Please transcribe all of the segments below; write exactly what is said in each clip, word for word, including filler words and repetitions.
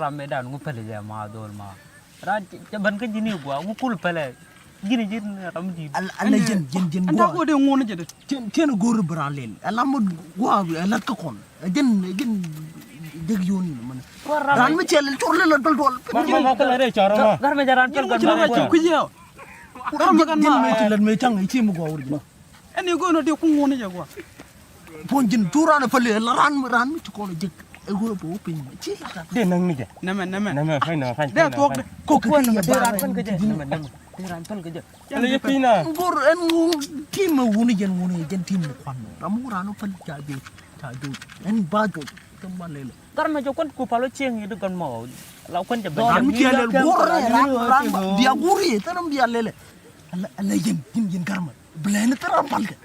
Ram mëë dan ŋu pɛlɛ jɛ ma dhol ma. Ran cɛ bän kä ji̱n i̱ gua̱a̱ ŋu kul pɛlɛ. Ji̱n ji̱n ram ji̱. Ala ji̱n ji̱n ji̱n gua̱a̱. Ɛn ta̱a̱ kuɔt i̱ ŋuɔ̱n jɛ dee. Cien cien go̱o̱r bi ran lel. Ala mut gua̱a̱ bi ala kä kɔn. Ji̱n ji̱n jek yoni mani. Ran mi cɛ lel cor lel a dol dol. Ma ma ma kala re cor ma. Gar mɛ jɛ ran pɛl gar mɛ jɛ. Kui̱ yɛ. Ji̱n mɛ ci lɛt mɛ caŋ i̱ ci mi gua̱a̱ wur ji̱n. Ɛn i̱ go̱o̱n ɔ dee kuŋ ŋuɔ̱n i̱ jɛ gua̱a̱. Puɔ̱ny ji̱n cu raan ɛ päli ɛ la raan mi raan mi ci kɔn ɛ jek ɛ ɣöö bɛ wä piny mɛ ci. Dee näŋ ni jɛ. Nɛmɛ nɛmɛ. Nɛmɛ päny nɛmɛ päny. Dee thuɔ̱k dee. Kok kɛ kɛ yɛ ba raan päl kɛ jɛ. Nɛmɛ nɛmɛ. Dee raan päl kɛ jɛ. Ɛn yɛ piny na. Ŋor ɛn ŋor tim ɛ wuni jɛn ŋuni jɛn tim mi kuan. Ram wä raan wä päl ca jok ca jok ɛn ba jok. Kɛ ba lele. Gar mɛ jɛ kuan ku palo cieŋ i̱ di gɔn mɔ. La kuan jɛ bɛ. Ram mi ciɛ lɛl guur ram ram bia guur i̱ thɛn bia lele. Ala ala yɛn yɛn yɛn gar mɛ. Bilɛni thil ram palkɛ.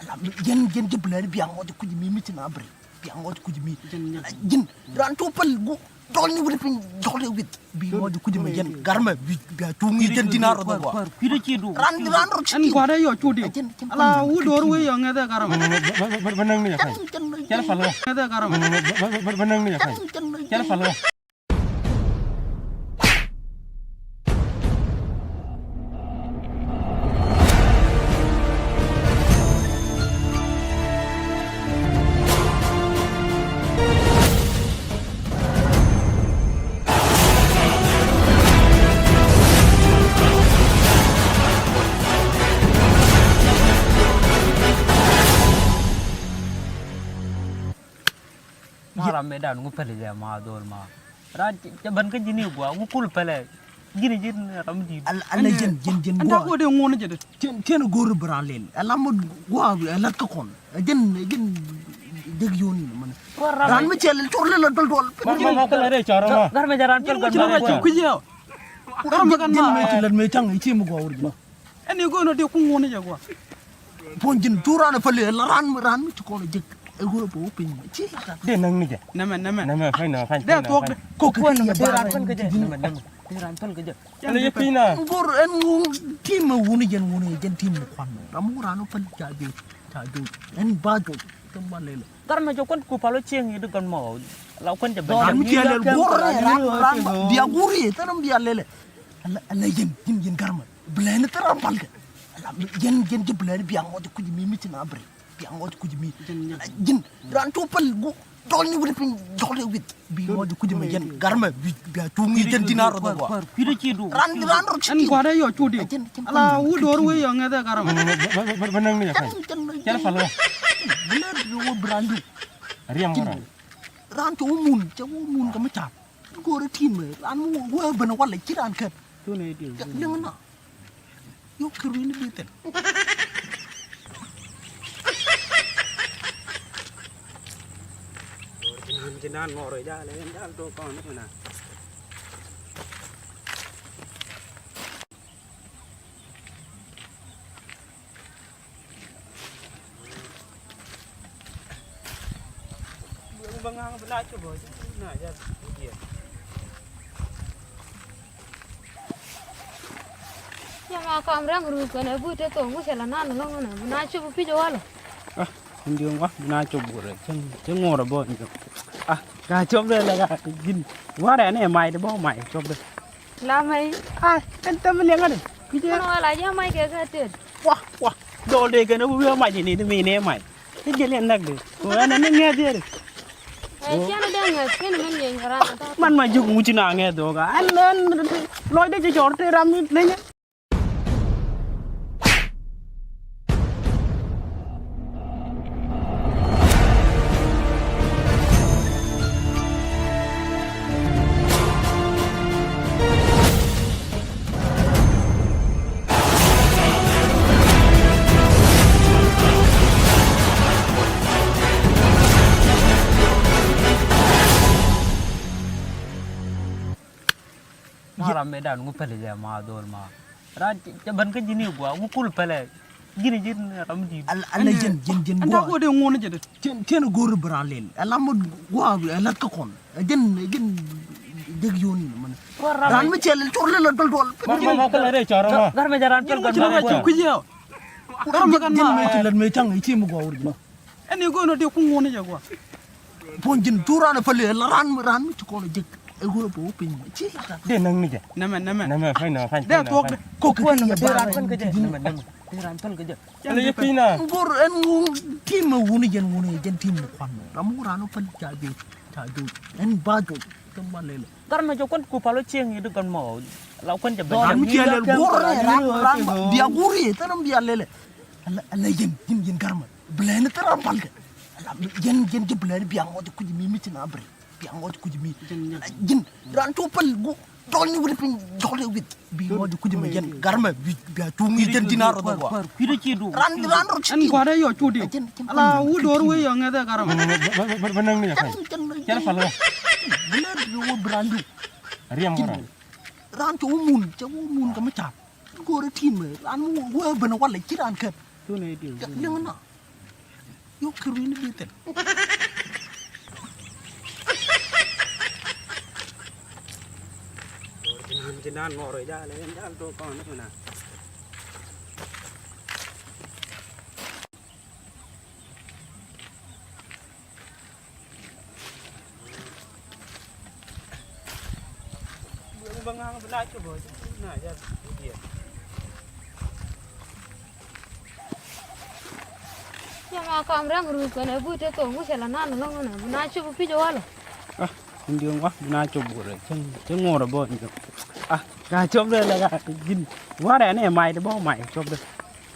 Ala yɛn yɛn jɛ bilɛni bia ŋɔc kuc mi mi ci na bri. Bia ŋɔc kuc mi. Ala ji̱n ran cu pal gu dɔl ni wut piny dɔl ni wit. Bi ŋɔc kuc mi yɛn gar mɛ bi bia cuŋ i̱ jɛn dinar rɔ dhɔl wa. Ran ran rɔ ci. Ɛn gua̱dɛ yɔ cu di. Ala wut dɔr wee yɔ ŋɛthɛ gar mɛ. Bä näŋ ni jɛ ka̱ny. Cɛl pal wä. Ŋɛthɛ gar mɛ. Bä näŋ ni jɛ ka̱ny. Cɛl pal wä. Ma ram mëë dan ŋu pɛlɛ jɛ ma dhol ma. Ran cɛ bän kä ji̱n i̱ gua̱a̱ ŋu kul pɛlɛ. Ji̱n ji̱n ram ji̱. Ala ji̱n ji̱n ji̱n gua̱a̱. Ɛn ta̱a̱ kuɔt i̱ ŋuɔ̱n jɛ dee. Cien cien go̱o̱r bi ran lel. Ala mut gua̱a̱ bi ala kä kɔn. Ji̱n ji̱n jek yoni mani. Ran mi cɛ lel cor lel a dol dol. Ma ma ma kala re cor ma. Gar mɛ jɛ ran pɛl gar mɛ. Kui̱ yɛ. Gar mɛ kan ma. Ji̱n mɛ ci lɛt mɛ caŋ i̱ ci mi gua̱a̱ wur ji̱n. Ɛn i̱ go̱o̱n ɔ dee kuŋ ŋuɔ̱n i̱ jɛ gua̱a̱. Puɔ̱ny ji̱n cu raan ɛ päli ɛ la raan mi raan mi ci kɔn ɛ jek ɛ ɣöö bɛ wä piny mɛ ci. Dee näŋ ni jɛ. Nɛmɛ nɛmɛ. Nɛmɛ päny nɛmɛ päny. Dee thuɔ̱k dee. Kok kɛ kɛ yɛ ba raan. Nɛmɛ nɛmɛ. Dee raan päl kɛ jɛ. Ala yɛ piny na. Ŋor ɛn ŋor tim ɛ wuni jɛn wuni jɛn tim mi kuan mɛ ram wur raan wä päl ca jok ca jok ɛn ba jok. Gar mɛ jɛ kuan ku palo cieŋ i̱ di gɔn mɔ. La kuan jɛ bɛ. Ram mi cɛ lɛl guur ran ran bia guur i̱ thɛn bia lɛlɛ. Ala ala yɛn yɛn yɛn gar mɛ. Bilɛni thil ram palkɛ. Ala yɛn yɛn jɛ bilɛni bia ŋɔc kuc mi mi ci na bri. Bia ŋɔc kuc mi. Ala ji̱n ran cu pal gu dɔl ni wit piny dɔl ni wit. Bi ŋɔc kuc mi yɛn gar mɛ bi bia cuŋ i̱ jɛn dinar rɔ dhɔl wa. Ran ran rɔ ci. Ɛn gua̱dɛ yɔ cu di. Ala wut dɔr wee yɔ ŋɛthɛ gar mɛ. Bä näŋ ni jɛ ka̱ny. Cɛl pal wä. Bilɛ wä bi ran liw. Riɛm wä ran. Ran cɛ wä mun cɛ wä mun kɛ mi ca̱p. Go̱o̱rɛ tim ran wä ben walɛ ci ran kɛp. Liŋ na. Yuk kɛ ruini bi thil. Cɛ ma kam rɛŋ ruu kɛnɛ bu te thok ŋucɛ la nan loŋ nɛ bu na cop pic walɛ. Ah, in diɔŋ wa bu na cop bu rɛ cɛ ŋuɔrɛ bɔ in diɔŋ. Ah, ka cop dɛ la ka gin warɛ nɛ mai de bɔ mai cop dɛ. La mɛy. Ai, ɛn thäm liɛŋä dɛ. Kui̱cɛ. Kɛn wala jɛ mac kɛ kɛ tet. Wa, wa. Dɔl dee kɛn wi̱i̱ mac ini di mi ni mac. Ti jɛ liɛn näk dee. Ko ɛn ɛn ni ŋɛth yɛ dee. Ɛ, cɛn dee ŋɛth, cɛn mɛn yɛ nyɔran ta. Man ma juk ŋuci na ŋɛth dɔɔka. Ɛn, ɛn, lɔc dee jɛ cɔr ti ram ni lenyɛ. Ma ram mëë dan ŋu pɛlɛ jɛ ma dhol ma. Ran cɛ bän kä ji̱n i̱ gua̱a̱ ŋu kul pɛlɛ. Ji̱n ji̱n ram ji̱. Ala ji̱n ji̱n ji̱n gua̱a̱. Ɛn ta̱a̱ kuɔt i̱ ŋuɔ̱n jɛ dee. Cien cien go̱o̱r bi ran lel. Ala mut gua̱a̱ bi ala kä kɔn. Ji̱n ji̱n jek yoni mani. Ran mi cɛ lel cor lel a dol dol. Ma ma ma kala re cor ma. Gar mɛ jɛ ran pɛl gar mɛ. Kui̱ yɛ. Gar mɛ kan ma. Ji̱n mɛ ci lɛt mɛ caŋ i̱ ci mi gua̱a̱ wur ji̱n. Ɛn i̱ go̱o̱n ɔ dee kuŋ ŋuɔ̱n i̱ jɛ gua̱a̱. Puɔ̱ny ji̱n cu raan ɛ päli ɛ la raan mi raan mi ci kɔn ɛ jek. Ɛ ɣöö bɛ wä piny ci. Dee näŋ ni jɛ. Nɛmɛ, nɛmɛ. Nɛmɛ, fany nɛmɛ, fany. Dee thuɔ̱k dɛ. Kok kuɔn nɛmɛ, dee raan päl kɛ jɛ. Nɛmɛ, nɛmɛ. Dee raan päl kɛ jɛ. Ala yɛ piny na. Ŋor ɛn ŋor tim ɛ wuni jɛn wuni jɛn tim ɛ kuan. Ram ŋor raan wä päl ca joc, ca joc. Ɛn ba joc. Kɛ ma lele. Gat mɛ jɛ kuan ku pal wä cieŋ i̱ di gat mɔ. La kuan jɛ bɛ. Ram mi ciɛ lɛl ŋor ram bia ŋor i̱ thɛn bia lele. Ala, ala yɛn, yɛn, yɛn gat mɛ. Blɛn thɛn ram pal kɛ. Ala yɛn, yɛn jɛ blɛn bia ŋɔc kuc mi mi ci na bre. Bia ŋɔc kuc mi. Jin ran cu päl gu dɔl ni wit piny dɔl ni wit. Bi ŋɔc kuc mi jɛn garmɛ bia cuŋ i̱ jɛn ji̱n a rɔ dhɔl wa. Kui̱dɛ ci du. Ran, ran rɔ ci. Ɛn gua̱dɛ yɔ cu diw. Ala wu do̱r wee yɔ ŋɛthɛ garmɛ. Bä näŋ ni jɛ ka̱ny. Cɛn pal wä. Bi lɛ bi wä bi ran diw. Riɛm wä ran. Ran cu wä mun, cɛ wä mun kɛ mi ca̱r. Go̱o̱rɛ ti̱i̱mɛ ran wä ben walɛ ci ran kɛp. Liŋ na. Yuk kɛ ruini bi thil. Cɛ ma kam rɛŋ ruth kɛnɛ but te thok ŋucɛ la nan lɔŋ nɛ bi na cop pic walɛ. Ah, in diɔŋ wa bi na cop burɛ cɛ ŋuɔrɛ bɔ in diɔŋ. Ah, na cop dɛ lɛ ka jin warɛ ni mai de bɔ mai cop dɛ.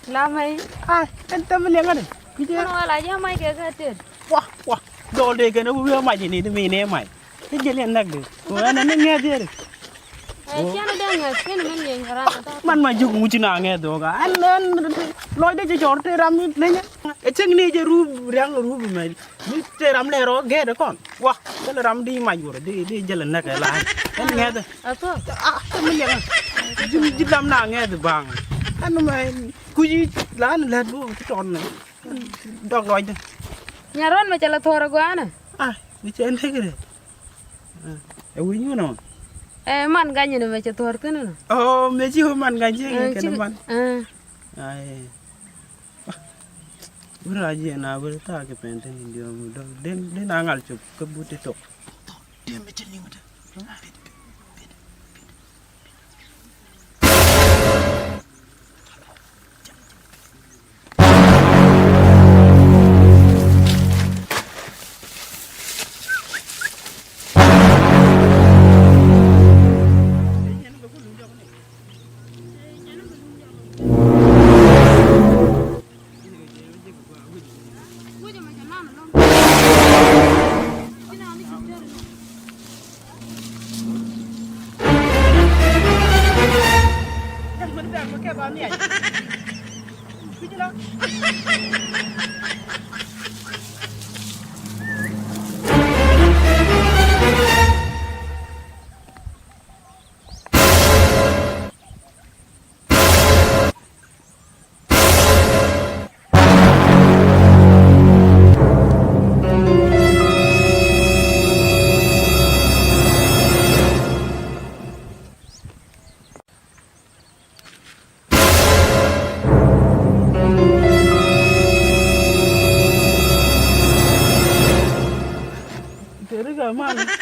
La mɛy. Ai, ɛn tɛm liɛŋä ni. Kui̱cɛ. Ɛn wala jɛ mɛy kɛ kɛ tet. Wa, wa. Dɔl dee kɛn ɛ wi̱i̱ ɛ mac ini ti mi ni ɛ mac. Ti jɛ liɛn näk di. Ko ɛn ɛn ni ŋɛth yɛ di. Ɛ, ciɛn dee ŋɛth, ciɛn mɛn yɛ nyɛ ran. Man ma jiök ŋuci na ŋɛth dho̱o̱k a. Ɛn, ɛn, lɔcdɛ jɛ cɔr te ram ni lenyɛ. Ɛ cäŋ ni jɛ rup riaŋ rup mɛ. Mi te ram lɛ rɔ gɛɛt kɔn. Wa, thilɛ ram di mac wurɛ, di, di jälɛ näk ɛ la. Ɛn ŋɛth. Ɛ thuɔ̱k. Ah, te mi liɛŋ. Ji̱, ji̱ lam na ŋɛth baŋ. Ɛn mɛ kuci la ɛn lät bu ti tɔn nɛ. Dɔk lɔcdä. Nyarɔn mɛ cɛ la thuɔr ɛ gɔaa nɛ. Ah, mi cɛ näk rɛ. Ɛ wi̱ny wun ɔ. Ɛ man gany ni mɛ cɛ thuɔr thi̱n nɔ. Oh, mɛ ci wä man gany ci kɛn man. Ai. Wur a jiɛ na wur ta kɛ pɛn tin in diɔm dɔk den den a ŋal cop kä but ti tok. Dem mi ci liŋ te.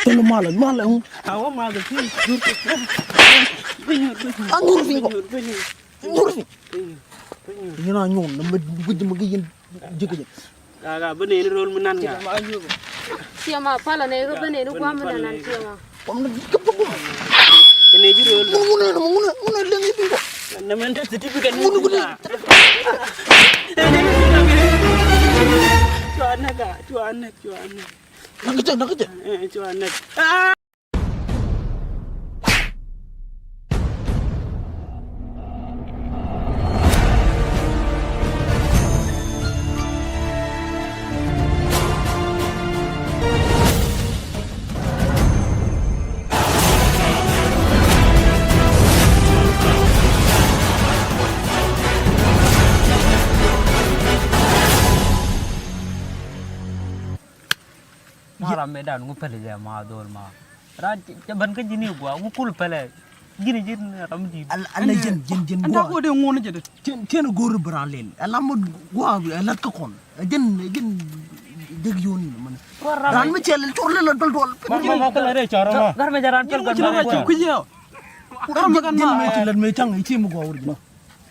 Tëë mal, mal, mal. Awä mal, mal. Aŋur fiŋ kɔ. Nyuur fi. Nyuur fi. Nyuur fi. Yɛn a nyuur na mɛ guic mɛ gi yɛn ji̱ kɛ jɛ. Gaa gaa bä nɛni rol mi nan gaa. Ciɛ ma palä nɛ kä bä nɛni guam mi nan nan ciɛ ma. Guam ni kä bä guam. Kɛ nɛ ji̱ rol. Mun mun mun mun mun lɛŋ i̱ biŋ kɔ. Nɛ mɛn te certificate mun mun. Cua nɛ gaa cua nɛ cua nɛ. Nak kecil nak kecil. Cua nɛ. Ma ram mëë dan ŋu pɛlɛ jɛ ma dhol ma. Ran cɛ bän kä ji̱n i̱ gua̱a̱ ŋu kul pɛlɛ. Ji̱n ji̱n ram ji̱n. Ala ji̱n ji̱n ji̱n gua̱a̱. Anda ko de ŋun jɛ de. Cien cien go̱o̱r bi ran lel. Ala mut gua̱a̱ ala kä kɔn. Ji̱n ji̱n Dek yoni na mane. Ran mi cɛl cor lel dol dol. Gar mɛ jaran pel gɔn ma. Gar mɛ kan ma. Jin mi ti lɛt mi cang ici mi gɔwur jin.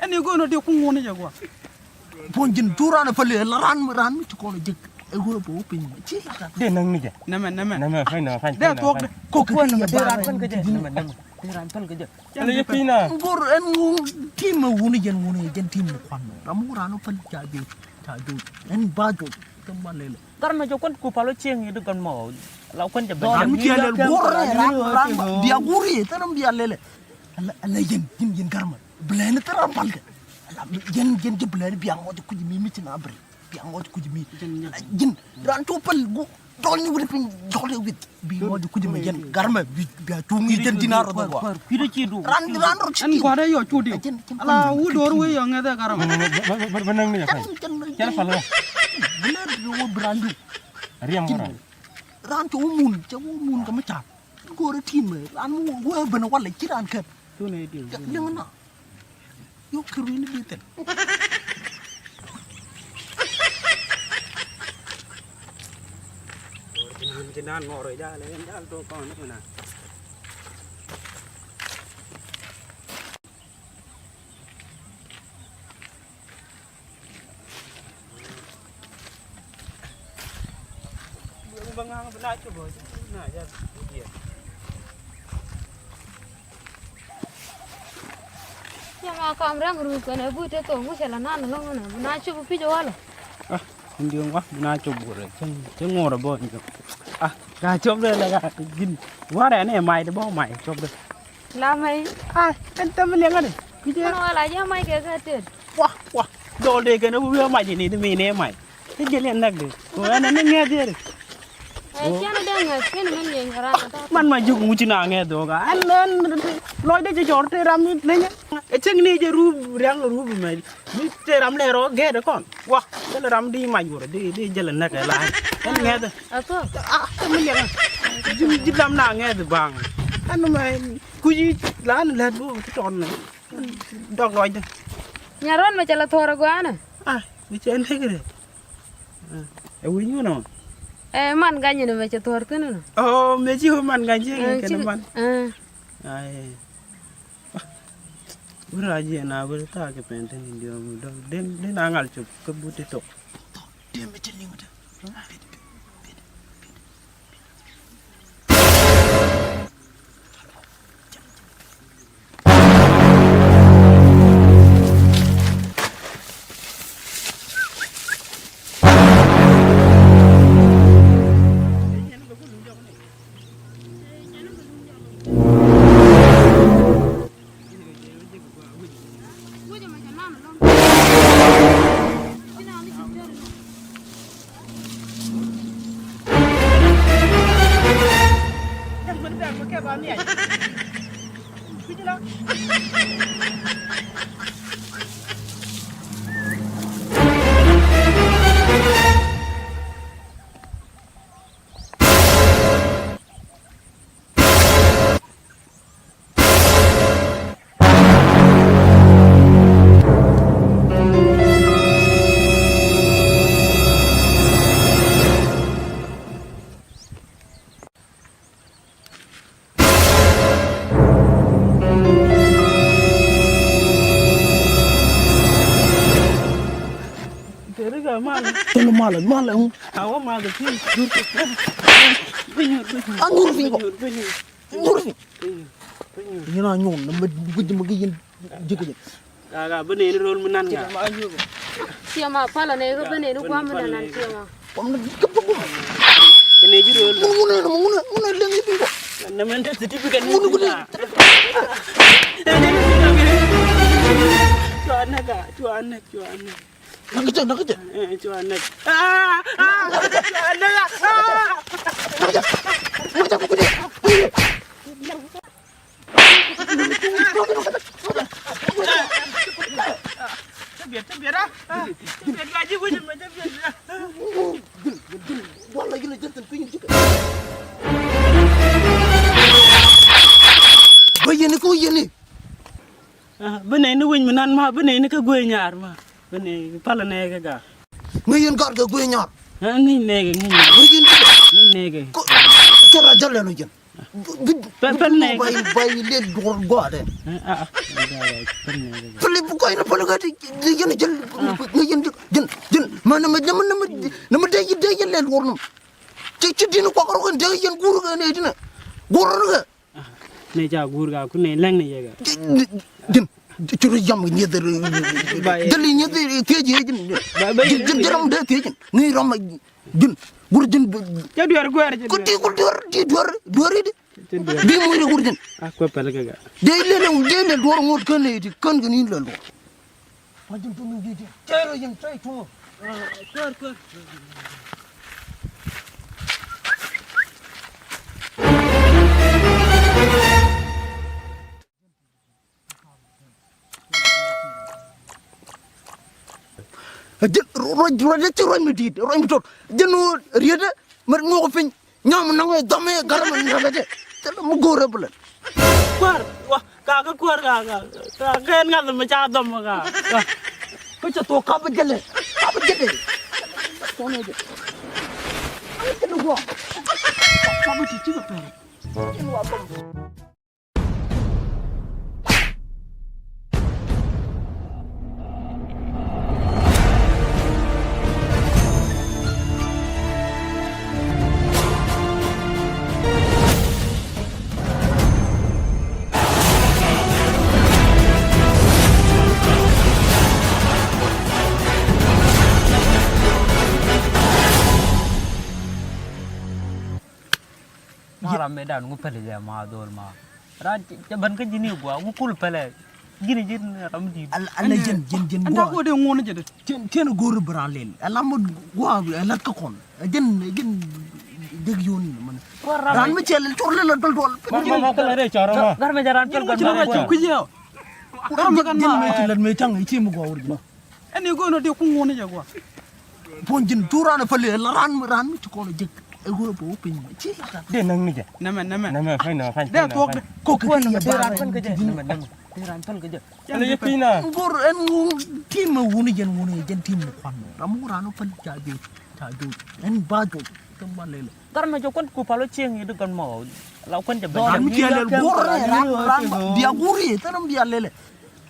Ɛn igono de kunguni jɛ gua. Pon jin tu ran pel la ran ran mi ti kono jek. Ego bo pin. Ci la. De nang ni jɛ. Nɛmɛ nɛmɛ. Nɛmɛ fɛn nɛmɛ fɛn. De tuok de. Ko ke ni ran pel ke jɛ. Nɛmɛ nɛmɛ. De ran pel ke jɛ. Ɛn yɛ piny na. Ŋor ɛn ŋor tim mɛ wuni jɛn wuni jɛn tim mɛ kwan mɛ. Ram ŋor ano pal ca joj ca joj ɛn ba joj kɛ ba lele. Gar mɛ jɛ kɔn ku palo cieŋ yɛ di gɔn mɔ. La kɔn jɛ bɛ. Ram mi cɛ lele ŋor ram ram bia ŋor yɛ tɛ ram bia lele. Ala ala jɛn jin jin gar mɛ bilɛ ni tɛ ram pal kɛ. Ala jɛn jɛn jɛ bilɛ ni bia ŋɔ jɛ kuj mi mi ti na bri. Bia ŋɔc kuc mi. Jin ran cu päl gu dɔl ni wit piny dɔl ni wit. Bi ŋɔc kuc mi jɛn gar mɛ bi bia cuŋ ni jɛn jin a rɔ dɔl wa. Ran ran rɔ ci. Ɛn gua̱dɛ yɔ cu diw. Ala wu dor wee yɔ ŋɛth ɛ gar mɛ. Bä näŋ ni jɛ ka̱ny. Cɛn pal wä. Bi lɛ bi wä bi ran diw. Riɛm wä ran. Ran cɛ wä mun cɛ wä mun kɛ mi ca̱p. Go̱o̱rä tim ran wä ben walɛ ci ran kɛp. Liŋ na. Yok kɛ ruini bi thil. Cɛ ma kam rɛŋ rup kɛnɛ but te thok ŋucɛ la nan loŋ nɛ bi na cop pic walɛ. Ah, in diöŋ wa bi na cop burɛ cɛ ŋuɔrɛ bɔ in diöŋ. Ah, ka cop dɛ lɛ ka jin warɛ ni mai de bɔ mai cop dɛ. La mai. Ah, ɛn tɛm liɛŋä de. Kucɛ. Ɛn wala jɛ mai kɛ kɛ tet. Wa wa. Dɔl de kɛn wi̱i̱ mac ini di mi ni mac. Ti jɛ liɛn näk di. Ko ɛn ni ŋɛth yeri. Ɛ cɛn dee ŋɛth kɛn mɛn yɛn ran ta. Man ma juk ŋuci na ŋɛth dhoga. Ɛn ɛn lɔc de jɛ jɔr te ram ni leny. Ɛ cɛŋ ni jɛ rup riaŋ rup mɛ. Mi te ram lɛ rɔ gɛɛt kɔn. Wa. Kɛn ram di mac wurɛ di di jɛ lɛ näk ɛ la. Ɛn ŋɛth. Ɛ kɔ. Ah, te mi liɛn. Jim jim ram na ŋɛth baŋ. Ɛn mɛ kuci la ni lɛt bo ti tɔn mɛ. Dɔk lɔcdä. Nyarɔn mɛ cɛ la thuɔr agɔanɛ. Ah, mi cɛ nɛk rɛ. Ɛ wi̱ny wun ɔ. Ɛ man gany ni mɛ cɛ thuɔr thi̱n nɔ. Ɔ mɛ ci wä man gany ci kɛn man. Ai. Wur a jiɛ na wur ta kɛ pɛn thi̱n in diɔm dɔk den den a ŋal cop kä but ti tok. Dee mi cɛ liŋ dee. Teri ka mal. Teri mal, mal. Awa mal ki. Angur fi ko. Angur fi. Yina nyun na med guj ma gi yin. Jikä jɛ. Ka ka bi neni rol mi nan ŋa. Ciɛ ma pala ne ka bi neni guam mi nan ciɛ ma. Guam ni ka bi guam. Kene ji rol. Mun mun mun mun mun leng yi bingo. Na men ta certificate mun mun. Cuanɛ ka cuanɛ cuanɛ. Nak kecil nak kecil. Cuanɛ. Ah ah. Cuanɛ ka. Nak kecil. Nak kecil. Bä yeni ko yeni. Bä nɛy ni winy mi nan ma bä nɛy ni kä guey nyar ma bä nɛy pal nɛy kä ga. Ŋäc yɛn gat kɛ guëë nyar. Ŋäc nɛɛkɛ, ŋäc nɛɛkɛ. Ŋäc nɛɛkɛ. Cɛ rɔ jɔl ɛn ɔ jɛn. Pɛl nɛɛkɛ. Bay, bay lɛ duɔr gɔaa dɛ. Pɛl i̱ bi kɔc ni pɛl kä ti yɛn jɛn. Ŋäc yɛn jɛn, jɛn. Mɛ nɛ mɛ, nɛ mɛ, nɛ mɛ, nɛ mɛ dee, dee yɛn lɛ duɔr nɔ. Ci, ci di̱n kuak rɔ kɛn dee yɛn guur kɛ nɛ di̱n. Guur rɔ kɛ. Nɛ ca guur ka ku nɛ lɛŋ nɛ yɛ kɛ. Jin, jin, jin, ci rɔ yam kɛ nyieth. Ba yɛ. Jɛl i̱ nyieth thiec yɛ jin. Ba, ba yɛ. Jin, jin, jin ram dee thiec jin. Ŋi̱i̱c ram ma jin. Guur jin. Cɛ duer guer, cɛ duer. Ku ti ku duer, ti duer, duer i̱ di. Cɛ duer. Bi muc ri guur jin. A kuɛ pɛl kɛ kɛ. Dee lɛ lɛ, dee lɛ duɔr ŋot kɛn i̱ di, kɛn kɛ ni lɛ duɔr. Wa jin tu mi di di. Cɛ rɔ yɛn cɛ tu. Kuer, kuer. Jin ruac, ruac, ruac mi di̱i̱t, ruac mi tot. Jin wä rietdä mɛ ŋuɔk piny. Nyam naŋ ɛ dhɔm ɛ garmɛ naŋ ɛ jɛ. Thilɛ mi go̱o̱rɛ bi lɛl. Kuäär, wa, ka kä kuäär ka, ka, ka kɛn ŋa̱th mi ca dhɔm ka, ka. Kä cɛ thok kap jɛlɛ, kap jɛlɛ. Kɔn ɛ jɛ. Ay jɛlɛ guɔ. Kap ti ci kɛ pɛr. Jɛn wa dhɔm. Ma ram mëë dan ŋu pɛlɛ jɛ ma dhol ma. Ran cɛ, cɛ ben kä ji̱n i̱ gua ŋu kul pɛlɛ. Ji̱n ji̱n ram di̱i̱t. Al, ala jɛn, jɛn, jɛn gua. Anta ko de ŋuɔn jɛ de. Cɛn, cɛn go̱o̱r bi ran lɛl. Ala mot gua ala kä kɔn. Jɛn, jɛn dek yoni man. Ran mi cɛ lɛl cor lɛl dol dol. Ma, ma, ma, kala re cɔr ma. Gar mi jɛ ran pɛl gan ma. Kui̱ jɛ. Gar mi gan ma. Jɛn mi ci lɛl mi caŋ i̱ ci mi gua wur jɛ. Ɛn i̱ go̱o̱n ɔ dee kuŋ ŋuɔ̱n i̱ jɛ gua̱. Puɔ̱ny ji̱n cu raan ɛ päli ɛ la raan mi, raan mi ci kɔn ɛ jek ɛ ɣöö bɛ wä piny mɛ ci la raan. Dee näk ni jɛ. Nɛmɛ, nɛmɛ. Nɛmɛ, fa̱ny nɛmɛ, fa̱ny. Dee thuɔ̱k dee. Kok kɛ kɛ yɛ ba raan ji̱n. Nɛmɛ, nɛmɛ. Dee raan päl kɛ jɛ. Ɛn yɛ piny na. Ŋor ɛn ŋor tim ɛ wuni jɛn wuni jɛn tim ɛ kuan. Ram wä raan wä päl ca jok, ca jok. Ɛn ba jok. Tɛm ba lɛlɛ. Gar mɛ jɛ kuan ku pal wä cieŋ i̱ di gɔn mɔ. La kuan jɛ bɛ. Ram mi ciɛ lɛl guɔr raan, raan bia guur i̱ thɛn ram bia lɛlɛ.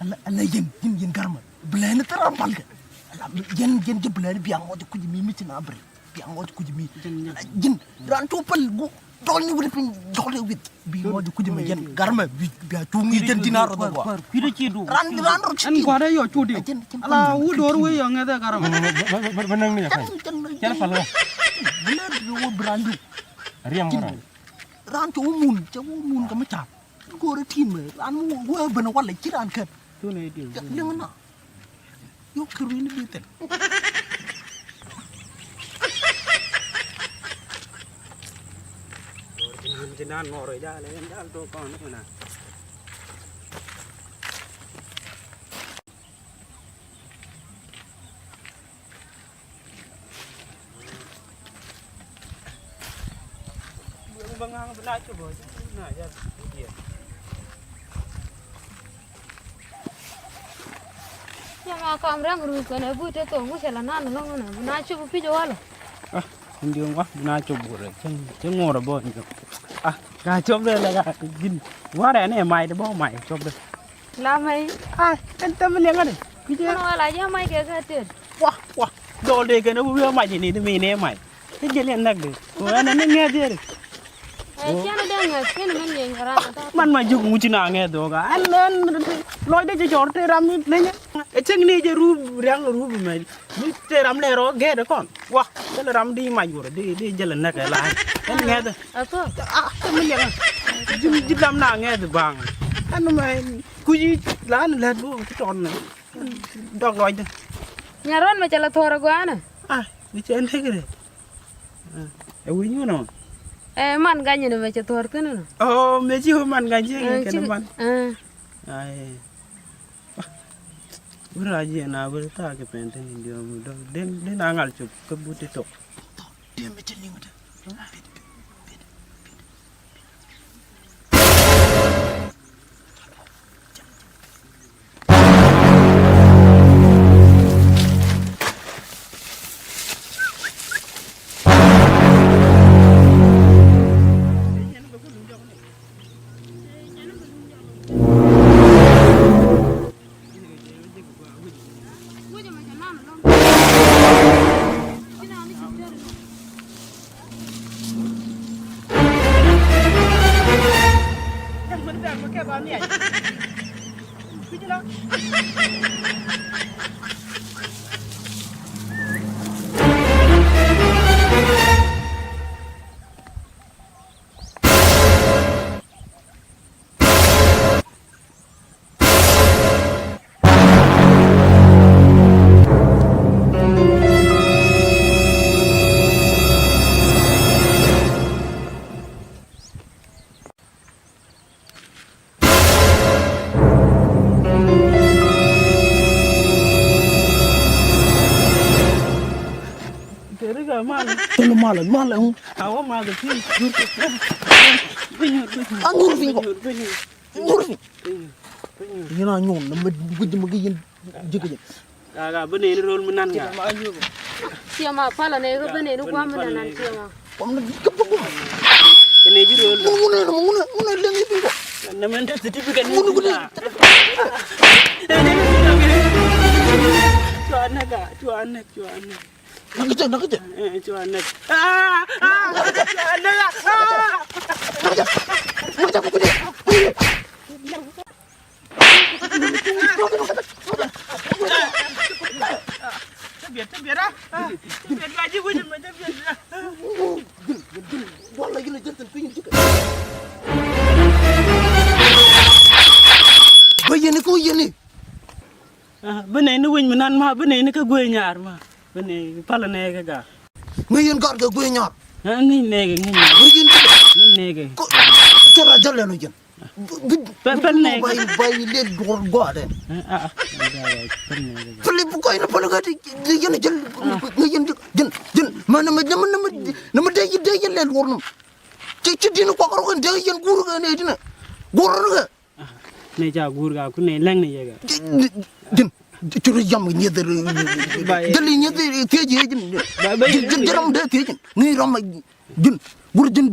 Ala, ala yɛn, yɛn, yɛn garmɛ. Bilɛni thil ram palkɛ. Ala, yɛn, yɛn jɛ bilɛni bia ŋɔc kuc mi, mi ci na bri. Bia ŋɔc kuc mi. Jɛn, jɛn. Ala, yɛn, ran cu pal gu, dɔl ni wut piny, dɔl ni wit. Bi ŋɔc kuc mi yɛn garmɛ, bi, bia cuŋ ni jɛn dinar rɔ dɔgɔ. Kui̱dɛ ci du. Ran, ran rɔ ci. Ɛn gua̱dɛ yɔ cu diw. Ala, wu dor wee yɔ ŋɛthɛ garmɛ. Bä, bä, bä, bä, bä näŋ ni jɛ pal. Jɛn, jɛn, jɛn pal. Bilɛni bi wä bi ran diw. Riɛm wä ran. Ran cɛ wä mun, cɛ wä mun kɛ mi ca̱p. Go̱o̱rä ti̱mɛ ran mi wä ben walɛ ci ran kɛp. Liŋ na. Yuk kɛ ruini bi thil. Cɛ ma kam rɛŋ ruu kɛn ɛ but te thok ŋucɛ la nan lɔŋ nɛ bi na cop pic walɛ. Ah, in diɔŋ wa bi na cop burɛ cɛ ŋuɔrɛ bɔ in jɔk. Ah, ka cop dɛ lɛ ka jin warɛ nɛ may de bɔ may cop dɛ. La mɛy. Ai, ɛn thɛm liɛŋä de. Kui̱cɛ. Kɛn wala jɛ mac kɛ kɛ tet. Wa, wa. Dɔl dee kɛn a wuri a mac ini di mi nɛ mac. Ti jɛ liɛn näk de. Ko ɛn ɛn ni ŋɛth yeri. Ɛ, ciɛn dee ŋɛth, ciɛn mɛn yɛn kɛ ran ata. Man ma ji̱ ŋuci na ŋɛth dho̱o̱k a. Ɛn, ɛn, lɔc dee ci cɔr te ram ni lenyɛ. Ɛ cäŋ ni jɛ rup, riaŋ rup mɛ. Mi te ram lɛ rɔ gɛɛt kɔn. Wa, te lɛ ram di mac wurɛ, di, di jɛ lɛ näk ɛ la. Ɛn ŋɛth. Ɛ kɔ. A, te mi liɛŋ. Ji̱, ji̱ lam na ŋɛth baŋ. Ɛn mɛ. Kuc i̱ la ni lät bä ci tɔn ni. Dɔk lɔcdä. Nyarɔn mɛ cɛ lɛ thuɔ̱ɔ̱r ɛ gɔaa nɛ. Ah, mi cɛ ɛn tekɛ rɛ. Ah, ɛ wi̱c wun ɔ. Ɛ man gany ni mɛ cɛ thuɔ̱ɔ̱r thi̱n nɔ. Ɔ, mɛ ci wä man gany ci kɛn man. Ai. Wä rac yɛ na wä thaak kɛ pɛn thi̱n in diɔ̱ɔ̱m dɔ̱. Den, den a ŋal cop kä but ti tok. Tɔ, den mɛ cɛ liŋ te. Tɛl malɛ, malɛ. Aŋur piny kɔ. Ŋur piny. Yɛn a nyuɔn na mɛ guic mɛ kɛ yɛn ji̱ kɛ jɛ. Ka, ka, bi nɛy ni ro̱l mi nan ka. Tiɛma, palä nɛy kä bi nɛy ni gua̱a̱m mi nan nan tiɛma. Kɔm ni kä bi gua̱a̱m. Kɛ nɛy ji̱ ro̱l. Mun, mun, mun, mun, mun, leŋ i̱ piny kɔ. Na mɛn te certificate ni. Mun, mun, mun. Cua näk a, cua näk, cua näk. Näk jɛ, näk jɛ. Eh, cua näk. Ah, ah, cua näk a. Ah. Näk jɛ. Näk jɛ, näk jɛ. Bä yɛn i̱ kä yɛn i̱. Ah, bä nɛy ni winy mi nan ma, bä nɛy ni kä guey nyar ma. Bä nɛy palä nɛy kä ga. Ŋäc yɛn gat kɛ guey nyar. Ah, ŋäc nɛy kɛ, ŋäc nɛy kɛ. Ŋäc yɛn gat. Ŋäc nɛy kɛ. Kɔ, cɛ ra jal ɛn ɔ jɛn. Pɛl, pɛl nɛy kɛ. Bay, bay lɛl duɔr gɔaa dɛ. Ah, ah, ah. Pɛl i̱ bi kɔc ni pɛl kɛ ti, ti yɛn jɛl. Ah. Ŋäc yɛn jɛl, jɛn, jɛn. Mɛ nɛ mɛ, nɛ mɛ, nɛ mɛ, nɛ mɛ dee, dee yɛn lɛl duɔr nɔ. Ci, ci di̱n kɔak rɔ kɛn dee yɛn guur kɛ nɛy ti nɛ. Guur rɔ kɛ. Nɛ ca guur ka ku nɛ lɛŋ ni yɛ kɛ. Jin, jin, jin, jin ram dee thiec jin. Jin, jin ram dee thiec jin. Ni ram jin. Guur jin.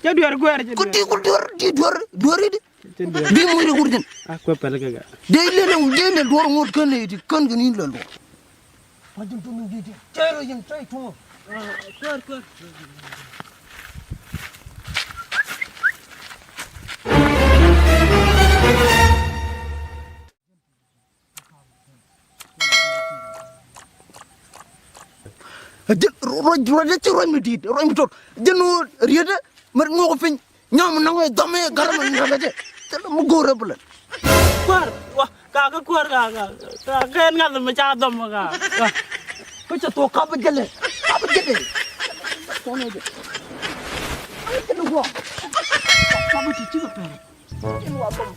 Cɛ duer guer, cɛ duer. Ku ti ku duer, ti duer, duer di. Bi mu ri guur jin. A kuɛ pɛl kɛ kɛ. Dee lɛ lɛ, dee lɛ duɔr ŋot kɛn ni ti kɛn kɛ ni lɛ duɔr. Wa jin tu mi ji̱ ji̱. Cɛ rɔ yɛn cɛ tuɔ̱ŋ. Kuäär, kuäär. Jin ruac, ruac, ruac mi di̱i̱t, ruac mi tot. Jin wä rietdä, mɛ ŋuɔk piny. Nyam nɔŋ ɛ dhɔm ɛ gär mɛ nɛmɛ jɛ. Thilɛ mi go̱o̱rɛ bi lɛn. Kuäär, wa, ka kä kuäär ka, ka, ka kɛn ŋa̱th mi ca dhɔm ka, ka. Kä cɛ thok kap jɛ lɛ, kap jɛ lɛ. Kɔn ɛ jɛ. Kap jɛ lɛ guɔ. Kap ti ci kɛ pɛn. Kɛn wa dhɔm.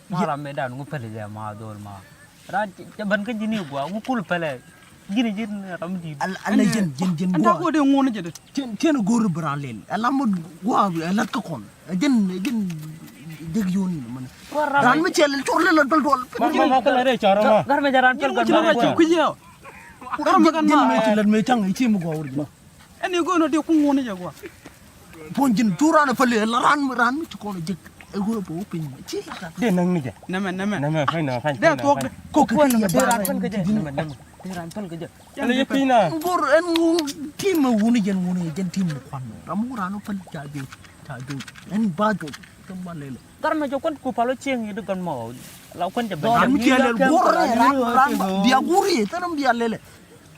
Ma ram mëë dan ŋu päli jɛ ma dhol ma. Ran cɛ, cɛ ben kä ji̱n i̱ gua̱a̱ ŋu kul pɛlɛ. Ji̱n i̱ ji̱n ram di̱i̱t. Ala, ala jɛn, jɛn, jɛn gua̱a̱. Ɛn ta go̱o̱r dee ŋuɔ̱n jɛ dee. Cɛn, cɛn go̱o̱r bi ran lɛl. Ala ma gua̱a̱ ɛ la̱t kä kɔn. Ɛ jɛn, ɛ jɛn jek yoni mɛn. Ran mi cɛ lɛl cɔr lɛl duɔl duɔl. Ma, ma, ma, kɛlɛ rɛy cɔr ma. Gar mɛ jɛ ran pɛl gar mɛ. Gar mɛ kan ma. Jɛn mɛ ci lɛl mɛ caŋ i̱ ci mi gua̱a̱ wur jɛ. Ɛn i̱ go̱o̱n ɔ dee kuŋ ŋuɔ̱n jɛ gua̱a̱. Puɔ̱ny ji̱n cu raan ɛ päli ɛ la raan, raan mi ci kɔn ɛ jek ɛ ɣöö bɛ wä piny. Ci lat. Dee näk ni jɛ. Nɛmɛ, nɛmɛ. Nɛmɛ, fany nɛmɛ, fany. Dee thuɔ̱k dee. Kok kɛ kɛ yɛ ba raan päl kɛ jɛ. Nɛmɛ, nɛmɛ. Dee raan päl kɛ jɛ. Ɛn yɛ piny na. Bor ɛn ŋu tim ɛ wuni jɛn wuni jɛn tim ɛ kuan. Ram wun raan ɔ päl ca jek, ca jek. Ɛn ba jek. Kɛ ba lɛlɛ. Gar mɛ jɛ kuan ku pal ɔ cieŋ i̱ di gɔn mɔ. La kuan jɛ bɛ. Ram mi ciɛ lɛl bor raan, raan bia guri, thɛn bia lɛlɛ.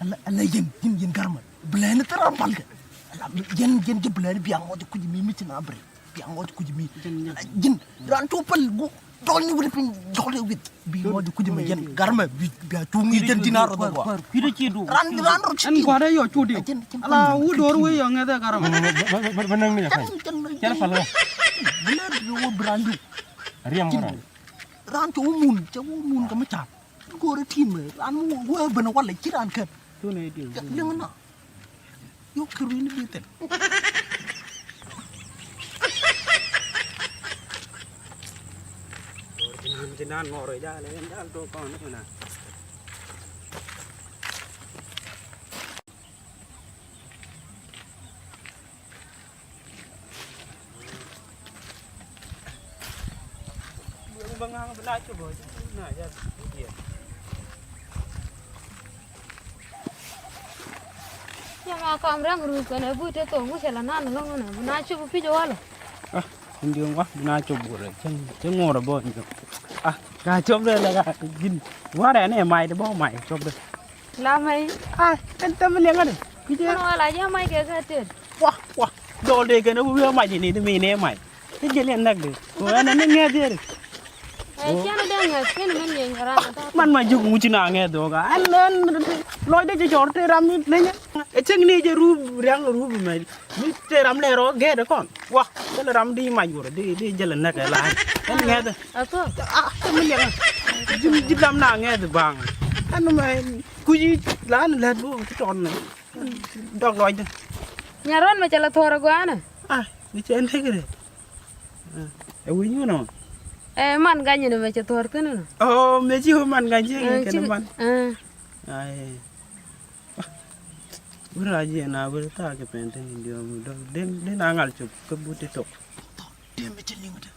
Ala, ala yɛn, yɛn, yɛn garmɛ. Blɛn thil ram pal kɛ. Ala, yɛn, yɛn jɛ blɛn bia ŋɔt kuc mi, mi ci na bre. Bia ŋɔt kuc mi. Ala, yɛn, ran cu pal gu. Dɔl ni wuli piny, dɔl ni wit. Bi ŋɔt kuc mi yɛn garmɛ, bi, bia cuŋ yɛn dinar rɔ gua. Ran, ran rɔ ci. Ɛn gua̱dɛ yɔ cu diw. Ala, wu dor wi yɔ ŋɛth ɛ garmɛ. Ba, ba, ba, ba näŋ ni jɛ fany. Cɛn pal ɣä. Blɛn bi wä bi ran diw. Riɛm ɣä ran. Ran cu wä mun, cɛ wä mun kɛ mi ca̱r. Go̱o̱rä ti̱i̱m ran mi wä ben walɛ ci ran kɛn. Liŋ na. Yuk kɛ ruini bi thil. Ti nan mɔrɔ jal, en jal to kɔn ni na. Cɛ ma kam rɛŋ ruuc kɛnɛ but te thok wi̱cɛ la nan lɔŋ nɛ bi na cop pi̱c walɛ. Ah, in diɔ̱ŋ wa bi na cop burɛ cɛ ŋuɔrɛ bɔ in diɔ̱ŋ. Ah, ka cop dɛ la ka gin warɛ ni mai de bɔ mai cop dɛ. La mai. Ah, ɛn tɛm liɛŋä dɛ. Kui̱cɛ. Kɛn wala jɛ mai kɛ kɛ tet. Wa wa. Dɔl de kɛn wi̱i̱ mai de ni de mi ni mai. Ti jɛ liɛn näk de. Ko ɛn ni ŋɛth yeri. Ɛ cɛn dee ŋɛth kɛn min yɛn kɛ ran ta. Man ma juk ŋuci na ŋɛth dɔga. Ɛn ɛn lɔc de jɛ cɔr te ram ni lenyɛ. Ɛ cɛŋ ni jɛ rup riaŋ rup mɛ. Mi te ram lɛ rɔ gɛɛt kɔn. Wa. Te lɛ ram di mac wurɛ di di jɛ lɛ näk ɛ la. Ɛn ŋɛth. Ɛ kɔ. Ah, te min yɛn. Jim jim ram na ŋɛth baŋ. Ɛn mɛ kuci la ni lɛ du ti tɔn. Dɔk lɔcdä. Nyarɔn mɛ cɛ lɛ thuɔ̱ɔ̱r agɔanɛ. Ah, mi cɛ ndek rɛ. Ɛ wi̱c wun ɔ? Ɛ man gany ni mɛ cɛ thuɔ̱ɔ̱r thi̱n nɔ. Ɔ mɛ ci wä man gany ci kɛn man. Ai. Wur a jiɛ na wur thaak kɛ pɛn thi̱n in diɔ̱ɔ̱m dɔ̱ŋ den den a ŋal cop kä but ti tok. Tɔ̱, tëë mi cä liŋ tä.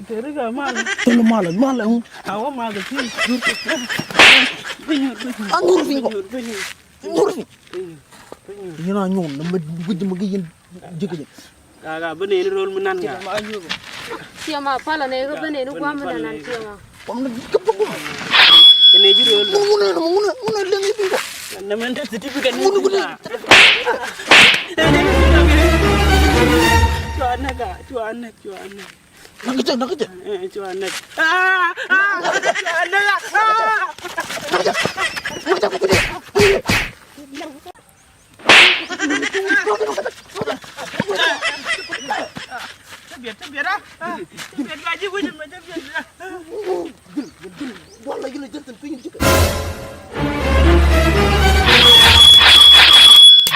Teri ka mal. Teri mal, mal. Awa mal ka ti. Angur fingo. Angur fingo. Yina nyuŋ na ma guji ma gi yin jiki jiki. Ka ka bene ni rol mi nan ka. Tiɛma pala ne ka bene ni guam mi nan tiɛma. Guam ni ka pa guam. Kene ji rol. Mun mun mun mun mun lengi bingo. Na men ta certificate ni. Mun mun. Cuanek ka, cuanek, cuanek. Nak kejap, nak kejap. Eh, cuanek. Ah, ah, cuanek. Ah. Nak kejap. Nak kejap.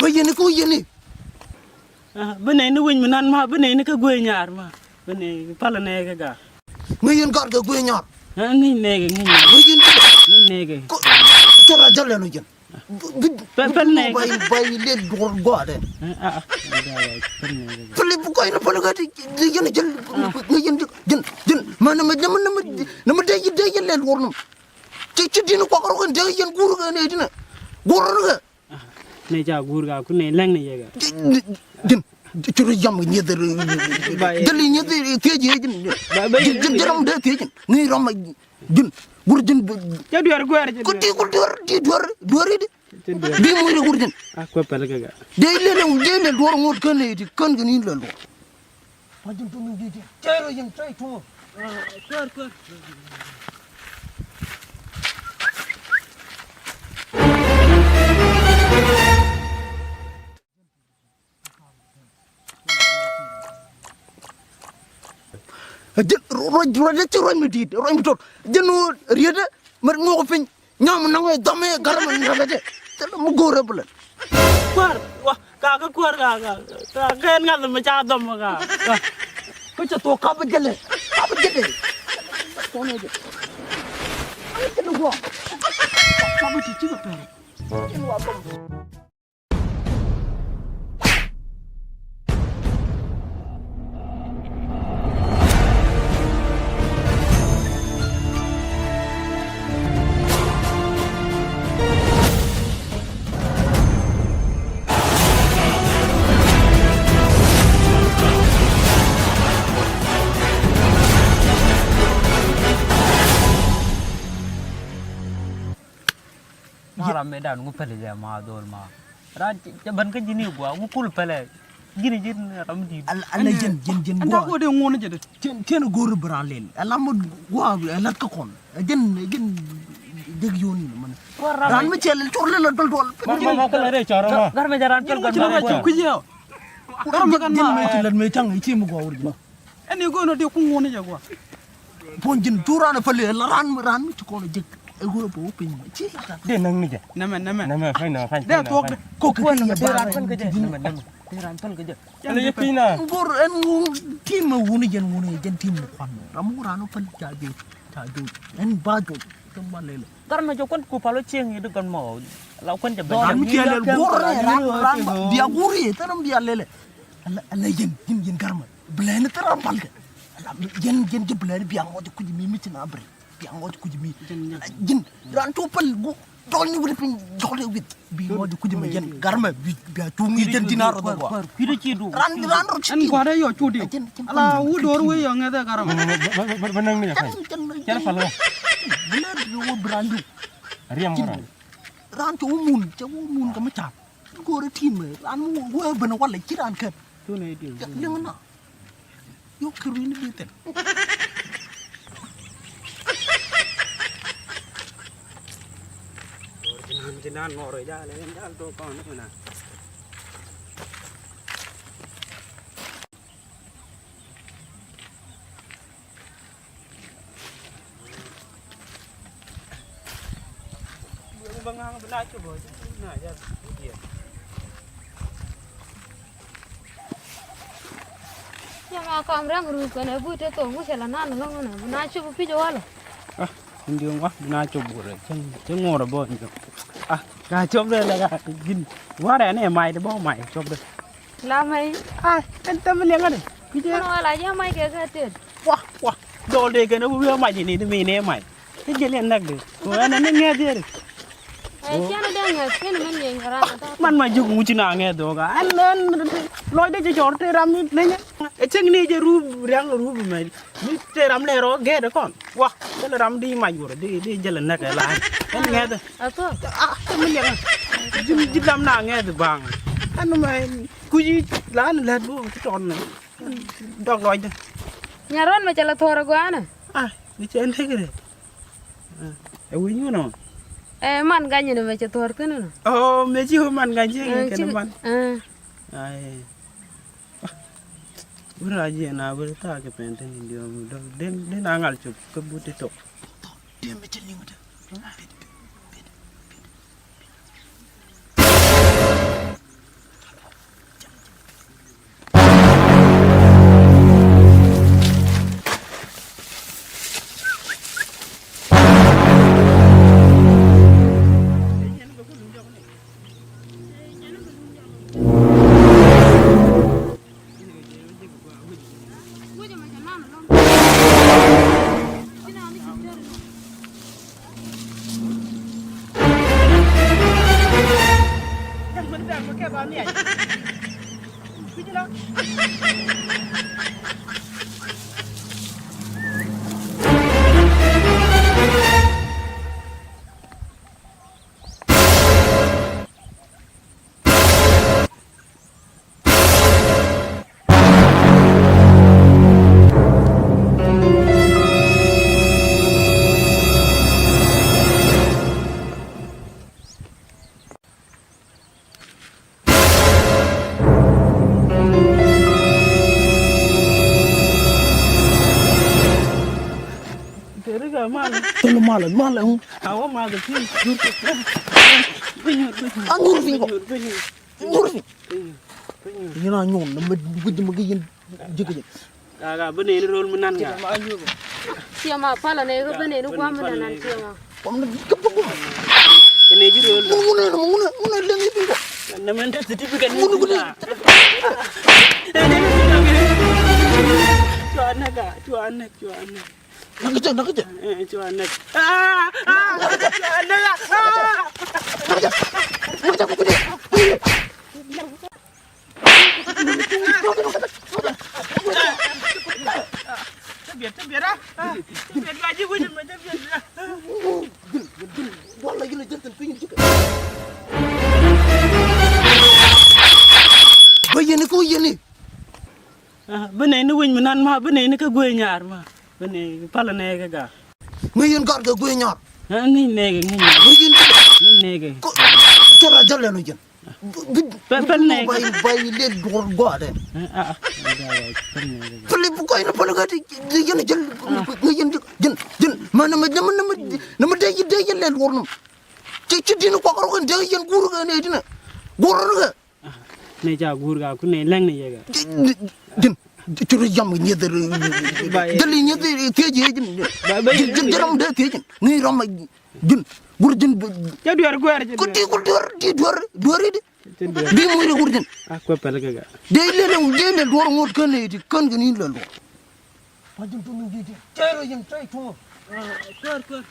Bä yɛn i̱ kä wä yɛn i̱. Ah, bä nɛy ni wec mi nan ma, bä nɛy ni kä guey nyar ma. Bä nɛy palä nɛy kä gar. Ŋäc yɛn gar kɛ guey nyar. Ah, ŋäc nɛy kɛ, ŋäc nɛy. Ŋäc yɛn kɛ. Ŋäc nɛy kɛ. Cɛ ra jal lɛn wä yɛn. Pɛl nɛy kɛ. Bay, bay lɛl duɔr gɔaa dɛ. Ah, ah, pɛl nɛy kɛ. Pɛl i̱ bi gɔaa yɛn pɛl kɛ ti yɛn jal. Ŋäc yɛn jal. Jal, jal. Mɛ nɛ mɛ, nɛ mɛ, nɛ mɛ, nɛ mɛ dee yɛn, dee yɛn lɛl duɔr nɔ. Ci, ci di̱n kuak rɔ kɛn dee yɛn guur kɛ nɛ di̱n. Guur rɔ kɛ. Nɛ ca guur ka ku nɛ lɛŋ nɛ yɛ ka. Jin, jin, ci rɔ yam nyieth. Jɛl nyieth thiec yɛ jin. Jin, jin, jin ram dee thiec jin. Ni ram jin. Guur jin. Ca duer guer jin. Ku ti ku duer, ti duer, duer di. Bi mu ri guur jin. A kuɛ pɛl kɛ ka. Dee lɛ lɛ, dee lɛ duɔr ŋot kɛn nɛ ti kɛn kɛ ni lɛ duɔr. Ma ji̱n tum in ji̱ ji̱. Cɛɛr ɔ yɛn cɔy tum ɔ. Kuäär, kuäär. Jɛn ruac, ruac, ruac mi di̱i̱t, ruac mi tot. Jɛn ɣöö rietdä mɛ ŋuɔk piny. Nyam naŋ ɛ dhɔm ɛ garɛ mɛ ŋuɔk ɛ jɛ. Thilɛ mi go̱o̱rɛ bi lɛn. Kuäär, wa, ka, ka kuäär ka, ka, ka, ka ɛn ŋa̱th mi ca dhɔm ka, ka. Kä cɛ thok kap jälɛ, kap jälɛ. Kɔn ɛ jɛ. Kap jälɛ guɔ. Kɔm ti cikɛ pɛrɛ. Cin wa bom. Ma ram mëë dan ŋu pɛlɛ jɛ ma dhol ma. Ran cɛ bän kä ji̱n i̱ gua̱a̱ ŋu kul pɛlɛ. Ji̱n ji̱n ram di̱i̱t. Ala ji̱n ji̱n ji̱n gua̱a̱. Ɛn da̱k wä dee ŋuɔ̱n jɛ dee. Cien cien go̱o̱r bi ran lel. Ala mut gua̱a̱ ala kä kɔn. Ji̱n ji̱n dek yoni mani. Ran mi cɛ lel cor lel dol dol. Ma ma ma kala re cor ma. Gar mɛ jɛ ran pɛl gar mɛ jɛ ran pɛl. Kui̱ jɛ. Gar mɛ gan ma. Ji̱n mɛ ci lel mɛ caŋ i̱ ci mi gua̱a̱ wur ji̱n. Ɛn i̱ go̱o̱n ɔ dee kuŋ ŋuɔ̱n jɛ gua̱a̱. Puɔ̱ny ji̱n cu ran ɛ päl ɛ la ran ran mi ci kɔn ɛ jek ɛ ɣöö bɛ wä piny mɛ ci la ran. Dee näŋ ni jɛ. Nɛmɛ nɛmɛ. Nɛmɛ fany nɛmɛ fany. Dee thuɔk dee. Kok kɛ ti yɛ bar ran ji̱n. Nɛmɛ nɛmɛ. Dee ran päl kɛ jɛ. Ɛn i̱ piny na. Ŋor ɛn ŋu tim ɛ wuni jɛn wuni jɛn tim mi kuan mɛ ram ŋu ran wä päl ca joc ca joc ɛn ba joc. Kä ma lele. Gar mɛ jɛ kuan ku pal wä cieŋ i̱ di gɔn mɔ. La kuan jɛ bɛ. Ram mi ciɛ lɛl go̱r ran ran bia go̱r i̱ thɛr ram bia lele. Ala ala yɛn yɛn yɛn gar mɛ. Blɛn thil ram pal kɛ. Ala yɛn yɛn jɛ blɛn bia ŋɔc kuc mi mi ci na bre. Bia ŋɔc kuc mi. Jɛn ran cu pal gu dɔl ni wuli piny dɔl ni wit. Bi ŋɔc kuc mi yɛn gar mɛ bi bia cuŋ i̱ jɛn jin a rɔ dɔ gua. Kui̱dɛ ci du. Ran ran rɔ ci. Ɛn gua̱dɛ yɔ cu diw. Ala wu dor wee yɔ ŋɛthɛ gar mɛ. Bä näŋ ni jɛ ka̱ny. Cɛn pal wä. Bi lɛ bi wä bi ran diw. Riɛm wä ran. Ran cu wä mun cɛ wä mun kɛ mi ca̱p. Go̱o̱rɛ ti̱i̱m ran mi wee ben walɛ ci ran kɛp. Liŋ na. Yuk kɛ ruini bi thil. Yɛ ma kam rɛŋ rup kɛnɛ but te thok ŋucɛ la nan loŋ nɛ bi na cop pic walɛ. Ah, in diɔŋ wa bi na cop burɛ cɛ ŋuɔrɛ bɔ in diɔŋ. Ah, na cop dɛ la ka gin warɛ ni mai de bɔ mai cop dɛ. La mɛ. Ai, ɛn tɛm liɛŋä ni. Kui̱cɛ. Kɛn wala jɛ mac kɛ kɛ tet. Wa, wa. Dɔl dee kɛn wi̱i̱ mac ni di mi ni mac. Ti jɛ liɛn näk di. Ko ɛn ni ŋɛth yeri. Ɛ, cɛn dee ŋɛth, cɛn mɛn yɛn kɛ ran ata. Man ma juk ŋuci na ŋɛth dɔɔk a. Ɛn, ɛn lɔc dee jɛ cɔr te ram ni nɛnyɛ. Ɛ cäŋ ni jɛ rup riaŋ rup mɛ. Mi te ram lɛ rɔ gɛɛt kɔn. Wa, jɛl ram di mac wurɛ di di jɛl näk ɛ la. Ɛn ŋɛth. Athɔ. Ah, te mi liɛŋ. Ji̱ ji̱ lam na ŋɛth baŋ. Ɛn mɛ kuci la ni lät bu ti tɔn ni. Dɔk lɔcdä. Nyarɔn mɛ cɛ la thuɔr ɛ gua̱a̱nɛ. Ah, mi cɛ ndek rɛ. Ɛ wi̱ny wun ɔ. Ɛ man gany ni mɛ cɛ thuɔr thi̱n nɔ. Oh, mɛ ci man gany ci kɛn man. Ai. Wur a jiɛ na wur ta kɛ pɛn tin in diɔm dɔk den den a ŋal cop kä but ti tok. Dem mi ci liŋ dɛ. Thil malɛ, malɛ. Aŋur fiŋ kɔ. Ŋur fiŋ. Yɛn a nyuɔn ni mi guic mi gi yɛn ji̱ kɛ jɛ. Ka ka bi neni rol mi nan ka. Ciɛ ma palä nɛ kä bi neni guam mi nan nan ciɛ ma. Kuam ni kä bi guam. Kɛnɛ ji̱ rööl. Mun, mun, mun, mun, mun, leŋ i̱ bi̱i̱ kɔ. Nɛ mɛn te certificate ni mun, mun, mun. Cua näk a, cua näk, cua näk. Näk jɛ, näk jɛ. Eh, cua näk. Ah, ah, cua näk a. Ah. Näk jɛ. Näk jɛ, näk jɛ. Bä yɛn i̱ kä wä yɛn i̱. Ah, bä nɛy ni wec mi nan ma, bä nɛy ni kä guey nyar ma. Bä nɛy palä nɛy kä ga. Ŋäc yɛn gat kɛ guey nyar. Ah, ŋäc nɛy kɛ, ŋäc nɛy. Ŋäc yɛn gat. Ŋäc nɛy kɛ. Kɔ, cɛ ra jal lɛn wä yɛn. Pɛl, pɛl nɛy kɛ. Bay, bay lɛ duɔr gɔaa dɛ. Ah, ah, ah. Pɛl nɛy kɛ. Pɛl bu kɔy ni pɛl kɛ ti, ti yɛn jal. Ah. Ŋäc yɛn jal. Jɛn, jɛn. Ma nɛ ma, nɛ ma, nɛ ma, nɛ ma dee, dee yɛn lɛ duɔr nɔ. Ci, ci din kuak rɔ kɛ dee yɛn guur kɛ nɛy dinɛ. Guur rɔ kɛ. Nɛ ca guur ka ku nɛ lɛŋ ni yɛ ka. Jin, jin, jin, cu rɔ yam kɛ nyieth. Ba yɛ. Jɛl nyieth thiec yɛ jin. Ba, ba, jin, jin, jin ram dee thiec jin. Ni ram jin. Guur jin. Cɛ duer guer jin. Ku ti ku duer, ti duer, duer di. Cɛ duer. Bi mu ri guur jin. A kuɛ pɛl kɛ ka. Dee lɛ lɛ, dee lɛ duer ŋot kɛn ni ti kɛn kɛ ni lɛ duer. Ba jin tum in ji̱ ti. Cɛ rɔ yɛn cɛ tum. Kör, kör.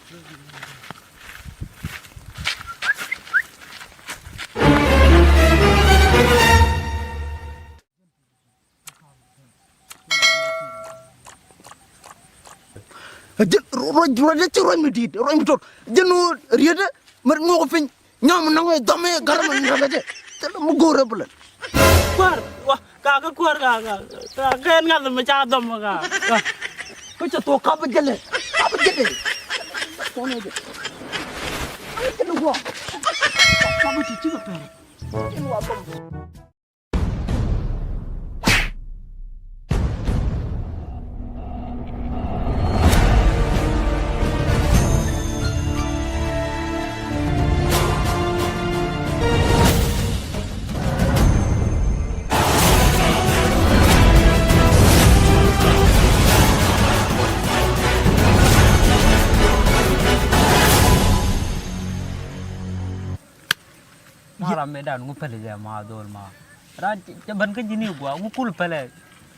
Jin ruac, ruac, ruac mi di̱i̱t, ruac mi tot. Jin riet mɛ ŋuɔk piny. Nyam nɔŋ ɛ dhɔm ɛ garmɛ ni rɛmɛ jɛ. Thilɛ mi go̱o̱rɛ bi lɛl. Kuäär, wa, ka kä kuäär ka, ka, ka kɛn ŋa̱th mi ca dhɔm ka, ka. Kä cɛ thok kap jɛ lɛ, kap jɛ lɛ. Kɔn ɛ jɛ. Kap jɛ lɛ guɔ. Kap jɛ ci ci kɛ pɛr. Jɛ ni wa dhɔm. Ma ram mi dan ŋu pɛlɛ jɛ ma dhol ma. Ran cɛ, cɛ ben kä ji̱n i̱ gua̱a̱ ŋu kul pɛlɛ.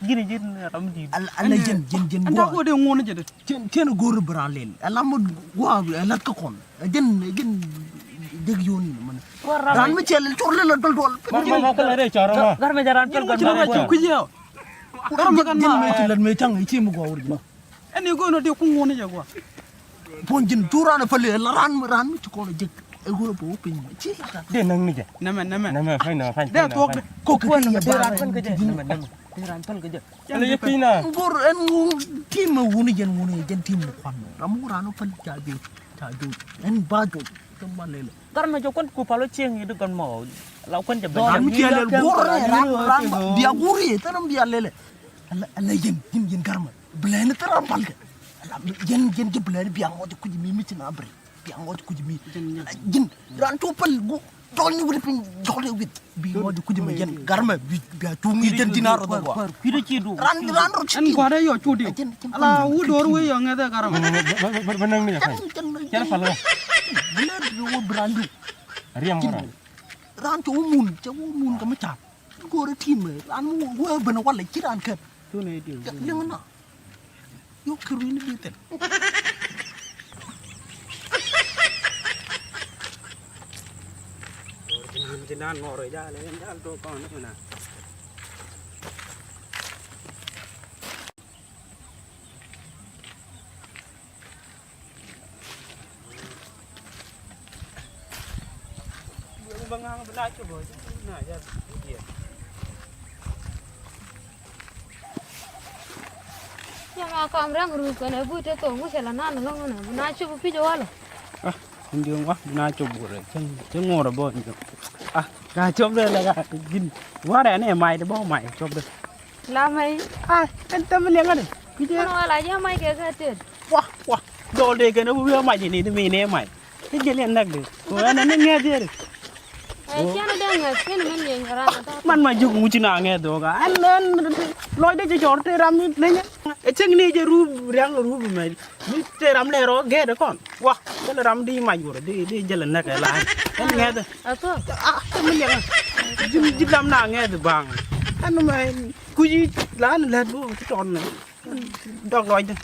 Ji̱n i̱ ji̱n ram di̱i̱t. Al-, ala jɛn, jɛn, jɛn gua̱a̱. Ɛn ta̱a̱ ko̱ dee ŋuɔ̱n jɛ dee. Cɛn, cɛn go̱o̱r bi ran lɛl. Ala mɔ gua̱a̱, ala kä kɔn. Jɛn, jɛn jek yoni mɛn. Ran mi cɛ lɛl cɔr lɛl duɔl duɔl. Ma, ma, ma, kɛlɛ dee cɔr ma. Gar mɛ jɛ ran pɛl. Gar mɛ jɛ ran pɛl. Gar mɛ kan ma. Jɛn mɛ ci lɛl mɛ caŋ i̱ ci mi gua̱a̱ wur jɛ. Ɛn i̱ go̱o̱n ɔ dee kuŋ ŋuɔ̱n i̱ jɛ gua̱a̱. Puɔ̱ny ji̱n cu raan ɛ päl i̱ la raan mi, raan mi ci kɔn ɛ jek ɛ ɣöö bɛ wä piny mi ci la raan. Dee näŋ ni jɛ. Nɛmɛ, nɛmɛ. Nɛmɛ, fa̱ny nɛmɛ, fa̱ny. Dee thuɔ̱k dɛ. Kok kɛ kɛ yɛ ba raan päl kɛ jɛ. Nɛmɛ, nɛmɛ. Dee raan päl kɛ jɛ. Ɛn i̱ piny na. Go̱r ɛn ŋu ti mɛ wuni jɛn wuni jɛn ti mɛ kuan mɛ. Ram wä raan wä päl ca jok, ca jok. Ɛn ba jok. Kɛ ma lɛlɛ. Gar mɛ jɛ kuan ku pal wä cieŋ i̱ di gɔn mɔ. La kuan jɛ bɛ. Ram mi ci lɛl go̱r raan, raan bia go̱r i̱ thɛn bia lɛlɛ. Ala, ala yɛn, yɛn, yɛn garmɛ. Bilɛni thil ram palkɛ. Ala yɛn, yɛn jɛ bilɛni bia ŋɔc kuc mi, mi ci na bri. Bia ŋɔc kuc mi. Jɛn, jɛn. Ala yɛn, ran cu pal gu. Jɔl ni wut piny, jɔl ni wut. Bi ŋɔc kuc mi yɛn garmɛ, bi, bia cuŋ i̱ jɛn ji̱n a rɔ dhɔk wa. Kui̱dɛ ci du. Ran, ran rɔ ci. Ɛn gua̱dɛ yɔ cu diw. Ala wut dɔr wee yɔ ŋɛthɛ garmɛ. Bä näŋ ni jɛ pay. Cɛn pal wä. Bilɛni wä bi ran diw. Riɛm wä ran. Ran cu wä mun, cɛ wä mun kɛ mi ca̱p. Go̱o̱rä ti̱mɛ ran mi wee ben walɛ ci ran kɛn. Liŋ na. Yuk kɛ ruini bi thil. Go̱o̱rä ti nan, ti nan ŋɔrɔ jal, jal to kɔn ni na. Yɛ ma kam rɛŋ ruc kɛnɛ but te thok ŋucɛ la nan lɔŋ nɛ bi na cop pic walɛ. Ah, in diɔŋ wa bi na cop burɛ cɛ ŋuɔrɛ bɔ in diɔŋ. Ah, ka cop dɛ lɛ ka jin warɛ nɛ may de bɔ may cop dɛ. La mɛy. Ai, ɛn tɛm liɛŋä dɛ. Kui̱cɛ. Kɔn wala jɛ mɛy kɛ kɛ tet. Wa, wa. Dɔl dee kɛn ɛ wi̱i̱ ɛ mac ini di mi ni ɛ mac. Ti jɛ liɛn näk dee. Ko ɛn ɛn ni ŋɛth yɛ dee. Ɛ ciɛn dee ŋɛth kɛn mɛn yɛ nyɛ ran ɛ tɔ̱. Man ma ji̱ kuŋ ci na ŋɛth dee ɣöö ka. Ɛn, ɛn lɔcdɛ ci cɔr tëë ram ni lenyɛ. Ɛ cäŋ ni jɛ ruup riaŋ ruup mɛ. Mi tëë ram lɛ rɔ gɛɛt ɛ kɔn. Wa. Thilɛ ram di mac wurɛ di di jälɛ näk ɛ la. Ɛn ŋɛth. A thuɔk. A mi liɛŋ. Ji̱ ji̱ lam na ŋɛth baŋ. Ɛn mɛ kuc i̱ la ni lät bä ci tɔn. Dɔk lɔcdä.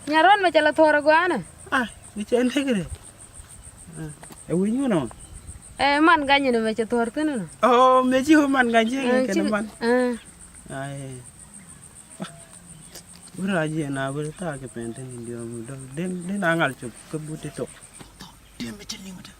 Nyarɔn mɛ cɛ la thuɔr ɛ gua̱a̱nɛ. A mi cɛ ɛn tekɛ rɛ. Ɛ wi̱c ŋun ɔ. Ɛ man ga̱ny ni mɛ cɛ thuɔr thi̱n nɔ. Ɔ mɛ ci wä man ga̱ny ci kɛn man. Ai. Wä rac yɛ na wä thaak kɛ pɛn tin in diɔm dɔl den den a ŋal cop kä but ti tok. Tɔk den mi ci liŋ ti.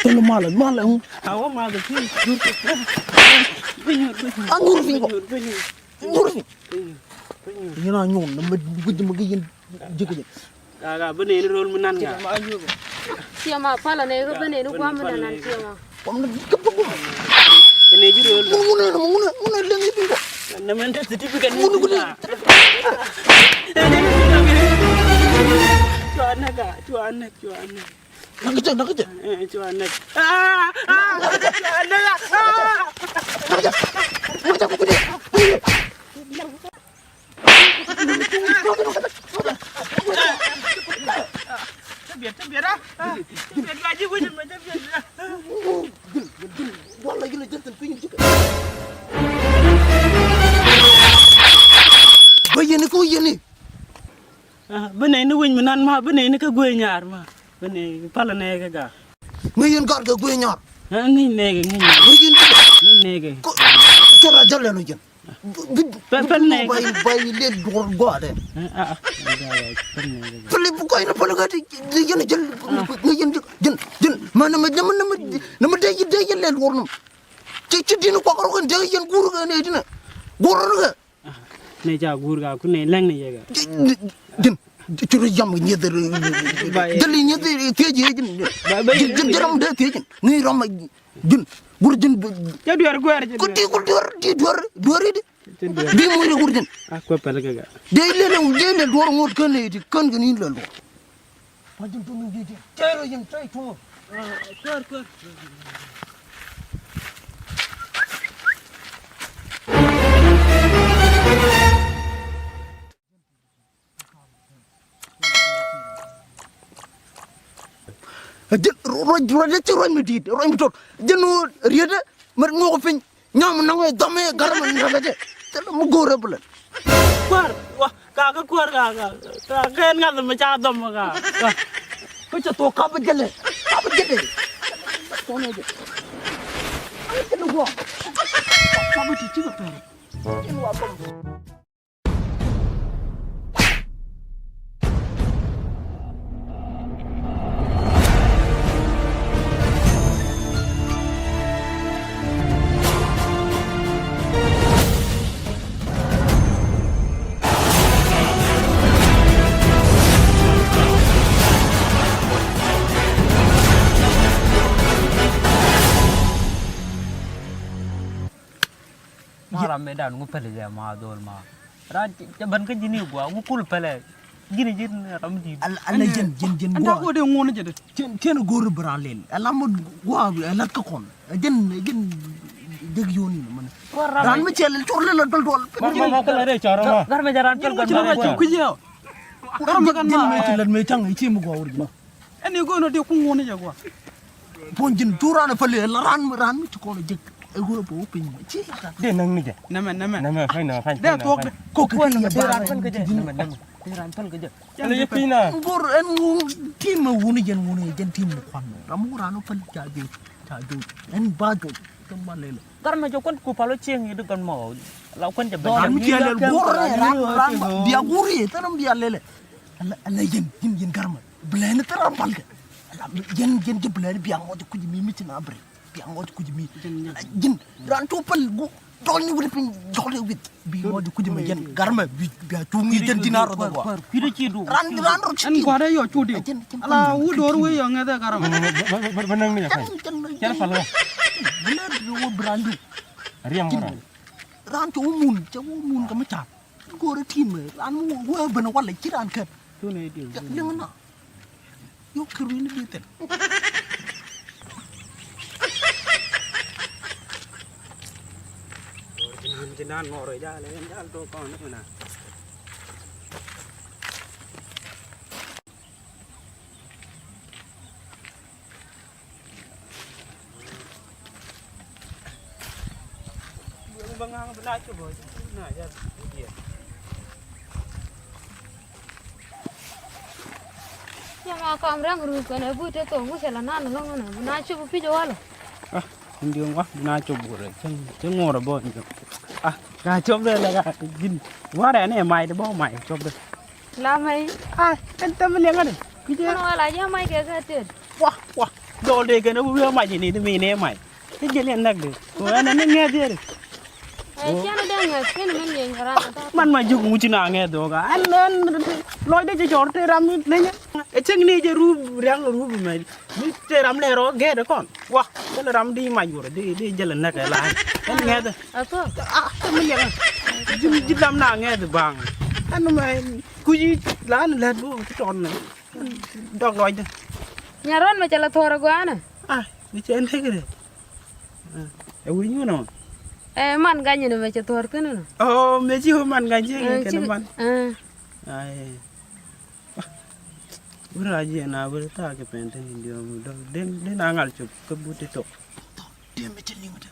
Thil mal, mal, mal. Awo mal, thil. Angur fi ko. Angur fi. Yina nyun na ma guj ma gi yin jik jik. Ka ka bene ni rol mi nan ka. Tiɛma palä nɛ ka bene ni guam mi nan tiɛma. Kɔm ni ka pa guam. Kene ji rol. Mun mun mun mun mun leng ibi ko. Na men ta certificate mun mun. Cuanɛ ka, cuanɛ, cuanɛ. Nak kecil, nak kecil. Eh, cuanɛ. Ah, ah, cuanɛ. Ah. Nak kecil. Nak kecil. Bä yɛn i̱ kä yɛn i̱. Bä nɛy ni wec mi nan ma bä nɛy ni kä guee nyar ma bä nɛy palä nɛy kä ga. Ŋäc yɛn gɔr kɛ guee nyar. Ŋäc nɛy kɛ ŋäc nɛy. Ŋäc yɛn kɛ. Ŋäc nɛy kɛ. Cɔr a jɔl ɛn ɔ jɛn. Pɛl nɛ. Bay lel duɔr gɔadɛ. Pɛl i̱ bukɔy ni pɛl gat i̱ yɛn jɛl ni yɛn jɛn jɛn mɛ ni mɛ ni mɛ ni mɛ dee jɛ dee jɛ lel duɔr ni. Ci ci din kuak rɔ kɛn dee jɛ yɛn guur kɛ ni dinɛ guur ni kɛ. Ni ca guur ka ku ni lɛŋ ni yɛ kɛ. Jɛn ci rɔ yam nyeth jɛl nyeth thiec jɛn jɛn jɛn ram dee thiec jɛn ni ram. Ji̱n, gur ji̱n. Cä duer guer, cä duer. Ku ti ku duer, ti duer, duer idi. Cä duer. Bi muc ri gur ji̱n. A kuɛ pɛl kɛ gɛ. Dee lel, dee lel duɔr ŋot kän lɛ iti, kän kɛ ni lel duɔr. Wa ji̱n tun ji̱ ji̱. Cɛ rɔ ji̱n, cɛ tuɔɔr. Kuer, kuer. Jɛn ruac, ruac, ruac, ruac mi di̱i̱t, ruac mi tot. Jɛn ɣöö rietdä mɛ ŋuɔk piny nyam naŋ ɛ dhɔm ɛ gat mɛ naŋ ɛ jɛ. Thilɛ mi go̱o̱rɛ bi lɛl. Kuäär, wa, ka kä kuäär ka, ka, ka kɛn ŋa̱th mɛ ca dhɔm ka, ka. Kä cɛ thok kap jɛlɛ, kap jɛlɛ. Kɔn ɛ jɛ. Kap jɛlɛ guɔ. Kap ti cikɛ pɛr. Jɛn wa dhɔm. Ma ram mëë dan ŋu pɛlɛ jɛ ma dhol ma. Ran cɛ bän kä ji̱n i̱ gua̱a̱ ŋu kul pɛlɛ. Ji̱n ji̱n ram di̱i̱t. Ala ji̱n ji̱n ji̱n gua̱a̱. Anda ko de ŋuɔ̱n jɛ de. Cien cien go̱o̱r bɛ ran lel. Ala mɛ gua̱a̱ ala kä kɔn. Ji̱n ji̱n dek yoni mɛ. Ran mi cɛ lel cɔr lel dol dol. Ma ma ma kula re cɔr ma. Gar mɛ jɛ ran pɛl gar mɛ. Kui̱ jɛ. Gar mɛ gan ma. Ji̱n mɛ ci lel mɛ caŋ i̱ ci mɛ gua̱a̱ wur ji̱n. Ɛn i̱ go̱o̱n de ku ŋuɔ̱n jɛ gua̱a̱. Buɔ̱n ji̱n cu raan ɛ päl ɛ la raan, raan mi ci kɔn ɛ jek. Ɛ ɣöö bɛ wä piny mɔ ci. Dee näk ni jɛ. Nɛmɛ, nɛmɛ. Nɛmɛ, fɛn nɛmɛ, fɛn, dee fɛn nɛmɛ, thuɔk fɛn. Dee kok kɛ kɛ yɛ dee raan päl kɛ jɛ. Nɛmɛ, nɛmɛ. Dee raan päl kɛ jɛ. Ɛn yɛ piny na. Bor ɛn ŋu tim ɛ wuni jɛn wuni jɛn tim ɛ kuan. Ram wä raan wä päl ca jɛ, ca jɛ. Ɛn ba jɛ. Kɛ ma lele. Gar mɛ jɛ kuan ku palo cieŋ i̱ di gɔn mɔ. La kuan jɛ bɛ. Ram mi ciɛ lɛl bor ran, ran bia guri, tɛ ram bia lele. Ala, ala yɛn, yɛn, yɛn gar mɛ. Bilɛni thil ram pal kɛ. Ala, yɛn, yɛn jɛ bilɛni bia ŋɔc kuc mi mi ci na bre. Bia ŋɔc kuc mi. Ala, yɛn, ran cu pal gu. Jɔl ni wuli piny, jɔl ni wit. Bi ŋɔc kuc mi yɛn gar mɛ, bi, bia cuŋ yɛn ji̱n a rɔ dhɔ gua. Ran, ran rɔ ci. Ɛn gua̱dɛ yɔ cu diw. Ala, wu do̱r wee yɔ ŋɛth ɛ gar mɛ. Bä näŋ ni jɛ fɛn. Cɛr pal wä. Bilɛ bi wä bi ran diw. Riɛm wä ran. Ran cɛ wä mun, cɛ wä mun kɛ mi ca̱r. Go̱o̱rä ti̱i̱m ran mi wä ben walɛ ci ran kɛp. Liŋ na. Yɔ kɛ ruini bi thil. Cɛ ma kam rɛŋ rup kɛnɛ but te thok ŋucɛ la nan lɔŋ nɛ bi na cop pic walɔ. Ah, in diɔŋ wa bi na cop wurɛ cɛ ŋuɔrɛ bɔ in diɔŋ. Ah, ka cop dɛ lɛ ka gin warɛ ni mac dɛ bɔ mac cop dɛ. La mɛy. Ai, ɛn tɛm liɛŋä dɛ. Kui̱cɛ. Kɛn wala jɛ mac kɛ kɛ tet. Wa, wa. Dɔl dee kɛn ɛ wi̱i̱ mac ini di mi ni mac. Ti jɛ liɛn näk di. Ko ɛn ɛn ni ŋɛth yɛ di. Ɛ, cɛn ɛ dee ŋɛth, kɛn min liɛn kɛ ran ɛ tɔ̱. Man ma jiök ŋuci na ŋɛth dɔɔk a. Ɛn, ɛn, lɔcdɛ jɛ cɔr te ram ni lenyɛ. Ɛ cäŋ ni jɛ rup, riaŋ rup mɛ. Mi te ram lɛ rɔ gɛɛt kɔn. Wa, jälɛ ram di mac wurɛ, di, di jälɛ näk ɛ la. Ɛn ŋɛth. Athɔ. Ah, te mi liɛŋ. Ji̱, ji̱ lam na ŋɛth baŋ. Ɛn mɛ kui̱ la ni lät bo ti tɔn nɛ. Dɔk lɔcdä. Nyarɔn mɛ cɛ la thɔɔr ɛ gɔaa nɛ. Ah, ni cɛ näk rɛ. Ah, ɛ wi̱ny ŋun ɔ. Ɛ man gany ni mɛ cɛ thɔɔr thi̱n nɔ. Oh, mɛ ci man gany ci kɛ kɛn man. Ai. Wur a jiɛ na wur thaak kɛ pɛn thin in diɔm dɔl den den a ŋal cop kä but ti thok. Diɛ mi ti liŋ ti.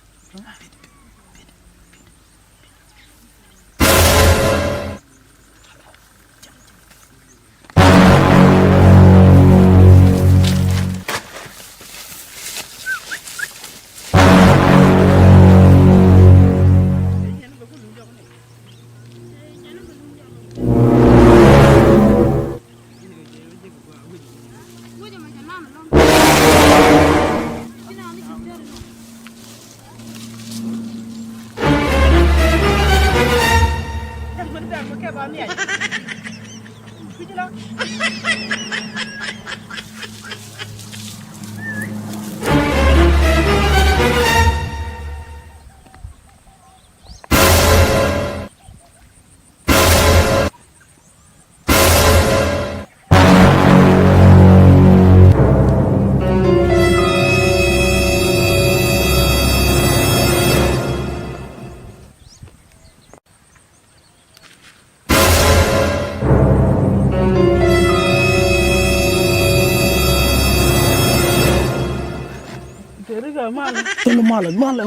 Keri ka mal. Tolo mal, mal.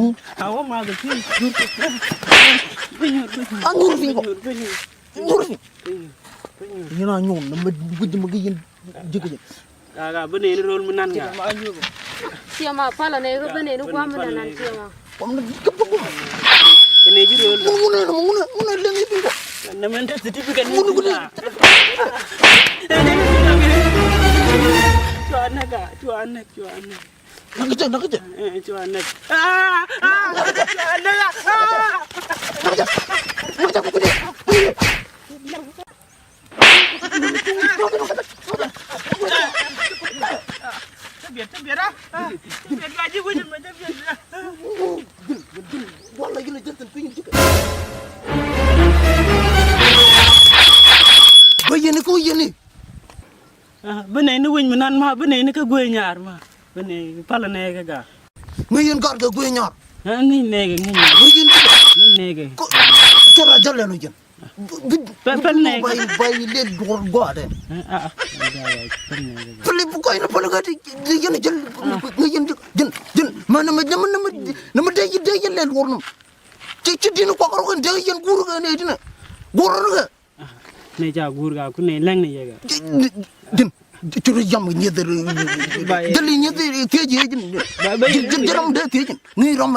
Awa mal ti. Angur bingo. Angur bingo. Yɛn a nyuɔn na mɛ guic mɛ gi yɛn ji̱ kɛ jɛ. Ka, ka, bi nɛy ni rööl mi nan ka. Tiɛma palä nɛy rööl bi nɛy ni gua̱a̱m mi nan nan tiɛma. Kɛ nɛy ji̱ rööl. Mun, mun, mun, mun, mun, leŋ i̱ bi kɔ. Nɛ mɛn te certificate mun, mun, mun. Cua näk a, cua näk, cua näk. Nak kecil, nak kecil. Eh, cua näk. Ah, ah, cua näk, ah. Nak kecil, nak kecil. Bä yɛn iku yɛn i. Ah, bä nɛy ni winy mi nan ma, bä nɛy ni kä guey nyar ma. Bä nɛy palä nɛy kɛ gar. Ŋäc yɛn gar kɛ guey nyar. Ah, ŋäc nɛy kɛ, ŋäc nɛy. Ŋäc yɛn kɛ. Ŋäc nɛy kɛ. Cɛ ra jal yɛn o jɛn. Pɛl nɛ. Bay, bay lɛ duɔr gɔaa dɛ. Pɛl i̱ bi kɔc ni pɛl kä ti yɛn jɛl. Jɛn, jɛn, jɛn. Mɛ nɛ mɛ, nɛ mɛ, nɛ mɛ dee, dee yɛn lɛ duɔr nɔ. Ci, ci di̱n kuak rɔ kɛn dee yɛn guur kɛ nɛ di̱n. Guur rɔ kɛ. Nɛ ca guur ka kun nɛ lɛŋ nɛ yɛ kɛ. Jɛn, ci rɔ yam kɛ nyieth. Jɛl i̱ nyieth thiec jɛ jɛn. Jɛn, jɛn ram dee thiec jɛn. Ŋi̱i̱c ram.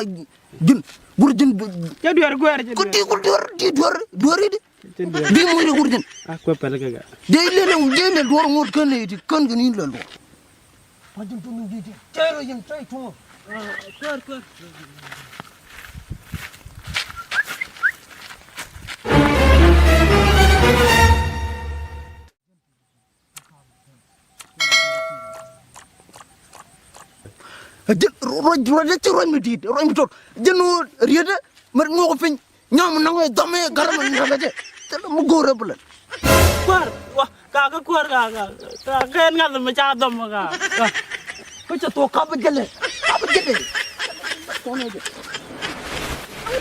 Ji̱n, gur ji̱n. Cɛ dueer guɛɛr, cɛ dueer. Ku ti, ku dueer, ti dueer, dueer i̱di. Cɛ dueer. Bi muc ri gur ji̱n. A kuɛ pɛl kɛ gɛ. Dee lɛl, dee lɛl duɔr ŋot kän i̱di, kän kɛ ni lɛl duɔr. Wa ji̱n tun ji̱ ti. Cɛ rɔ ji̱n, cɛ tuŋ. Kuɛɛr, kuɛɛr. Jɛn ruac, ruac, ruac mi di̱i̱t, ruac mi tot. Jɛn ɣöö rietdä mi ŋuɔk piny. Nyam naŋ ɛ dhɔm ɛ gär mi naŋ ɛ jɛ. Thilɛ mi go̱o̱rɛ bi lɛl. Kuäär, wa, ka kä kuäär ka, ka, ka, ka ɛn ŋa̱th mi ca dhɔm ka, ka. Kä cɛ thok kap jɛlɛ, kap jɛlɛ. Kap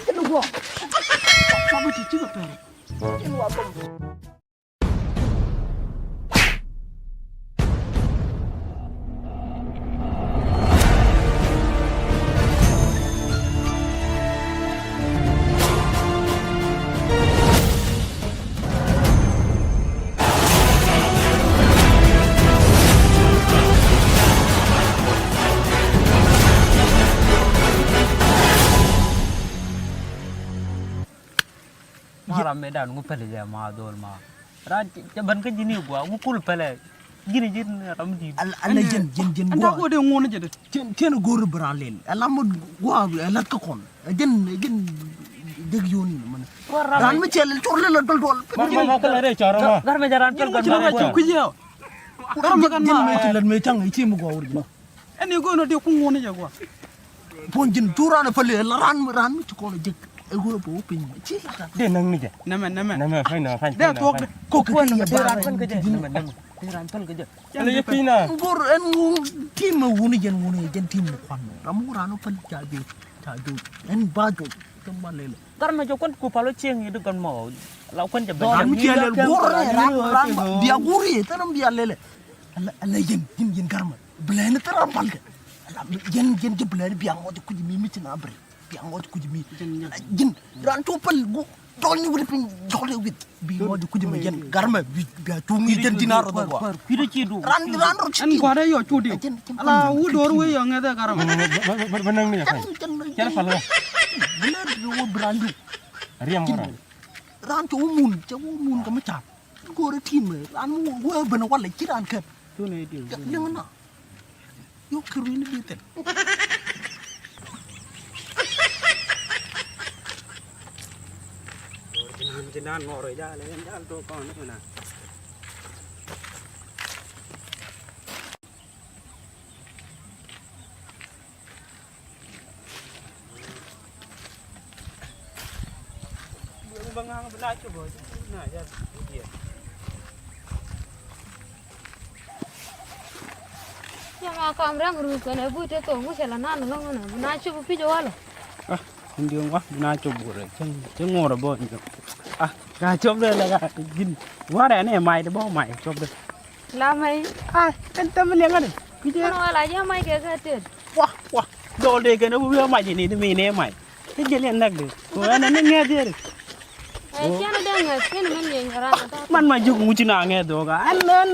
jɛlɛ guɔ. Kap ti ci kɛ pɛrɛ. Jɛn wa dhɔm. Ma ram mëë dan ŋu pɛlɛ jɛ ma dhol ma. Ran cɛ, cɛ ben kä ji̱n i̱ gua̱a̱ ŋu kul pɛlɛ. Ji̱n i̱ ji̱n ram di̱i̱t. Ala, ala ji̱n, ji̱n, ji̱n gua̱a̱. Anda ko de ŋuɔ̱n jɛ de. Cien, cien go̱o̱r bɛ ran lɛl. Ala mot gua̱a̱ ala kä kɔn. Ji̱n, ji̱n dek yoni mɛn. Ran mi cɛ lɛl cor lɛl dɔl dɔl. Ma, ma, ma, kala re cor ma. Gar mɛ jɛ ran pɛl gar mɛ. Ji̱n mɛ cɛ kui̱ yɛ. Gar mɛ kan ma. Ji̱n mɛ cɛ lɛl mɛ caŋ i̱ ci mi gua̱a̱ wur ji̱n. Ɛn i̱ go̱o̱n ɔ dee kuŋ ŋuɔ̱n i̱ jɛ gua̱a̱. Puɔ̱ny ji̱n cu raan ɛ päl i̱ la raan, raan mi ci kɔn ɛ jek. Ɛ ɣöö bɛ wä piny mɛ ci la raan. Dee näŋ ni jɛ. Nɛmɛ, nɛmɛ. Nɛmɛ päl nɛ, päl, dee thuɔ̱k dɛ. Kok kɛ ti yɛ bɛ raan. Nɛmɛ, nɛmɛ. Dee raan päl kɛ jɛ. Ɛn i̱ piny na. Go̱r ɛn ŋu tim mɛ wuni jɛn wuni jɛn tim mɛ kuan mɛ. Ram wun raan wä päl ca jɛ, ca jɛ. Ɛn ba jɛ. Tɛm ba lɛlɛ. Gar mɛ jɛ kuan ku pal wä cieŋ i̱ di gɔn mɔ. La kuan jɛ bɛ. Ram mi cɛ lɛl go̱r raan, raan bia go̱r i̱ tɛn bia lɛlɛ. Ala, ala yɛn, yɛn, yɛn garmɛ. Bilɛni thil ram palkɛ. Ala, yɛn, yɛn jɛ bilɛni bia ŋɔt kuc mi, mi ci na bri. Bia ŋɔt kuc mi. Ala, yɛn, ran cu pal gu. Dɔl ni wuli piny, dɔl ni wit. Bi ŋɔt kuc mi yɛn garmɛ, bi, bia cuŋ yɛn jin a rɔ dɔ gua. Kui̱dɛ ci du. Ran, ran rɔ ci. Ɛn gua̱dɛ yɔ cu diw. Ala, wu dɔr wee yɔ ŋɛthɛ garmɛ. Bä näŋ ni jɛ ka̱ny. Cɛl pal wä. Bilɛni wä bi ran diw. Riɛm wä ran. Ran cu wä mun, cɛ wä mun kɛ mi ca̱r. Go̱o̱rä ti̱i̱m ran mi wä ben walɛ ci ran kɛp. Liŋ na. Yuk kɛ ruini bi thil. Yɛ ma kam rɛŋ ruu kɛnɛ but te thok ŋucɛ la nan lo̱ŋ nɛ bi na cop pi̱c walɛ. Ah, in diɔ̱ŋ wa bi na cop burɛ cä ŋuɔrɛ bɔ in diɔ̱ŋ. Ah, ka cop dɛ la ka ji̱n warɛ ni mac dɛ bɔ mac cop dɛ. La mɛy. Ai, ɛn thäm liɛŋä ni. Kui̱c ɛn wala jɛ mac kɛ kɛ tet. Wa, wa. Dɔɔl dee kɛn ɛ wi̱i̱ ɛ mac ini di mi ni ɛ mac. Ti jɛ liɛn nɛk di. Ko ɛn ɛn ni ŋɛth yeri. Ɛ cɛn dee ŋɛth, cɛn mɛn yɛ nyɛ ran ɛ tɔ̱. Man ma juk ŋuci na ŋɛth dɔɔk a. Ɛn, ɛn,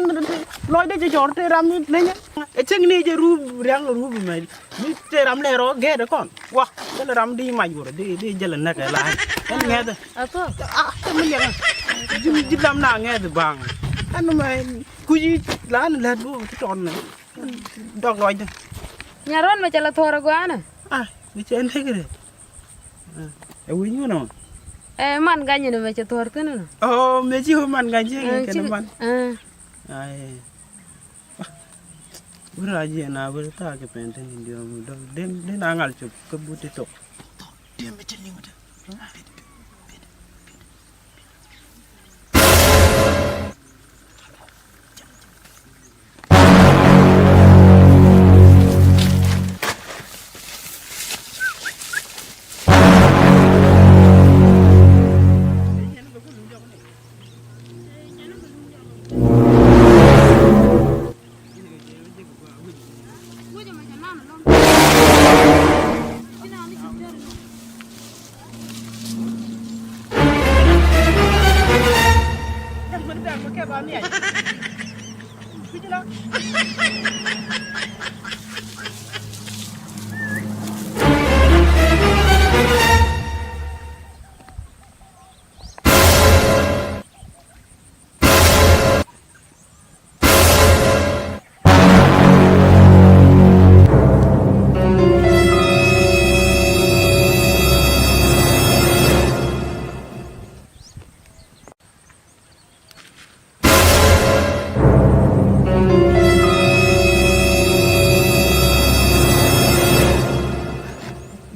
lɔc dee jɛ cɔr te ram ni leny. Ɛ cäŋ ni jɛ rup riaŋ rup mɛ. Mi te ram lɛ rɔ gɛɛt ɛ kɔn. Wa, jɛl ram di mac wurɛ, di, di jɛl nɛk ɛ la. Ɛn ŋɛth. Ɛ tɔ̱. A, te mi liɛŋ. Ji̱, ji̱ lam na ŋɛth baŋ. Ɛn mɛ. Kuci la ni lät bä ti tɔn ni. Dɔk lɔcdä. Nyarɔn mɛ cɛ la thuɔr agɔanɛ. Ah, mi cɛ ni kiri. Ɛ wi̱ny wun ɔ. Ɛ man ganyɛ ni mɛ cɛ thuɔr thin ni. Ɔ, mɛ ci man ganyɛ kɛn man. Ai. Wira jiɛ na wira ta kɛ pɛn thin ni diɔm dɔk. Den, den a ŋal cop kä but ti tok. Tɔ, den mɛ cɛ liŋ wä tɛ.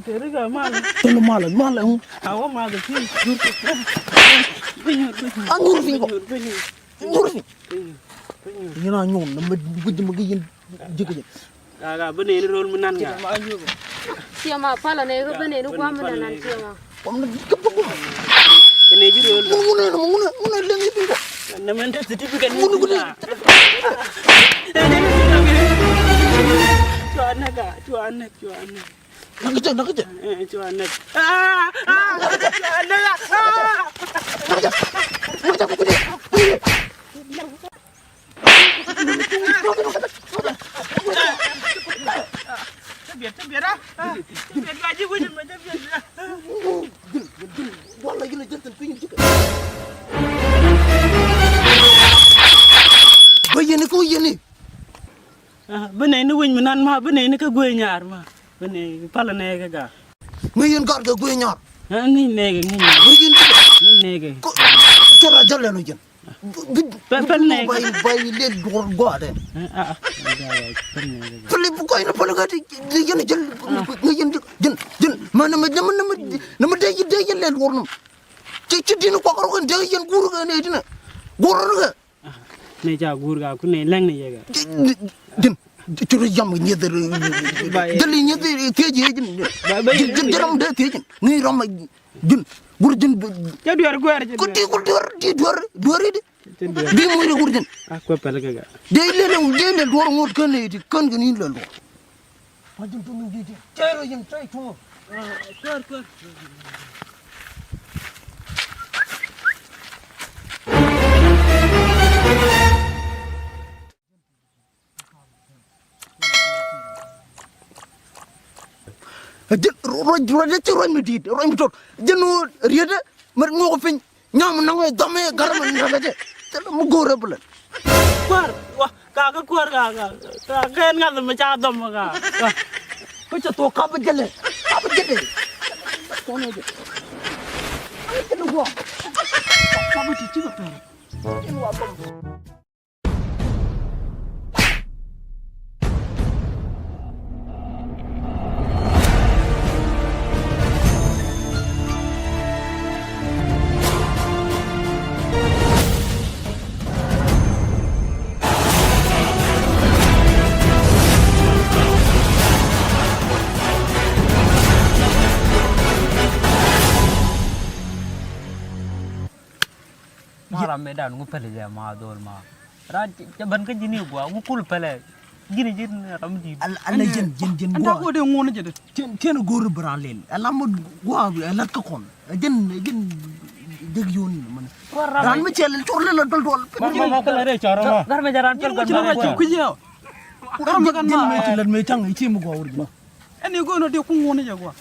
Teri ka mal. Tolo mal, mal. Awa mal ti. Binyo, binyo. Angur binyo. Binyo, binyo. Nyur fi. Binyo, binyo. Yina nyon na ma guj ma gi yin jik jik. Ka, ka, bi nɛy ni rööl mi nan ŋa. Ciɛ ma palä nɛy kä bi nɛy ni guam mi nan nan ciɛ ma. Kɛ nɛy ji̱ rööl. Mun ŋun ɛn, mun ŋun ɛn, mun ŋun ɛn lɛŋ i̱ bi̱i̱ kɔ. Nɛ mɛn te certificate ni mun ŋun ɛn. Cua nɛk a, cua nɛk, cua nɛk. Nak kecil, nak kecil. Eh, cua nɛk. Ah, ah, cua nɛk a. Ah. Nak kecil, nak kecil. Bä yɛn ni kä yɛn ni. Ah, bä nɛy ni winy mi nan ma, bä nɛy ni kä guey nyar ma. Bä nɛy palä nɛy kä ga. Ŋäc yɛn gat kɛ guey nyar. Ah, ŋäc nɛy kɛ, ŋäc nɛy. Ŋäc yɛn kä. Ŋäc nɛy kɛ. Cɛ ra jal lɛn o jɛn. Pɛl, pɛl nɛ. Bay, bay lɛ duɔr gɔaa dɛ. Pɛl nɛ. Pɛl bu kɔy na pɛl ka di, di yɛn jɛl. Ni yɛn jɛl, jɛl. Mɛ nɛ mɛ, nɛ mɛ, nɛ mɛ, nɛ mɛ dee, dee yɛn lɛ duɔr nɛ mɛ. Ci, ci din kuak rɔ kɛn dee yɛn guur kɛ nɛ din. Guur rɔ kɛ. Nɛ ca guur ka ku nɛ lɛŋ nɛ yɛ kɛ. Jɛn. Ci rɔ yam kɛ nyieth. Jɛl nyieth thiec jɛn. Jɛn, jɛn ram dee thiec jɛn. Ni ram. Ji̱n, gur ji̱n. Cä duer guer ji̱n. Kuti, kuti duer, ti duer, duer idi. Ji̱n duer. Bi muiri gur ji̱n. A kuɛ pɛl kɛ ga. Dee lel, dee lel duer ŋot kän iti, kän kɛ ni lel duer. Ma ji̱n tuni ji̱ ti. Cɛ rɔ ji̱n cɛ tuŋ. Kuer, kuer. Jɛn ruac, ruac, ruac mi di̱i̱t, ruac mi tot. Jɛn riet mɛ ŋuɔk piny. Nyam naŋ ɛ dhɔm ɛ gar mɛ naŋ ɛ jɛ. Thil mi go̱o̱r ɛ bi lɛn. Kuäär, wa, ka, ka kuäär ka, ka, ka, ka ɛn ŋa̱th mi ca dhɔm ka, ka. Kä cɛ thok kap jɛlɛ, kap jɛlɛ. Kɔn ɛ jɛ. Kap jɛlɛ guɔ. Kap ti ci kɛ pɛr. Ɛn wa dhɔm. Ma ram mëë dan ŋu pɛlɛ jɛ ma dhol ma. Ran cɛ, cɛ bän kä ji̱n i̱ gua ŋu kul pɛlɛ. Ji̱n, ji̱n ram ji̱. Ala, ala ji̱n, ji̱n, ji̱n gua. Anta ko de ŋuɔn jɛ de. Cien, cien go̱o̱r bɛ ran lel. Ala mot gua ala kä kɔn. Ji̱n, ji̱n jek yoni mani. Ran mi cɛ lel cor lel dol dol. Ma, ma, ma, kala re cor ma. Gar mɛ jɛ ran pɛl gan ma. Ji̱n mɛ kan ma. Ji̱n mɛ ci lel mɛ cang i̱ ci mi gua wur ji̱n. Ɛn i̱ go̱o̱n ɔ de kuŋ ŋuɔn jɛ gua.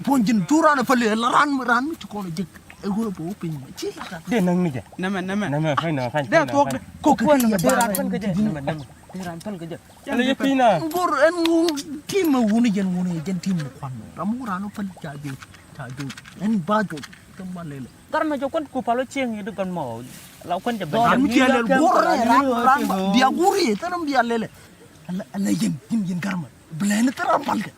Puɔ̱ny ji̱n cu raan ɛ päli ɛ la raan mi, raan mi ci kɔn ɛ jek ɛ ɣöö bɛ wä piny mɛ ci la ran. Dee näk ni jɛ. Nɛmɛ, nɛmɛ. Nɛmɛ fɛn nɔ fɛn. Dee thuɔ̱k dɛ. Kok kɛ kɛ yɛ ba raan päl kɛ jɛ. Nɛmɛ, nɛmɛ. Dee raan päl kɛ jɛ. Ɛn yɛ piny na. Ŋor ɛn ŋor tim mɛ wuni jɛn wuni jɛn tim mɛ kuan mɛ. Ram wur raan wä päl ca jɛ ca jɛ. Ɛn ba jɛ. Kɛ ba lɛlɛ. Gar mɛ jɛ kuan ku pal wä cieŋ i̱ di gɔn mɔ. La kuan jɛ bɛ. Ram mi ciɛ lɛl guɔr rɛ ram ram bia guur i̱ thɛn ram bia lɛlɛ. Ala, ala yɛn, yɛn, yɛn gar mɛ. Bilɛni thil ram pal kɛ.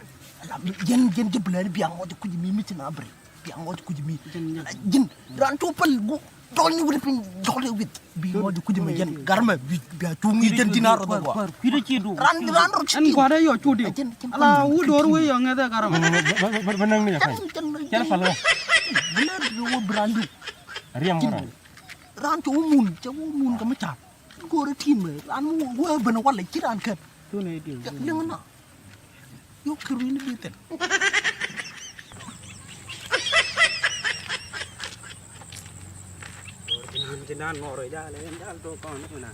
Ala, yɛn, yɛn ji̱ bilɛni bia ŋɔc kuc mi mi ci na bri. Bia ŋɔc kuc mi. Ji̱n, ji̱n. Ala, ji̱n. Ran cu pal gu. Dɔl ni wut piny, dɔl ni wut. Bi ŋɔc kuc mi yɛn. Gar mɛ, bi, bia cu ŋi̱i̱c jɛn di̱n a rɔ dhɔ gua. Kui̱dɛ ci du. Ran, ran rɔ ci. Ɛn gua̱dɛ yɔ cu di. Ala, wut dɔr wee yɔ ŋɛth ɛ gar mɛ. Bä, bä, bä, bä näŋ ni jɛ kany. Kɛn pal kɛ. Bilɛni wut bi ran du. Riɛm wä ran. Ran cu wä mun, cu wä mun kɛ mi ca̱r. Go̱o̱rä ti̱i̱m ran mi wä ben walɛ ci ran kɛn. Liŋ na. Yuk kɛ ruini bi thil. Go̱o̱rä ti nan ti nan ŋɔrɔ jal en jal to kɔn ni na.